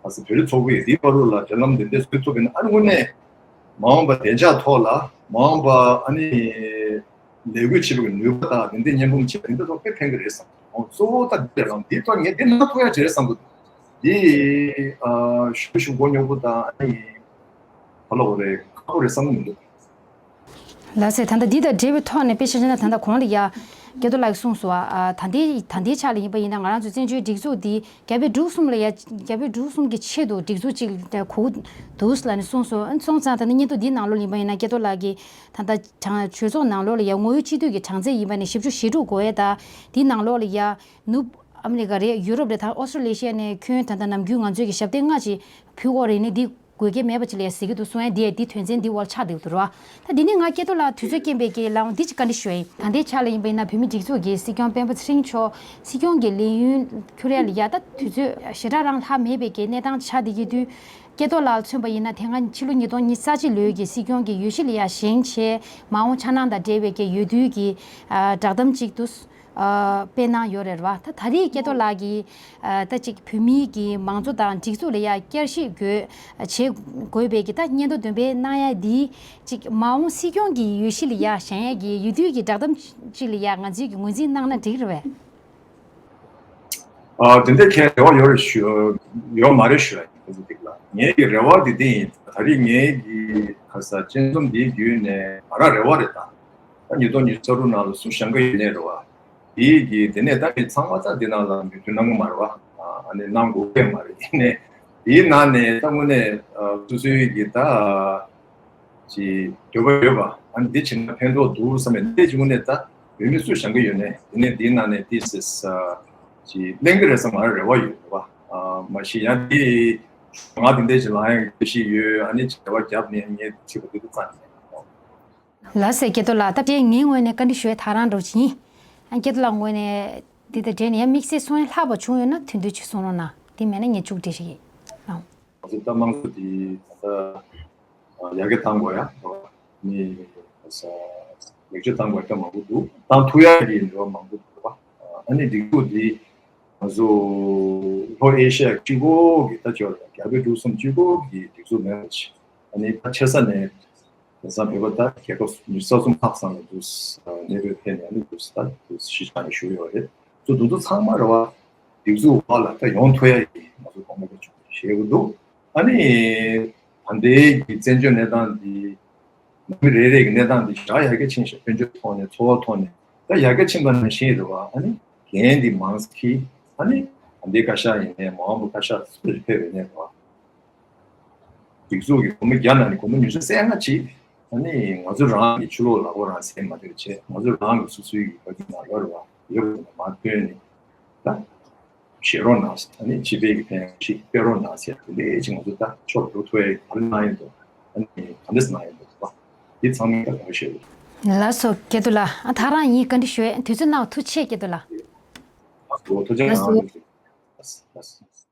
ཨ་སི་བོད་རིགས་ཚོགས་པའི་འདི་བར་དུ་ལ་འབྲེལ་ལམ་འདི་འདྲ་བཟོ་ཐུབ་པས་ན་ཨ་ནི་དངོས་གནས་མ་འོངས་པ་བདེ་འཇགས་ཐོག་ལ་མ་འོངས་པ་ཨ་ནི་ལས་འགུལ་བྱེད་པའི་ནུས་པ་དང་དེ་འདྲའི་གཉེན་སྒྲིག་བྱེད་པ་དེ་འདྲ་ཐོག་དཔེ་ཕན་གི་རེད་བསམ། ཨོ་གཙོ་བོ་ད་འདི་རེད་ལ་འདི་ཐོག་ངས་འདི་ན་ཐུག་ཡ་བྱེད་རེད་བསམ་གི་འདུག་འདི་ཨ་ཞུ་ཞུ་མགོ་རྙོག་པོ་དང་ཨ་ནི་ག་ལབ་དགོས་རེད། ཁག་པོ་རེད་བསམ་གི་མི་འདུག་ལགས་སོ། ད་ལྟ་འདི་དང་འབྲེལ་བའི་ཐོག་ནས་དཔེ་ཆ་བཞག་ན་ད་ལྟ་གོང་ལ་ཡ་སྐལ་རྡོར་ལགས་ཀྱིས་གསུངས་སོང་བ། ཨ་ད་ལྟའི་ད་ལྟའི་ཆ་ལ་ཡིན་པ་ཡིན་ན་ང་རང་ཚོའི་བཙན་བྱོལ་སྒྲིག་འཛུགས་འདི་རྒྱ་བོད་འབྲུག་གསུམ་ལ་ཡ་རྒྱ་བོད་འབྲུག་གསུམ་གྱི་ཆེད་དུ་སྒྲིག་འཛུགས་གཅིག་དགོས་ཀྱི་འདུག་ལབ་ནས་གསུངས་སོང་། སོང་ཙང་ད་ལྟ་སྙན་ཐོ་འདིའི་ནང་ལོགས་ལ་ཡིན་པ་ཡིན་ན་སྐལ་རྡོར་ལགས་ཀྱིས་ད་ལྟ་གྲངས་གྲོས་ཚོགས་ནང་ལོགས་ལ་ཡ་དངོས་ཡོད་སྤྱི་འཐུས་ཀྱི་གྲངས་ཚད་ཡིན་པ་ནས་བཞི་བཅུ་ཞེ་དྲུག་དགོས་ཡས། ད་འདིའི་ནང་ལོགས་ལ་ཡ་ནུབ་ཨ་མི་རི་ཀ་རེད། ཡུ་རོབ་རེད། ད་ཨོ་སི་ཀྲོ་ལེ་ཤི་ཡ་ནས་ཁྱོན་ད་ལྟ་ནམ་རྒྱུན་ང་ཚོས་ཀྱི་ཞབས་བརྟན་ལྔ་ཅིག་ཕུལ་དགོས་རེད་ནི་འདི་དགོས་གལ་མེད་པ་ཅིག་ལ་ཡ་ཟེར་གྱི་འདུག་གསུང་ཡ་འདི་ཡ་འདི་དོན་ཚན་འདི་བར་ཆགས་བསྡད་འདུག་ར། ད་འདི་ནི་ང་སྐལ་རྡོར་ལགས་དུས་ཚོད་རྐྱེན་པས་ཀྱི་ལའང་འདི་ཅིག་བཀའ་འདྲི་ཞུ་ཡ་ཡིན། ད་ལྟའི་ཆ་ལ་ཡིན་པ་ཡིན་ན་བོད་མི་སྒྲིག་འཛུགས་ཀྱི་སྲིད་སྐྱོང་སྤེན་པ་ཚེ་རིང་མཆོག་སྲིད་སྐྱོང་གི་ལས་ཡུན་འཁྱོལ་ཡ་ལ་ཡ་ད་དུས་ཚོད་ཞེ་དྲག་རང་ལྷག་མེད་པའི་གི་གནས་སྟངས་ཆགས་བསྡད་ཀྱི་དུས། སྐལ་རྡོར་ལགས་མཚོན་པ་ཡིན་ན་དེ་སྔ་ཕྱི་ལོ་ཉིས་སྟོང་ཉི་ཤུ་རྩ་གཅིག་ལོའི་གི་སྲིད་སྐྱོང་གི་འོས་གཞི་ལ་ཡ་བཞེངས་བྱས་མ་འོངས་འཆར་སྣང་དང་འབྲེལ་བའི་གི་འོས་བསྡུའི་གི་བསྒྲགས་གཏམ་ཅིག་ཏུ་སྤེལ་གནང་ཡོད་རེད་བ། ད་ད་རེས་སྐལ་རྡོར་ལགས་ཀྱིས་ད་ཅིག་བོད་མིའི་གི་མང་གཙོ་དང་སྒྲིག་འཛུགས་ལ་ཡ་བསྐྱར་ཞིབ་དགོས་བྱེད་དགོས་པའི་གི་ད་སྙན་ཐོ་འདོན་སྤེལ་གནང་ཡ་འདི་ཅིག་མ་འོངས་སྲིད་སྐྱོང་གི་འོས་གཞི་ལ་ཡ་བཞེངས་ཡ་གི་འོས་བསྡུའི་གི་བསྒྲགས་གཏམ་ཅིག་ལ་ཡ་ང་ཚོས་གི་ངོས་འཛིན་གནང་ན་འགྲིག་རེད་བས། ཨ་དེ་འདྲ་ཁྱེད་རེ་བ་ཡོད་རེད་ཞུ་ཡོད་མ་རེད་ཞུ་ཡ་ཡིན། ཁོ་ཚོ་ཐིག་ལ་ངའི་གི་རེ་བ་དེ་དེ་ཡིན། ད་རེས་ངའི་གི་ཁ་ས་སྤྱན་རྩོམ་འདིའི་བརྒྱུད་ནས་ང་རང་རེ་བ་རེད་ད། ད་ཉིས་སྟོང་ཉི་ཤུ་རྩ་དྲུག་ནང་ལ་སུ་བཞེངས་ཀྱི་ཡོད་ནའི་རེད་བ། དེའི་གི་དེ་ནས་ད་མི་ཚང་མ་ད་འདི་ནང་ལ་མོས་མཐུན་གནང་གི་མ་རེད་བ། ཨ་ནི་གནང་དགོས་ཀྱི་མ་རེད། དེ་ནས་དེའི་ནང་ནས་ད་དངོས་གནས་སོ་སོའི་གི་ད་ཅིག་འདོད་པ་ཡོད་པ། ཨ་ནི་འདི་བྱས་ན་ཕན་ཐོགས་འདུག་བསམ་པའི་འདི་ཅིག་དངོས་གནས་ད་བོད་མི་སུ་བཞེངས་ཀྱི་ཡོད་ནའི་དེ་ནས་འདིའི་ནང་ནས་ཏིས་སི་ཅིག་གླེང་གི་རེད་བསམ་ང་རེ་བ་ཡོད་རེད་བ། མ་གཞི་ཡང་འདི་ང་དེ་འདྲ་ཅིག་ལངས་ཡག་གི་གཞི་ཡོད། ཨ་ནི་བྱ་བ་བརྒྱབ་ནས་ངས་བྲིས་པ་འདི་ཚོ་རྩ་ནས་མེད། ལགས་སེ་སྐལ་རྡོར་ལགས། ད་དེ་ངའི་ངོས་ནས་བཀའ་འདྲི་ཞུ་ཡ་ད་རང་འགྲོ་བཞིན། ཨ་སྐལ་རྡོར་ལགས་ངོས་ནས་འདི་དང་འབྲེལ་ནས་ཡང་དམིགས་བསལ་གསུང་ཡ་ལྷག་པ་བྱུང་ཡོད་ན་དོན་དུ་ཅིག་གསུང་རོགས་གནང་། དེ་མེད་ན་ངས་མཇུག་སྒྲིལ་ཞིག་ཡིན། ང་ཚོ་ད་དམངས་གཙོ་འདི་ད་ལྟ་ཡར་རྒྱས་གཏང་དགོས་ཡ། ནི་ལེགས་བཅོས་གཏང་དགོས་ཡ་མང་པོ་འདུག་གཏང་ཐུབ་ཡ་གི་འབྲེལ་བ་མང་པོ་འདུག་བ། ཨ་ནི་སྒྲིག་འཛུགས་འདི་ང་ཚོ་ལྷོ་ཨེ་ཤ་ཡ་གཅིག་པོ་གི་ད་ཅོ་རྒྱ་བོད་འབྲུག་གསུམ་གཅིག་པོ་གི་སྒྲིག་འཛུགས་མེད་པ་ཆེ། ཨ་ནི་ད་ཆེ་ས་ནས། དེང་སང་བོད་པ་ད་རྒྱལ་ཁབ་ཉི་ཤུ་རྩ་གསུམ་ལྷག་ཙམ་ལ་འདུག་གནས་སྤོས་ཕེབས་ནས་ཨ་ནི་འདུག་ད་འདུག་གཞིས་ཆགས་ནས་བཞུགས་ཡོད་རེད། ཚོ་འདུག་ཚོ་ཚང་མ་རེད་བ། སྒྲིག་འཛུགས་བར་ལ་ད་ཡོང་ཐུབ་ཡ་ཡིན་ང་ཚོ་གོང་མ་བཅས་བྱེད་དགོས་འདུག་ཨ་ནི་ད་ལྟའི་གི་བཙན་བྱོལ་གནས་སྟངས་འདི་ནང་མི་རེ་རེ་གི་གནས་སྟངས་འདི་ཞེ་དྲག་ཡར་རྒྱས་ཕྱིན་ཤག་དཔལ་འབྱོར་ཐོག་ནས་འཚོ་བ་ཐོག་ནས་ད་ཡར་རྒྱས་ཕྱིན་པ་ནང་བཞིན་རེད་བ། ཨ་ནི་འགན་འདི་མང་ཙམ་འཁྱེར། ཨ་ནི་ད་ལྟའི་བཀའ་ཤག་ཡིན་ནའི་མ་འོངས་པ་བཀའ་ཤག་སུ་རེ་ཕེབས་ཡོད་ནའི་རེད་བ། སྒྲིག་འཛུགས་ཀྱི་སྒོར་མོ་བརྒྱ་ནང་ནས་སྒོར་མོ་ཉི་ཤུ་རྩ་ལྔ་ཅིག་ཨ་ནི་ང་ཚོ་རང་གི་ཆུ་ལོག་ལ་ཁོ་རང་ཟས་མ་སྡོད་བྱས། ང་ཚོ་རང་གི་སོ་སོའི་གི་བོད་ཀྱི་ནང་ལོགས་རེད་བ། ཡོད་པ་མ་བཏོན་ནས་ད་བཞེས་རོགས་གནང་ཟེར། ཨ་ནི་སྤྱི་པའི་གི་ཕན་ཞིག་སྤེལ་རོགས་གནང་ཟེར། དེ་འདྲའི་ཅིག་ང་ཚོ་ད་ཕྱོགས་འགྲོ་ཐུབ་ཡ་ག་རེ་གནང་ཡིན་འདུག་ཨ་ནི་ག་འདྲས་གནང་ཡིན་འདུག་བ། འདི་ཚང་མས་ད་གོ་ཤེས་རེད། ལགས་སོ་སྐལ་རྡོར་ལགས། ཨ་ད་རང་ཡིན་བཀའ་འདྲི་ཞུ་ཡས་དུས་ཚོད་གནང་བ་ཐུགས་རྗེ་ཆེ་སྐལ་རྡོར་ལགས། ལགས་སོ་ཐུགས་རྗེ་ལགས་སོ། གནང་བ་ཐུགས་རྗེ་ཆེ། ལགས་སོ།